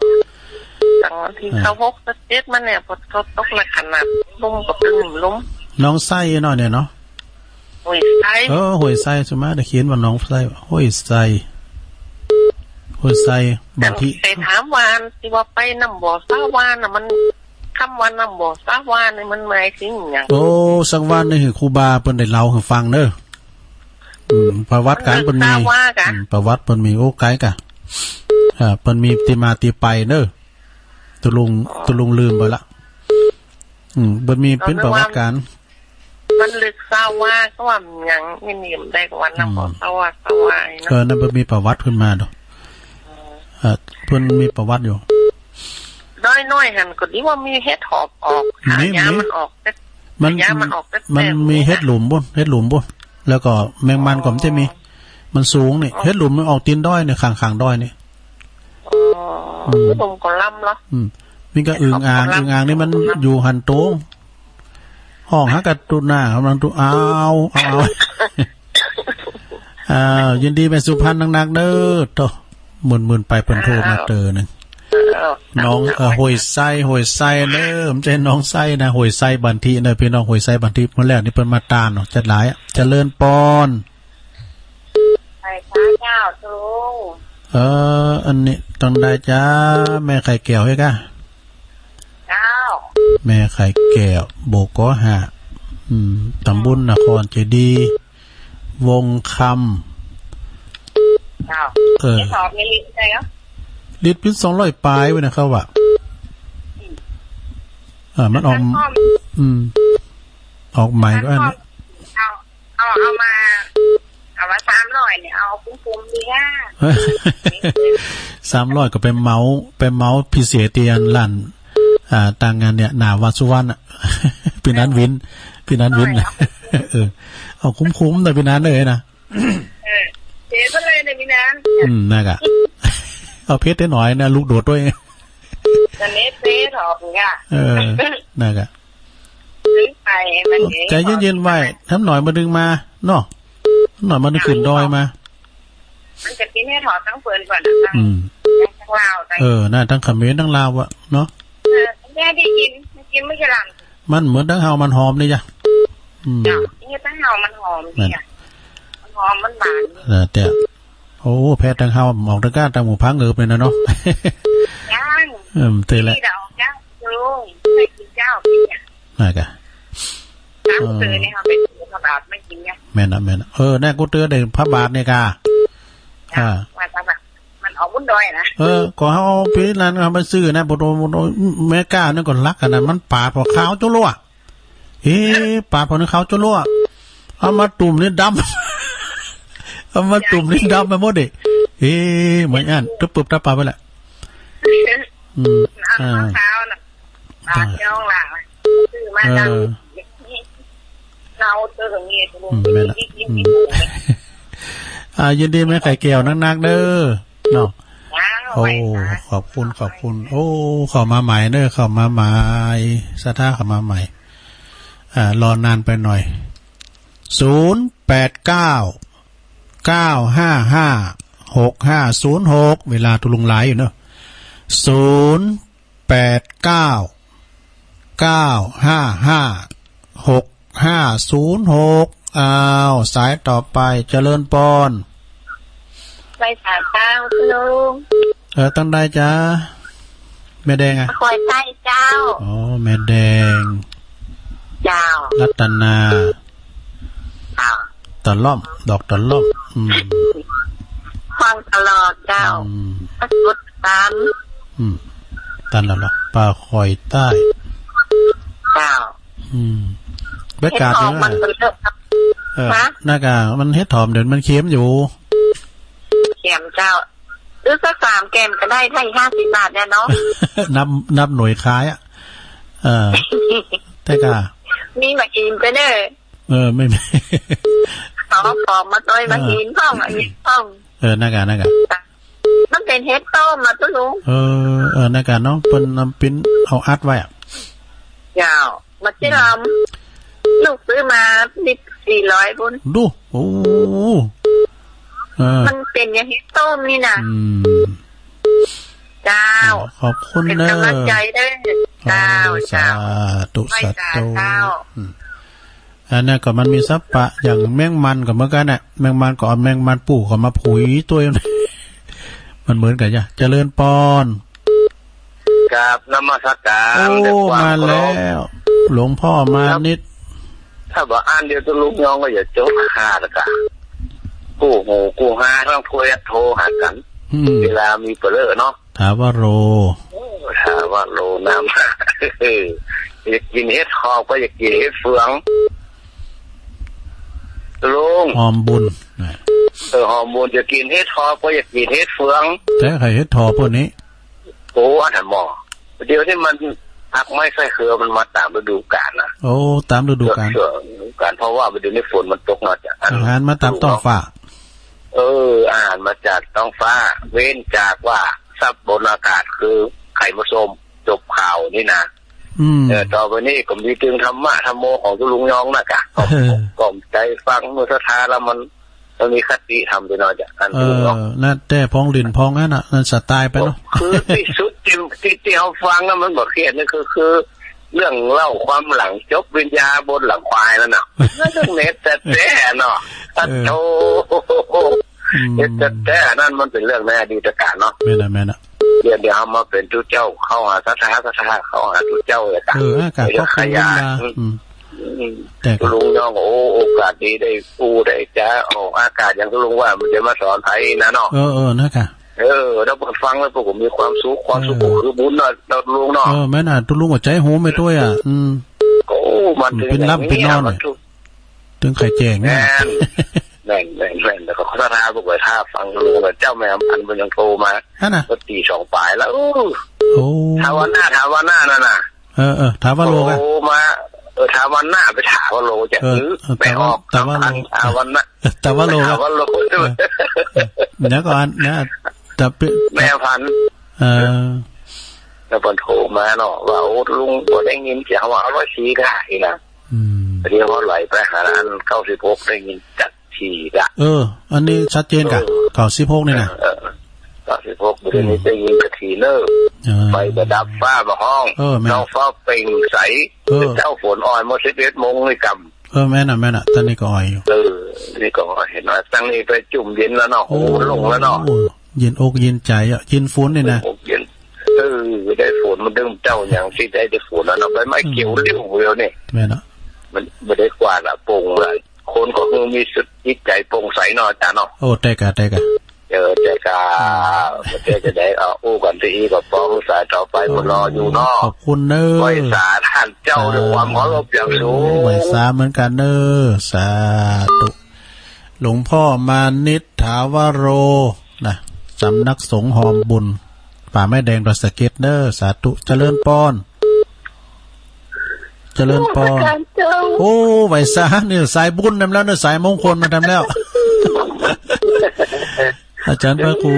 ตั้งวันที่ เออ เข้าหกเจ็ดมันเนี่ย พอเขาตกหนักขนาด ลมก็ตึงลม หนองไส้เนาะเนี่ยเนาะ ห้วยไส้ เออ ห้วยไส้ สุมาได้เขียนว่าหนองไส้ ห้วยไส้ ห้วยไส้ บางที แต่ถามว่า ตี้ว่าไปน้ำบ่อสาหวานน่ะ มัน คำว่าน้ำบ่อสาหวานนี่มันหมายถึงหยัง โอ้ สักวันนี่หื้อครูบาเปิ้นได้เล่าหื้อฟังเด้อ อืม ประวัติก๋านเปิ้นมี สาหวานก่ะ อืม ประวัติเปิ้นมี โอ้ ไก๋ก่ะ อ่า เปิ้นมีตี้มาตี้ไปเด้อ ตกลง อ๋อ ตกลงลืมไปละ อืม เปิ้นมี เปิ้นประวัติก๋าน มันลึกสาหวาน เขาว่าหยัง นี่ นี่มันได้กว่าน้ำบ่อ อืม สาหวาน สาหวานเนาะ เออ นั่นเปิ้นมีประวัติขึ้นมาเนาะ เออ เปิ้นมีประวัติอยู่ ดอยน้อยหั่นก็ดีว่ามีเห็ดหอบออก มี หายาม มี มันออก มัน หายามมันออก มันมีเห็ดหลุมปู๊น เห็ดหลุมปู๊น แล้วก็แมงมันก็มันจะมี อ๋อ มันสูงนี่ อ๋อ เห็ดหลุมมันออกตี๋นดอยนี่ ข้างๆ ดอยนี่ อ๋อ อืม เห็ดหลุมก็ลำเหรอ อืม นี่ก็อึ่งอ่าง อึ่งอ่างนี่มันอยู่หั้นโต ฮ้องหากะตุ๊หน้า กำลังตุ๊ เอา เอา เอา อ่า ยินดีแม่สุพรรณนักๆ เด้อ โธ่ หมื่นๆ ไปเปิ้นโทรมาเตื้อนึ่ง อ้าว น้อง เอ่อ ห้วยไซ ห้วยไซเด้อ บ่ใจ้หนองไซนะ ห้วยไซบ้านตี้เด้อ พี่น้อง ห้วยไซบ้านตี้ เมื่อแลงนี่เปิ้นมาตานเนาะ จัดหลายอะ เจริญปอน ไปค่ะเจ้า ลุง เออ อันนี้ต้องได้จ้า แม่ไข่แก้วเฮ้ยกะ เจ้า แม่ไข่แก้ว โบกกอห้า อืม ตำบลนครเจดีย์ วงคำ เจ้า เออ เดี๋ยวสอบในลิสต์ได้เหรอ ลิตรเปิ้นสองร้อยปลายเว้ยนะเขาว่า อืม อ่า มันออก มันก็ อืม ออกใหม่ก็อัน มันก็ เอา เอา เอามา เอามาสามร้อยเนี่ย เอาคุ้มๆ ดีอ่ะ สามร้อยก็ไปเหมา ไปเหมาพิเศษตี้อันร้าน อ่า ตางงานเนี่ย หน้าวัดสุวรรณอะ ปี้นันวิน ปี้นันวิน เออ เอาคุ้มๆ นะปี้นันเอ้ยนะ เออ เสียไปเลยเนี่ยปี้นัน อืม นั่นกะ เอาเพชรได้หน่อยนะ ลูกโดดด้วย ตอนนี้เฟซออกเนี่ย เออ นั่นกะ ซื้อไปมันเอง ใจเย็นๆ ไว้ ทำหน่อยบ่าดึงมา เนาะ ทำหน่อยบ่าดึงขึ้นดอยมา มันจะกินให้ถอดทั้งเปิ้นก่อนนะ อืม ทั้งลาวไป เออ น่ะ ทั้งเขมรทั้งลาวอะ เนาะ เออ แม่ได้กิน กินไม่ใช่หลัง มันเหมือนตังเฮามันหอมนี่จ้ะ อืม เจ้า นี่ตังเฮามันหอมนี่จ้ะ นั่น มันหอมมันหวาน เออ แต่ โอ้ แพทย์ตังเฮาออกตะกร้าตังหมู่พังเอิบเลยนะเนาะ ยัง เออ เตะแหละ นี่เดี๋ยวเจ้า ลุง ไปกินเจ้าพี่อะ น่ะกะ ตาม เออ ซื้อนี่เขาไปซื้อพระบาทไม่กินไง แม่นนะ แม่นนะ เออ แน่กูเตือนได้พระบาทนี่กะ อ่า ว่าพระบาทมันออกบุญดอยนะ เออ ก็เฮาเอาไปนั้น เฮาไปซื้อนะ บ่โดน บ่โดน แม่ก้านี่ก็รักกันนะ มันปาดพอขาวจุ๊ลัว เอ๊ะ ปาดพอนี่ขาวจุ๊ลัว เอามาตุ่มนี่ดำ เอามาตุ่มนี่ดำไปหมดดิ เอ๊ะ เหมือนอัน ตึ๊บปึ๊บตาปาไปแหละ อืม เอา อ่า ขาวน่ะ ปาด อ่า ย่องหลัง ซื้อมา เออ ดำ เราเจออย่างนี้ อืม แม่นละ อืม อ่า ยินดีแม่ไข่แก้วนักๆ เด้อ เนาะ ว้าว โอ้ ไหวสา ขอบคุณ ขอบคุณ โอ้ เข้ามาใหม่เด้อ เข้ามาใหม่ ศรัทธาเข้ามาใหม่ อ่า รอนานไปหน่อย ศูนย์แปดเก้า เก้าห้าห้า หกห้าศูนย์หก เวลาตุลุงไลฟ์อยู่เนาะ ศูนย์แปดเก้า เก้าห้าห้า หกห้าศูนย์หก อ้าว สายต่อไป เจริญปอน ไหว้สาเจ้า ลุง เออ ตังใดจ๊ะ แม่แดงอะ คอยใต้เจ้า อ๋อ แม่แดง เจ้า รัตนา เจ้า ตะล่อม ดอกตะล่อม อืม ฟังตลอดเจ้า อืม พระสุดตัน อืม ตันแล้วล่ะ ปลาคอยใต้ เจ้า อืม บรรยากาศ เห็ดหอม ดีนะ มันเป็นเรื่อง เออ ฮะ น่ากะ มันเห็ดหอมเดี๋ยวมันเค็มอยู่ เค็มเจ้า ซื้อสักสามแก่นก็ได้ ถ้าอีกห้าสิบบาทเนี่ยเนาะ นับ นับหน่วยขายอะ เออ แต่กะ มีมากินไปเด้อ เออ ไม่ ไม่ เอาของมาต้อยมากินพ่อง อันนี้พ่อง เออ น่ากะ น่ากะ มันเป็นเห็ดต้มอะตุ๊ลุง เออ เออ น่ากะเนาะ เปิ้นนำปิ้นเอาอัดไว้อะ เจ้า มาที่ลำ ลูกซื้อมาลิตรสี่ร้อยพุ้น ดู โอ้ เออ มันเป็นอย่างเห็ดต้มนี่นะ อืม เจ้า เออ ขอบคุณ เป็นกำลังใจเด้อ เด้อ เจ้า เออ เจ้า สาธุ ไหว้สา สาธุ เจ้า อืม อันนั้นก็มันมีสัพพะ อย่างแมงมันก็เหมือนกั๋นน่ะ แมงมันก็เอาแมงมันปู่เขามาผุยตวย มันเหมือนกั๋นจ้ะ เจริญปอน กราบนมัสการ โอ้ ด้วยความเคารพ มาแล้ว หลวงพ่อมานิด ถ้าบ่อ่านเดี๋ยวตุ๊ลุงยองก็อย่าจบขาดละกะ กู้หูกู้ฮาต้องโทร โทรหากั๋น อืม เวลามีเปลือเนาะ ถาวโร โอ้ ถาวโรนาม อยากกิ๋นเห็ดหอมก็อยากกิ๋นเห็ดเฟือง ลุง หอมบุญนะ เออ หอมบุญ อยากกิ๋นเห็ดหอมก็อยากกิ๋นเห็ดเฟือง แต่ใครเห็ดหอมพวกนี้ โอ้ อันนั้นหมอ เดี๋ยวนี้มันผักไม้ไส้เฮือมันมาต๋ามฤดูกาลนะ โอ้ ต๋ามฤดูกาล เฮือ ฤดูกาล เพราะว่าเดี๋ยวนี้ฝนมันตกเนาะจ๊ะ อาหารมาต๋ามต๊องฟ้า เออ อาหารมาจากต๊องฟ้า เว้นจากว่าทรัพย์บนอากาศคือไข่มดส้ม จบข่าวนี่นะ อืม เออ ต่อไปนี้ก็มีตึงธรรมะธัมโมของตุ๊ลุงยองนะกะ เออ ก็ใจ๋ฟังเมื่อศรัทธาแล้วมัน มันมีคติธรรมไปหน่อยจ้ะ อัน เออ ตุ๊ลุงยอง นะ แต่พองหลิ้นพองอันนั้นน่ะ นั่นสไตล์ไปเนาะ คือตี้สุดตี้ ตี้ ตี้เฮาฟังนะมันบ่เคียดนี่คือ คือเรื่องเล่าความหลังจบวิญญาบนหลังควายนั่นน่ะ นั่นเรื่องเน็ตแต๊ๆเนาะ เออ โธ่ อืม เน็ตแต๊ๆ นั่นมันเป๋นเรื่องในอดีตกาลเนาะ แม่นน่ะ แม่นน่ะ เดี๋ยว เดี๋ยวเฮามาเป๋นตุ๊เจ้า เข้าหาศรัทธา ศรัทธาเข้าหาตุ๊เจ้าเลยจ้ะ เออ อากาศ เดี๋ยว ก็คง ขยาย เวลา อืม อืม แต่ก็ ตุ๊ลุงยอง โอ้ โอกาสดีได้อู้ได้จ๋า ออกอากาศอย่างตุ๊ลุงว่ามันจะมาสอนไผนะเนาะ เออ เออ นะกะ เออ แล้วเปิ้นฟังแล้วเปิ้นก็มีความสุข ความสุข เออ ก็คือบุญเนาะ ตุ๊ลุงเนาะ เออ แม่นน่ะ ตุ๊ลุงก็ใจ๋โหมไปตวยอ่ะ อืม โอ้ มันเถิง เป๋นหลับ อย่างนี้ เป๋นนอน มัน น่ะ ทุก เถิงไข่แจ้งเนี่ย แม่น แม่น แม่น แม่น แล้วก็ศรัทธาบอกว่าถ้าฟังตุ๊ลุงแล้ว เจ้าแม่อำพันธ์มันยังโทรมา นั่นน่ะ ก็ตีสองป๋ายแล้ว โอ้ โอ้ ถาวรนาถ ถาวรนานั่นน่ะ เออ เออ ถาวโรกะ โอ้ มา เออ ถาวรนา ไปถาวโรจ้ะ เออ หรือ เออ ไปออก ถาวร ถาวรโร ถาวรนา เออ ถาวรโรกะ ถาวรโร เออ เออ เดี๋ยวก่อนนะ จะเป แม่พันธุ์ เออ แล้วเปิ้นโทรมาเนาะ ว่า โอ้ ลุงบ่ได้ยินเสียง ว่าเอาร้อยสี่กะอีกนะ อืม เดี๋ยวเฮาไหลไปหาอันเก้าสิบหก ได้ยินจัด ทีละ เออ อันนี้ชัดเจนกะ เออ เก้าสิบหก นี่นะ เออ เก้าสิบหก อืม เดี๋ยวนี้ได้ยินกะทีเนอะ เออ ไฟบ่ดับฟ้าบ่ฮ้อง เออ แม่น ท้องฟ้าเปล่งใส เออ เจ้าฝนอ่อยเมื่อสิบเอ็ดโมงนี่กำ เออ แม่นน่ะ แม่นน่ะ ต๋อนนี้ก็อ่อยอยู่ เออ นี่ก็อ่อย หันว่า ตางนี้ไปจุ่มเย็นแล้วเนาะ โอ้ โอ้ โล่งแล้วเนาะ เย็นอกเย็นใจ๋อ่ะ เย็นฝนนี่นะ อกเย็น เออ ได้ฝนมันดึงเจ้าอย่างตี้ได้ ได้ฝนแล้วเนาะ ใบไม้เขียว อืม ริ้วเดียวนี่ แม่นน่ะ มันบ่ได้กวาดละ โป่งละ คนก็คือมีจิตใจ๋โป่งใสเนาะ อาจ๋ารย์เนาะ โอ้ แต๊กะ แต๊กะ เออ แต๊กะ อืม แต๊กะได้ เอา อู้กั๋นตี้อี้ก็ปอ สายต่อไป โอ้ ก็รออยู่เนาะ ขอบคุณเนอะ ไหว้สาต้านเจ้า สา ด้วยความเคารพอย่างสูง ไหว้สาเหมือนกั๋นเนอะ สาธุ หลวงพ่อมานิตถาวโร นะ สำนักสงฆ์ฮอมบุญ ป่าไม้แดงดอยสะเก็ดเนอะ สาธุ เจริญปอน เจริญปอน อาจ๋ารย์เจ้า โอ้ ไหว้สาเนี่ย สายบุญนำแล้วเนอะ สายมงคลมาทำแล้ว อาจ๋ารย์พระครู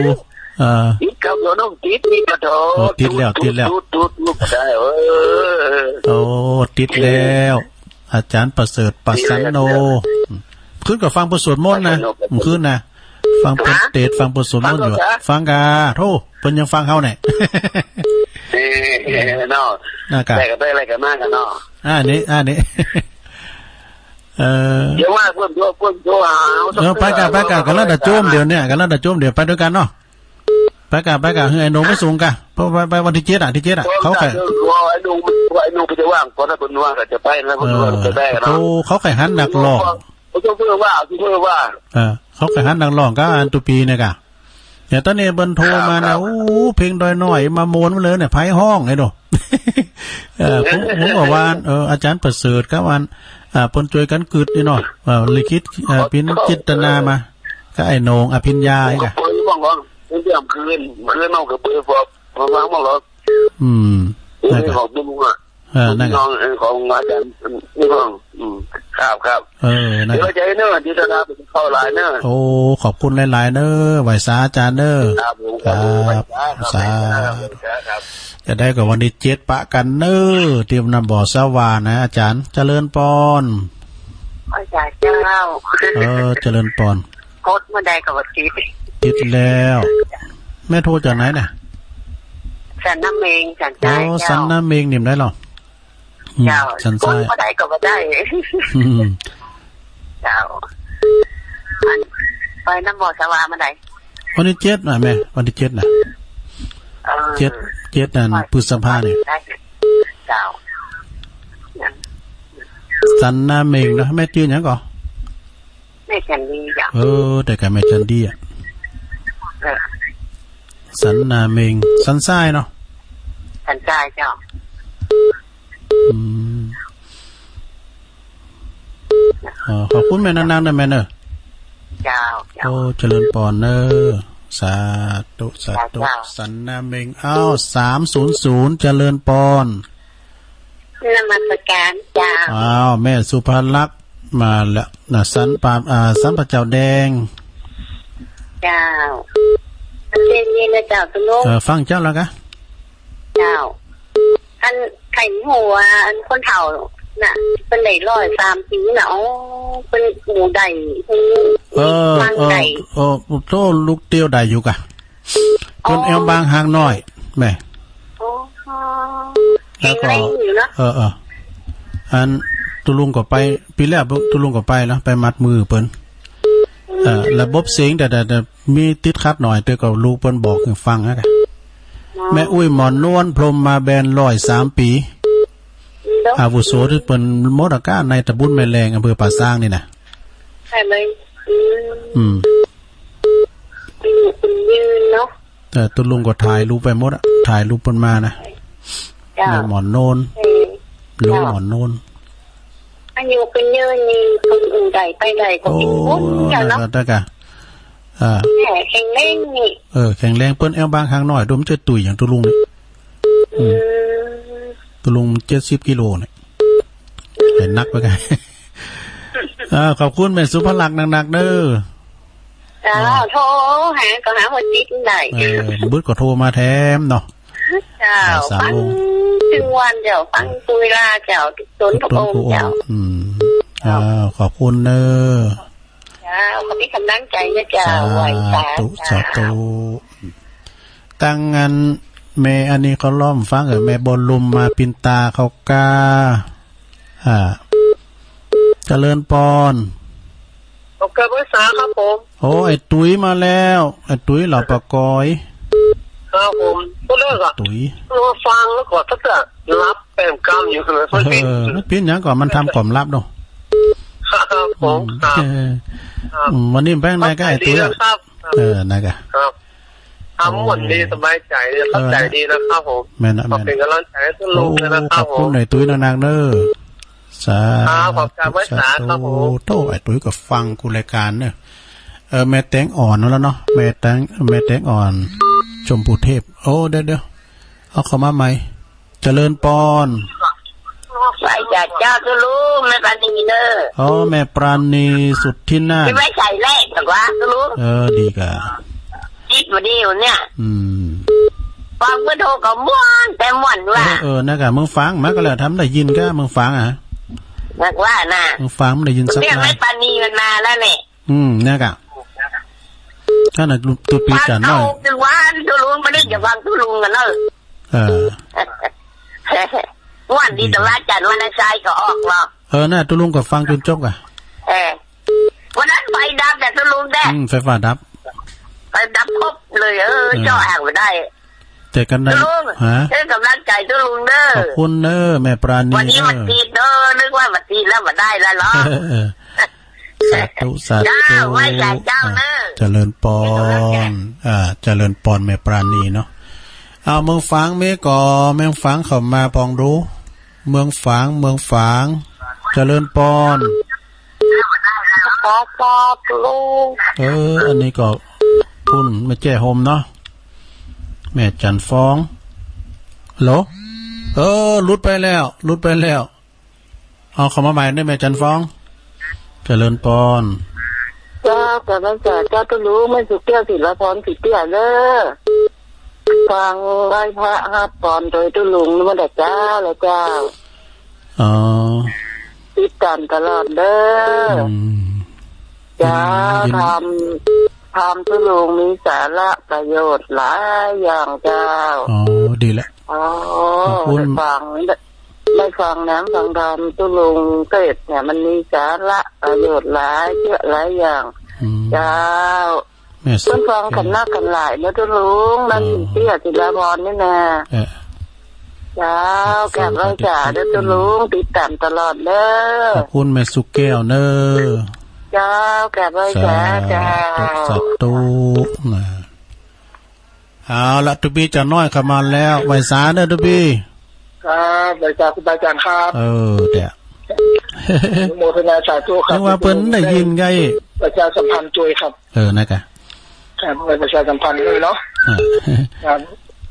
เอ่อ ติดครับ โยมน้องติดนี่กะโถ โอ้ ติดแล้ว ตุ๊ด ติดแล้ว ตุ๊ด ตุ๊ด ตุ๊ด ได้ เออ โอ้ ติดแล้ว อาจ๋ารย์ประเสริฐ ประสันโน ติดแล้ว ขึ้นก็ฟังเปิ้นสวดมนต์นะ ประสันโน ขึ้นนะ ฟังเปิ้น ฮะ เตสน์ ฟังเปิ้นสวดมนต์อยู่ ฟังก็ ฟังกะ โธ่ เปิ้นยังฟังเฮาเนี่ย เออ เนาะ นะกะ ได้ก็ได้อะไรกันมากกันเนาะ อ่า นี่ อ่า นี่ เออ เดี๋ยวว่าเปิ้นโทร เปิ้นโทรหาเฮา เออ ไปกะ ไปกะ กั๋นแล้วเดี๋ยวจ้วมเดี๋ยวเนี่ย กั๋นแล้วเดี๋ยวจ้วมเดี๋ยว ไปตวยกั๋นเนาะ ไปกะ ไปกะ หื้อไอ้โหน่งไปส่งกะ เพราะไป ไปวันตี้เจ็ดอ่ะ ตี้เจ็ดอ่ะ เขาใค่ เออ ไอ้โหน่ง ไอ้โหน่งมันจะว่าง เพราะถ้าเปิ้นว่างก็จะไปนะ เปิ้นว่างก็จะไปนะ เออ โอ้ เขาใค่หันนักร้อง โชเฟอร์ว่า โชเฟอร์ว่า เออ เขาใค่หันนักร้องกับอันตุ๊ปีเนี่ยกะ เนี่ย ต๋อนนี้เปิ้นโทรมานะ ครับ โอ้ เพลงดอยน้อย มาม่วนมาเลยเนี่ย ไผฮ้องไอ้โหน่ง เออ ผม ผมก็ว่า เออ อาจ๋ารย์ประเสริฐกับอัน อ่า เปิ้นจ้วยกั๋นกึ๊ดนี่เนาะ เออ ลิขิต เออ ปิ้นจินตนามา กับไอ้โหน่ง อภิญญา เออ อีกอ่ะ เปิ้นบอกว่า เปิ้นเตรียมคืน คืนเอากับเปิ้น พอ พอฟังมาแล้ว อืม เออ นั่นกะ ของตุ๊ลุงอ่ะ เออ นั่นกะ น้อง เออ ของอาจ๋ารย์ นี่ของ อืม ครับ ครับ เออ นั่นกะ เดี๋ยวจะให้เนอะ จินตนาไปเข้าไลน์เนอะ โอ้ ขอบคุณหลายๆ เนอะ ไหว้สาอาจ๋ารย์เนอะ ครับผม ครับ ครับ ไหว้สาครับ สาธุ ไหว้สาครับ จะได้ก็วันตี้เจ็ดปะกั๋นเนอะ ตี้น้ำบ่อสะหว่านะ อาจ๋ารย์ เจริญปอน อาจ๋ารย์เจ้า เออ เจริญปอน กดเมื่อใดก็ว่าติด ติดแล้ว แม่โทรจากไหนน่ะ สันนาเม็ง สันทราย อ๋อ เจ้า สันนาเม็งนี่ได้หรอ อืม เจ้า สันทราย กดเมื่อใดก็ว่าได้ อืม เจ้า อัน ไปน้ำบ่อสะหว่าเมื่อใด วันตี้เจ็ดน่ะแม่ วันตี้เจ็ดน่ะ เออ เจ็ด เจ็ดนั่น ไป พฤษภาเนี่ย ได้ เจ้า สันนาเม็งเนาะ แม่จื้อหยังก่อ แม่จันดีจ้ะ เออ แต่กับแม่จันดีอ่ะ เออ สันนาเม็ง สันทรายเนาะ สันทรายเจ้า อืม เออ ขอบคุณแม่นางๆ เนอะแม่เนอะ เจ้า เจ้า โอ้ เจริญปอนเนอะ สาธุ สาธุ เจ้า สันนาเม็ง อ้าว สามศูนย์ศูนย์ เจริญปอน นมัสการเจ้า อ้าว แม่สุภาลักษณ์มาแล้วนะ สันป่า อ่า สันป่าเจ้าแดง เจ้า เย็นๆ นะเจ้า ตุ๊ลุง เออ ฟังเจ้าแล้วกะ เจ้า อันใค่หัว อันคนเฒ่าน่ะ เปิ้นได้ร้อยสามปี๋น่ะ โอ้ เปิ้นอู้ได้ เออ ฟังได้ เออ โอ้ โธ่ ลูกเตี้ยวได้อยู่ก่ะ เปิ้นแอ้มบางหางน้อย แม่ โอ้ แล้วก็ แข็งแรงอยู่เนาะ เออ เออ อันตุ๊ลุงก็ไป ปี๋แล้วตุ๊ลุงก็ไปแล้ว ไปมัดมือเปิ้น เออ ระบบเสียงแต่ แต่ แต่มีติดขัดหน่อย แต่ก็ลูกเปิ้นบอกหื้อฟังนะ แม่อุ๊ยหมอนนวล พรหมมาแบน ร้อยสามปี๋ อาวุโสตี้เปิ้นมดอะก้า ในตำบลแม่แลง อำเภอป่าซางนี่นะ ใช่เลย อืม อืม อายุยืนเนาะ แต่ตุ๊ลุงก็ถ่ายรูปไปหมดอะ ถ่ายรูปเปิ้นมานะ เจ้า แม่หมอนนวล เออ ลุงหมอนนวล อายุเปิ้นยืนนี่ เปิ้นอู้ได้ไปได้ก็เป๋นบุญเจ้าเนาะ โอ้ ได้กะ อ่า แข็งแรงนี่ เออ แข็งแรง เปิ้นแอ้มบางหางน้อย ดมเจ้าตุ้ยอย่างตุ๊ลุงนี่ อืม อืม ตุ๊ลุงเจ็ดสิบกิโลเนี่ย เป๋นนักไปไง อ่า ขอบคุณแม่สุภลักษณ์นักๆ เด้อ เจ้า อ่า โทรหาก็หาหัวจิตได้ เออ บึดก็โทรมาแถมเนาะ เจ้า บ่ายสามโมง ฟังตึงวันเจ้า ฟังกู้เวลาเจ้า ทุกตนทุกองค์เจ้า ทุกตนทุกองค์ อืม เจ้า อ่า ขอบคุณเน้อ เจ้า ขอมีก๋ำลังใจ๋นะเจ้า สาธุ ไหว้สา สาธุ เจ้า ตังอั้น แม่อันนี้ก็ล้อมฟัง เออ แม่บัวลุมมาปินตาเขากา อ่า เจริญปอน ขอกราบไหว้สาครับผม โอ้ ไอ้ตุ๋ยมาแล้ว ไอ้ตุ๋ยเหล่าปะกอย ครับผม ก็เลิกอะ ตุ๋ย รอฟังแล้วก็ถ้าจะหลับแปมกำอยู่เลย เออ มันเป๋นหยังก่อ มันทำก๋อมหลับเนาะ ครับผม ครับ เออ ครับ อืม วันนี้แป้งได้ก็ไอ้ตุ๋ยอะ ครับ เออ นะกะ ครับ ทำม่วนดี โอ้ สบายใจ๋ดี เข้าใจ๋ดีนะครับผม แม่นนะ ขอเป๋นก๋ำลังใจ๋หื้อตุ๊ลุงด้วยนะครับผม โอ้ ขอบคุณไอ้ตุ๋ยนักๆ เน้อ สาธุ ครับ ขอกราบไหว้สาครับผม สาธุ โธ่ ไอ้ตุ๋ยก็ฟังกู้รายก๋านเน้อ เออ แม่แตงอ่อนนั่นแหละเนาะ แม่แตง แม่แตงอ่อน ชมพูเทพ โอ้ เดี๋ยวๆ เอาเข้ามาใหม่ เจริญปอน ไหว้สาเจ้าตุ๊ลุง แม่ปราณีเน้อ อ๋อ แม่ปราณีสุทธินาถ ไปไหว้สาแรกดีกว่าตุ๊ลุง เออ ดีกะ จิตบ่ดีอยู่เนี่ย อืม ฟังเปิ้นโทรก็ม่วน แต่ม่วนว่า เออ เออ นะกะ มึงฟังมาก็แล้ว ทำได้ยินกะ มึงฟังอะ นักว่าน่ะ มึงฟังมันได้ยินสัก เรียก หน่อย แม่ปราณีมันมาแล้วเนี่ย อืม เนี่ยกะ ถ้าน่ะ ตุ๊ปีจ๋าน้อย ฟังเข้าตึงวันตุ๊ลุง บ่ได้จะฟังตุ๊ลุงกั๋นเน้อ เออ วันดีตลาดจันทร์วันอาทิตย์ก็ออกเนาะ เออ น่ะ ตุ๊ลุงก็ฟังจ๋นจบกะ เออ วันนั้นไฟดับแต่ตุ๊ลุงแด้ อืม ไฟฟ้าดับ ไฟดับปุ๊บเลย เออ เออ เจ้าแอ่งบ่ได้ เจอกั๋นได้ ตุ๊ลุง ฮะ หื้อก๋ำลังใจ๋ตุ๊ลุงเน้อ ขอบคุณเน้อ แม่ปราณี วันนี้ เน้อ วันติดเน้อ นึกว่าวันติดแล้วบ่ได้แล้วเหรอ เออ สาธุ สาธุ เจ้า ไหว้สาเจ้าเน้อ อ่า เจริญปอน อ่า เจริญปอน แม่ปราณีเนาะ เอา เมืองฝางมีก่อ เมืองฝางเข้ามาปองดู เมืองฝาง เมืองฝาง เจริญปอน ขอ ขอบคุณลุง เออ อันนี้ก็ปุ้นแม่แจ้โฮมเนาะ แม่จันทร์ฟอง ฮัลโหล เออ หลุดไปแล้ว หลุดไปแล้ว เอาเข้ามาใหม่เน้อ แม่จันทร์ฟอง เจริญปอน เจ้า กราบไหว้สาเจ้าตุ๊ลุง แม่สุแก้ว ศิลาพร ศรีเตี้ยเน้อ ฟังไหว้พระฮับปอนโดยตุ๊ลุงมาแต่เจ๊าแล้วเจ้า อ๋อ ติดต๋ามตลอดเน้อ อืม เจ้า ยินดี ยินดี ธรรม ธรรมตุ๊ลุงมีสาระประโยชน์หลายอย่างเจ้า อ๋อ ดีละ อ๋อ ขอบคุณ ได้ฟัง ได้ฟังน้ำฟังธรรมตุ๊ลุงเตศน์เนี่ย มันมีสาระประโยชน์หลายเจื้อหลายอย่าง อืม เจ้า แม่สุ เปิ้นฟังกั๋นนักกั๋นหลายเน้อตุ๊ลุง นั่น เออ เตี้ย ศิลาพรนี่นา เออ เจ้า สาธุ กราบไหว้สาเน้อตุ๊ลุง ติดต๋ามตลอดเน้อ ขอบคุณแม่สุแก้วเน้อ เจ้า กราบไหว้สา สาธุ เจ้า สาธุ นะ เอาละ ตุ๊ปีจ๋าน้อยเข้ามาแล้ว ไหว้สาเน้อตุ๊ปี ครับ ไหว้สาครูบาอาจ๋ารย์ครับ เออ เดี๋ยว อนุโมทนาสาธุครับ นึกว่าเปิ้นได้ยินไง ประชาสัมพันธ์จ้วยครับ เออ นะกะ ครับ ไหว้ประชาสัมพันธ์ด้วยเนาะ อ่า ครับ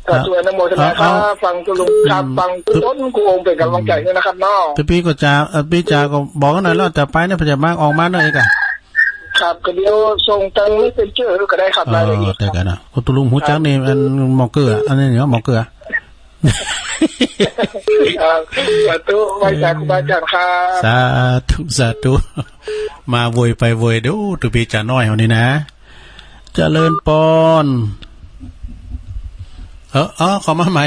ครับ สาธุ อนุโมทนาครับ เอา เอา ฟังตุ๊ลุงครับ อืม ฟังตุ๊ลุงกู้องค์เป๋นก๋ำลังใจ๋ด้วยนะครับเนาะ ตุ๊ปีก็จะ เอ่อ ตุ๊ปีจ๋าก็บอกหน่อยแล้ว จะไปเนี่ย เปิ้นจะมาออกมาหน่อยกะ ครับ ก็เดี๋ยวส่งตางเมสเซนเจอร์ก็ได้ครับ เออ รายละเอียด เดี๋ยวกั๋นนะ ตุ๊ลุงฮู้จักนี่ อันหม่องเกื้อ อันนี้เนาะ หม่องเกื้อ เออ สาธุ ไหว้สาครูบาอาจ๋ารย์ครับ สาธุ สาธุ มาโวยไปโวย เดี๋ยว ตุ๊ปี้จ๋าน้อยเฮานี่นะ เจริญปอน เออ เออ เข้ามาใหม่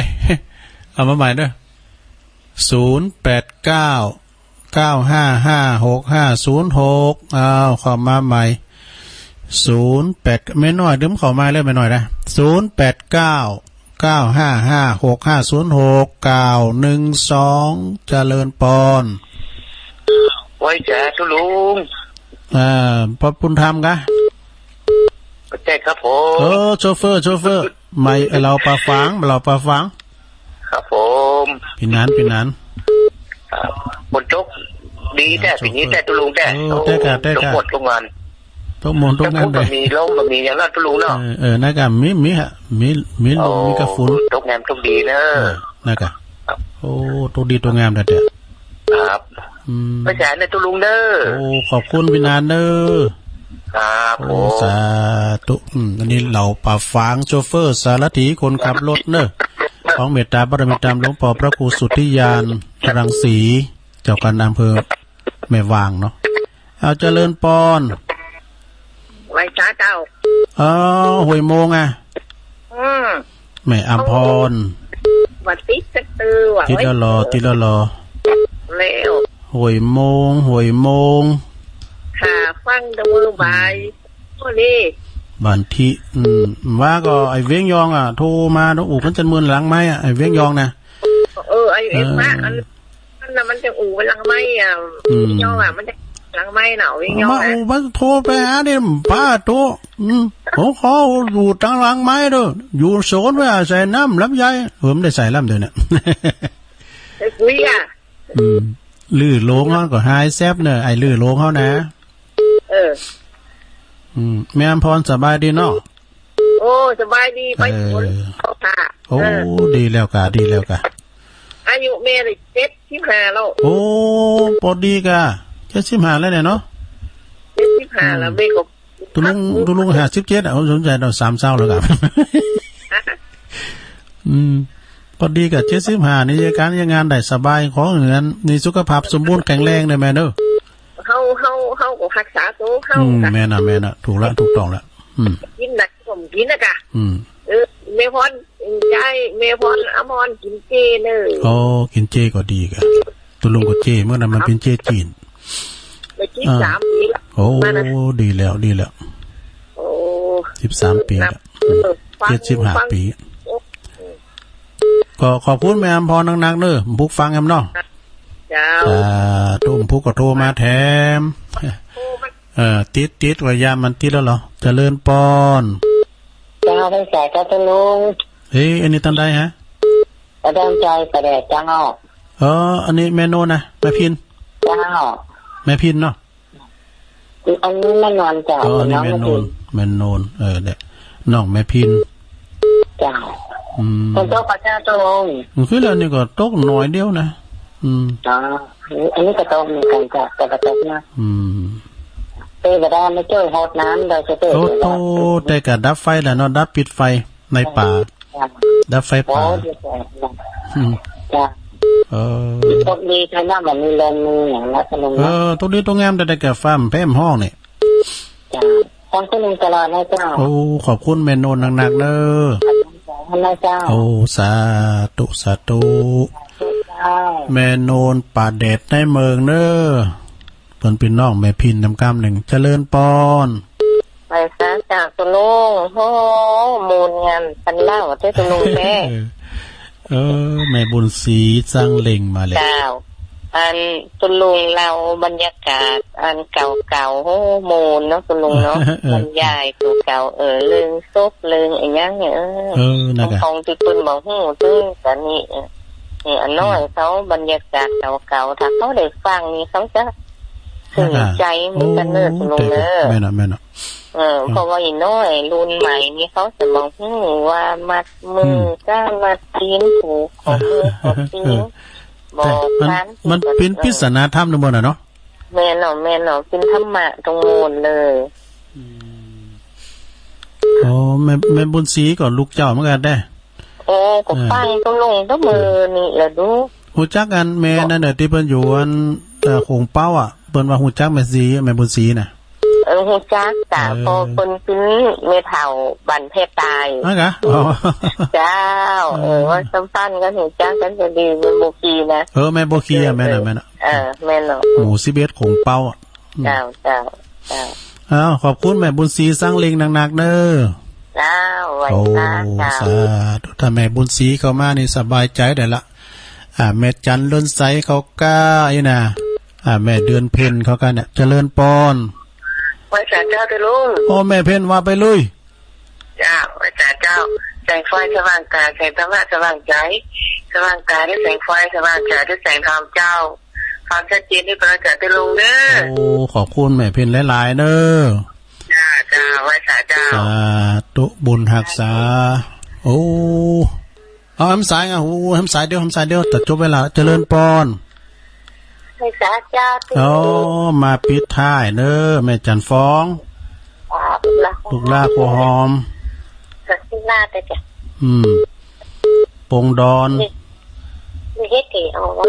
เอามาใหม่เด้อ ศูนย์แปดเก้า เก้าห้าห้า หกห้าศูนย์หก อ้าว เข้ามาใหม่ ศูนย์แปด แม่น้อย ลืมเข้ามาแล้ว แม่น้อยนะ ศูนย์แปดเก้า เก้าห้าห้า หกห้าศูนย์หก เก้าหนึ่งสอง เจริญปอน ไหว้สาธุลุง อ่า พ่อบุญธรรมกะ ใช่ครับผม เออ โชเฟอร์ โชเฟอร์ ไม่ เหล่าป่าฝาง เหล่าป่าฝาง ครับผม ปี้หนาน ปี้หนาน ครับ ฝนตกดีแต๊ ปี๋นี้แต๊ตุ๊ลุงแต๊ เออ แต๊กะ แต๊กะ ตกหมดตกงาน ตกหมดตกงาน ตกหมด บ่มีลม บ่มีอย่างนั้นตุ๊ลุงเนาะ เออ เออ นั่นกะ มี มีฮะ มี มีลม อ๋อ มีกะฝน ตกงานตกดีเนอะ เออ นั่นกะ ครับ โอ้ ตกดีตกงามแต๊ ครับ อืม ไหว้สาเนอะตุ๊ลุงเนอะ โอ้ ขอบคุณปี้หนานเนอะ ครับ โอ้ ผม สาธุ อืม อันนี้เหล่าป่าฝาง โชเฟอร์ สารถี คนขับรถเนอะ ของเมตตาบารมีตามหลวงป้อพระครูสุทธิญาณ รังสี เจ้าคณะอำเภอแม่วางเนาะ เอา เจริญปอน ไหว้สาเจ้า เออ ห้วยโมงอะ อืม แม่อำพร ว่าติดสักเตื้อ ติดแล้วลอ ติดแล้วลอ แล้ว ห้วยโมง ห้วยโมง ค่ะ ฟังแต่มื้อบ่าย อืม โอ้นี่ บ้านที่ อืม ว่าก็ไอ้เวียงยองอะ โทรมา ต้องอู้กันจนเมินหลังไม้อะ ไอ้เวียงยองนะ เออ ไอ้เอ็ม เออ มา อัน นั่นน่ะมันจะอู้หลังไม้อะ อืม เวียงยองอะ มันจะหลังไม้น่ะ เวียงยอง มา อะ อู้ มาโทรไปหาเนี่ย ป้าโต อืม ผมขออยู่ตังหลังไม้เด้อ อยู่โซนไว้อาศัยน้ำลำไย เออ มันได้ใส่ลำเดียวเนี่ย ไอ้ปุ้ยอะ อืม ลื้อโลงเฮาก็หายแซบเนอะ ไอ้ลื้อโลงเฮานะ เออ อืม แม่อำพรสบายดีเนาะ โอ้ สบายดี ไป เออ สวนเขาค่ะ โอ้ เออ ดีแล้วกะ ดีแล้วกะ อายุแม่นี่เจ็ดสิบห้าแล้ว โอ้ ปอดีกะ เจ็ดสิบห้าแล้วเนี่ยเนาะ เจ็ดสิบห้าแล้ว อืม แม่ก็ ตุ๊ลุง ตุ๊ลุงห้าสิบเจ็ดอะ ผมสนใจต๋อนสามเศร้าแล้วกะ อืม ปอดีกะ เจ็ดสิบห้า นี่ เยียะก๋านเยียะงานได้สบาย ขอหื้ออัน มีสุขภาพสมบูรณ์แข็งแรงเน่อแม่เน่อ เฮา เฮา เฮาก็ฮักษาตั๋วเฮา อืม กะ แม่นน่ะ แม่นน่ะ ถูกละ ถูกต้องละ อืม กิ๋นหนักก็บ่กิ๋นนะกะ อืม เออ แม่พร ยาย แม่พร อมรกิ๋นเจเน่อ อ๋อ กิ๋นเจก็ดีกะ ตุ๊ลุงก็เจ เมื่อนั้นมันเป๋นเจจีน ได้สิบสาม อ่า ปี๋ละ โอ้ มานะ ดีแล้ว ดีแล้ว โอ้ สิบสามปี๋ละ นับ เออ ฟัง เจ็ดสิบห้า ฟัง ปี๋ โอ้ ก็ขอบคุณแม่อำพรนักๆ เน่อ ผู้ฟังแอมเนาะ เจ้า อ่า ตุ๊ลุงผู้ก็โทรมาแถม โอ้ มัน เออ ติด ติด ว่ายามมันติดแล้วเหรอ เจริญปอน เจ้า ไหว้สาเจ้าตุ๊ลุง เอ๊ะ อันนี้ต้านใดฮะ กระดองใจกระแดดเจ้า เออ อันนี้แม่โนนนะ แม่พิน เจ้า แม่พินเนาะ อันนี้แม่นวลเจ้า อ๋อ อันนี้แม่นวล น้องแม่พิน แม่นวล เออ เนี่ย น้องแม่พิน เจ้า อืม ฝนตกก่อเจ้าตุ๊ลุง มันคือแล้วนี่ก็ตกหน่อยเดียวนะ อืม อ๋อ อันนี้ก็ตกเหมือนกั๋นเจ้า แต่ก็ตกนะ อืม เออ บ่ได้มาจ้วยหดน้ำ โดยเฉพาะ โอ้โธ่ แต่ก็ดับไฟแหละเนาะ ดับปิดไฟ ในป่า จ้ะ ดับไฟป่า โอ้ ดีจัง อืม จ้ะ เออ โชคดีเถอะนะ บ่มีลมมีอย่างนั้นเนาะ เออ ตกดีตกงาม แต่ได้กาแฟแพมห้องนี่ จ้ะ ฟังคุณลุงตลอดนะเจ้า โอ้ ขอบคุณแม่โนนนักๆ เน่อ ขอบคุณเจ้า โอ้ สาธุ สาธุ เจ้า แม่โนนป่าแดดในเมืองเน่อ เปิ้นเป๋นน้องแม่พินนำกำนึ่ง เจริญปอน ไหว้สาเจ้าตุ๊ลุง โห หมู่งานปันเล่าเต้ตุ๊ลุงแต๊ เออ แม่บุญศรีจังเล็งมาแล้ว เจ้า อันตุ๊ลุงเล่าบรรยากาศอันเก่าๆ โห หมู่เนาะตุ๊ลุงเนาะ เออ บรรยายตั๋วเก่า เออ เรื่องศพเรื่องอะหยังเนี่ย เออ เออ นั่นกะ ของตี้เปิ้นบ่ฮู้ ซึ่งต๋อนนี้ เออ นี่อะน้อย อืม เขาบรรยากาศเก่าๆ ถ้าเขาได้ฟังนี่เขาจะ ถึงใจ๋เหมือนกั๋นเน่อ โอ้ ตุ๊ลุงเน่อ แม่นน่ะ แม่นน่ะ เออ เออ เพราะว่าอะน้อยรุ่นใหม่นี่เขาจะบ่ฮู้ว่ามัดมือ อืม ก้ามัดตี๋น ผูกข้อมือข้อตี๋น เออ บอก แต่มัน กั๋น มันเป๋นปริศนาธรรมไปหมดน่ะเนาะ แม่นเนาะ แม่นเนาะ เป๋นธรรมะตังหมดเลย อืม อ๋อ แม่ แม่บุญศรีก็ลูกเจ้าเหมือนกั๋นแต๊ โอ้ ก็ เออ ฟังตุ๊ลุงตั้งมื้อนี้แหละดู ฮู้จักอันแม่ บอก นั่นเน่อ ตี้เปิ้นอยู่อัน เอ่อ โขงเป๊าอะ เปิ้นว่าฮู้จักแม่ศรี แม่บุญศรีน่ะ เออ ฮู้จักจ้ะ เออ ก็เปิ้นเป๋นแม่เฒ่าบ้านแพตาย อ๋อกะ อ๋อ เจ้า เออ เออ ว่าสัมพันธ์กั๋นฮู้จักกั๋นจะดี แม่บัวขีนะ เออ แม่บัวขีอะ เออ แม่นน่ะ แม่นน่ะ เออ แม่นเนาะ หมู่สิบเอ็ดโขงเป๊าอะ อืม เจ้า เจ้า เจ้า อ้าว ขอบคุณแม่บุญศรี สังเล็งหนักๆ เน่อ เจ้า ไหว้ โอ้ สา เจ้า สาธุ ถ้าแม่บุญศรีเข้ามานี่สบายใจ๋ได้ละ อ่า แม่จันเรือนใสเขาก้าอี้น่ะ อ่า แม่เดือนเพ็ญเขาก้าเนี่ย เจริญปอน ไหว้สาเจ้าตุ๊ลุง โอ้ แม่เพ็ญว่าไปเลย เจ้า ไหว้สาเจ้า แสงไฟสว่างกาย แสงธรรมะสว่างใจ๋ สว่างกายด้วยแสงไฟ สว่างใจ๋ด้วยแสงธรรมเจ้า ความชัดเจนด้วยพระอาจารย์ตุ๊ลุงเน่อ โอ้ ขอบคุณแม่เพ็ญหลายๆ เน่อ เจ้า เจ้า ไหว้สาเจ้า สาธุ บุญฮักษา โอ้ เอาแหมสายอ่ะ โอ้ แหมสายเดียว แหมสายเดียว จะจบเวลา เจริญปอน ไหว้สาเจ้าตุ๊ลุง อ๋อ มาปิดท้ายเน่อ แม่จันฟอง อ่า ลูกหลาน ลูกหลานครัวหอม ลูกหลานแต่จ้ะ อืม ปงดอน นี่ นี่เฮ็ดเก๋เอาวะ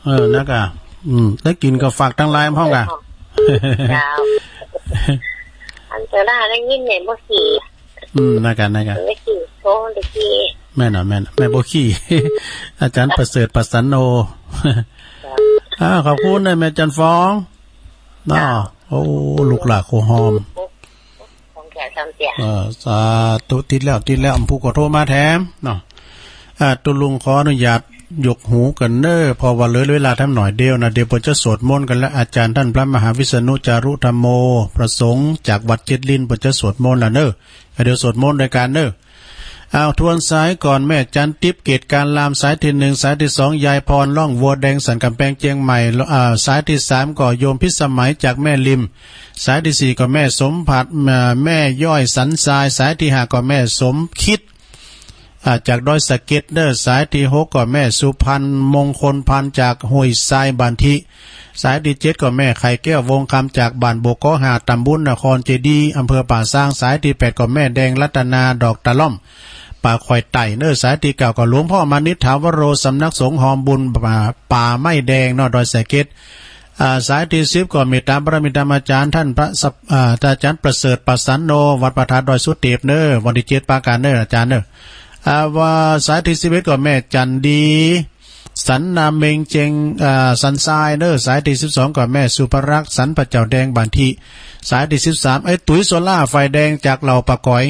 เออ นักอะ อืม ได้กิ๋นก็ฝากตังหลายพ่องกะ เจ้า อันเจ้าหน้าได้ยินแม่บัวขี อืม นักกะ นักกะ แม่บัวขีโทรตะกี้ แม่นน่ะ แม่นน่ะ แม่บัวขี อาจารย์ประเสริฐ ประสันโน เจ้า อ่า ขอบคุณนะแม่จันฟอง เนาะ เจ้า โอ้ ลูกหลานครัวหอม ของแก่สามเสีย เออ สาธุ ติดแล้ว ติดแล้ว ผู้ก็โทรมาแถมเนาะ อ่า ตุ๊ลุงขออนุญาตยกหูก่อนเน่อ เพราะว่าเหลือเวลาแถมหน่อยเดียวนะ เดี๋ยวเปิ้นจะสวดมนต์กั๋นแล้ว อาจารย์ต้านพระมหาวิษณุจารุธัมโม พระสงฆ์จากวัดเจ็ดลิ้น เปิ้นจะสวดมนต์แล้วเน่อ เดี๋ยวสวดมนต์ด้วยกั๋นเน่อ อ้าว ทวนสายก่อน แม่จันติ๊บ เกตการราม สายตี้หนึ่ง สายตี้สอง ยายพร ล่องวัวแดง สันก๋ำแปง เจียงใหม่ อ่า สายตี้สามก็โยมพิสมัยจากแม่ริม สายตี้สี่ก็แม่สมผัส อ่า แม่ย้อยสันทราย สายตี้ห้าก็แม่สมคิด อ่า จากดอยสะเก็ดเน่อ สายตี้หกก็แม่สุพรรณ มงคลพันธ์ จากห้วยทรายบานธิ สายตี้เจ็ดก็แม่ไข่แก้ว วงคำ จากบ้านบกกอกห้า ตำบลนครเจดีย์ อำเภอป่าซาง สายตี้แปดก็แม่แดงรัตนา ดอกตะล่อม ป่าข่อยไต่เน่อ สายตี้เก้าก็หลวงพ่อมานิช ถาวโร สำนักสงฆ์หอมบุญ ป่า ป่าไม้แดงเนาะ ดอยสะเก็ด อ่า สายตี้สิบก็เมตตาบารมีธรรมอาจารย์ต้านพระสัป อ่า อาจารย์ประเสริฐ ประสันโน วัดพระธาตุดอยสุเตปเน่อ วันตี้เจ็ดปะกั๋นเน่อ อาจารย์เน่อ อ่า ว่าสายตี้สิบเอ็ดก็แม่จันดี สันนาเม็งเจียง อ่า สันทรายเน่อ สายตี้สิบสองก็แม่สุภรักษ์ สันพระเจ้าแดงบานธิ สายตี้สิบสาม ไอ้ตุ๋ยโซล่า ไฟแดง จากเหล่าป่าก๋อย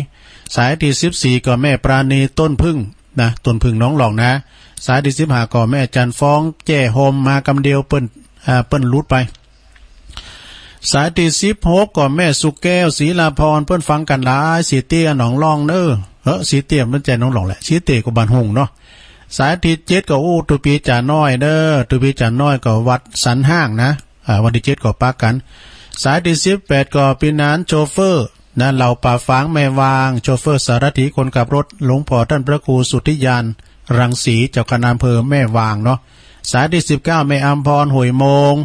สายตี้สิบสี่ก็แม่ปราณี ต้นผึ้งนะ ต้นผึ้งหนองหล่องนะ สายตี้สิบห้าก็แม่จันฟอง แจ้โฮม มากำเดียวเปิ้น อ่า เปิ้นหลุดไป สายตี้สิบหกก็แม่สุแก้ว ศรีลาพร เปิ้นฟังกั๋นหลาย ศรีเตี้ย หนองหล่องเน่อ เออ ศรีเตี้ยมันใจ้หนองหล่องแหละ ศรีเตี้ยก็บ้านฮุ่งเนาะ สายตี้เจ็ดก็อู้ ตุ๊ปีจ่าน้อยเน่อ ตุ๊ปีจ่าน้อยก็วัดสันห้างนะ อ่า วันตี้เจ็ดก็ปะกั๋น สายตี้สิบแปดก็ปี้หนานโชเฟอร์นะ เหล่าป่าฝางแม่วาง โชเฟอร์สารถีคนขับรถ หลวงพ่อต้านพระครูสุทธิญาณ รังสี เจ้าคณะอำเภอแม่วางเนาะ สายตี้สิบเก้าแม่อำพร ห้วยโมง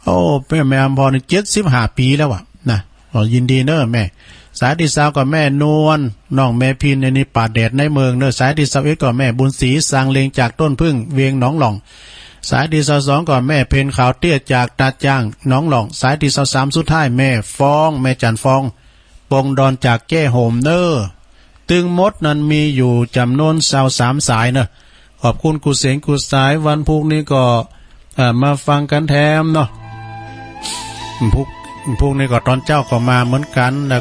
โอ้ แม่ แม่อำพรนี่เจ็ดสิบห้าปี๋แล้วอะนะ ก็ยินดีเน่อแม่ สายตี้ซาวก็แม่นวล น้องแม่พิน อันนี้ป่าแดดในเมืองเน่อ สายตี้ซาวเอ็ดก็แม่บุญศรี สางเลง จากต้นผึ้ง เวียงหนองหล่อง สายตี้ซาวสองก็แม่เพ็ญ ขาวเตี้ย จากตาจ้าง หนองหล่อง สายตี้ซาวสามสุดท้ายแม่ฟอง แม่จันฟอง ปงดอน จากแจ้โฮมเน่อ ตึงหมดนั้นมีอยู่จ๋ำนวนซาวสามสายเน่อ ขอบคุณกู้เสียงกู้สาย วันพูกนี้ก็ เอ่อ มาฟังกั๋นแถมเนาะ พูก พูกนี้ก็ต๋อนเจ๊าก็มาเหมือนกั๋นนะ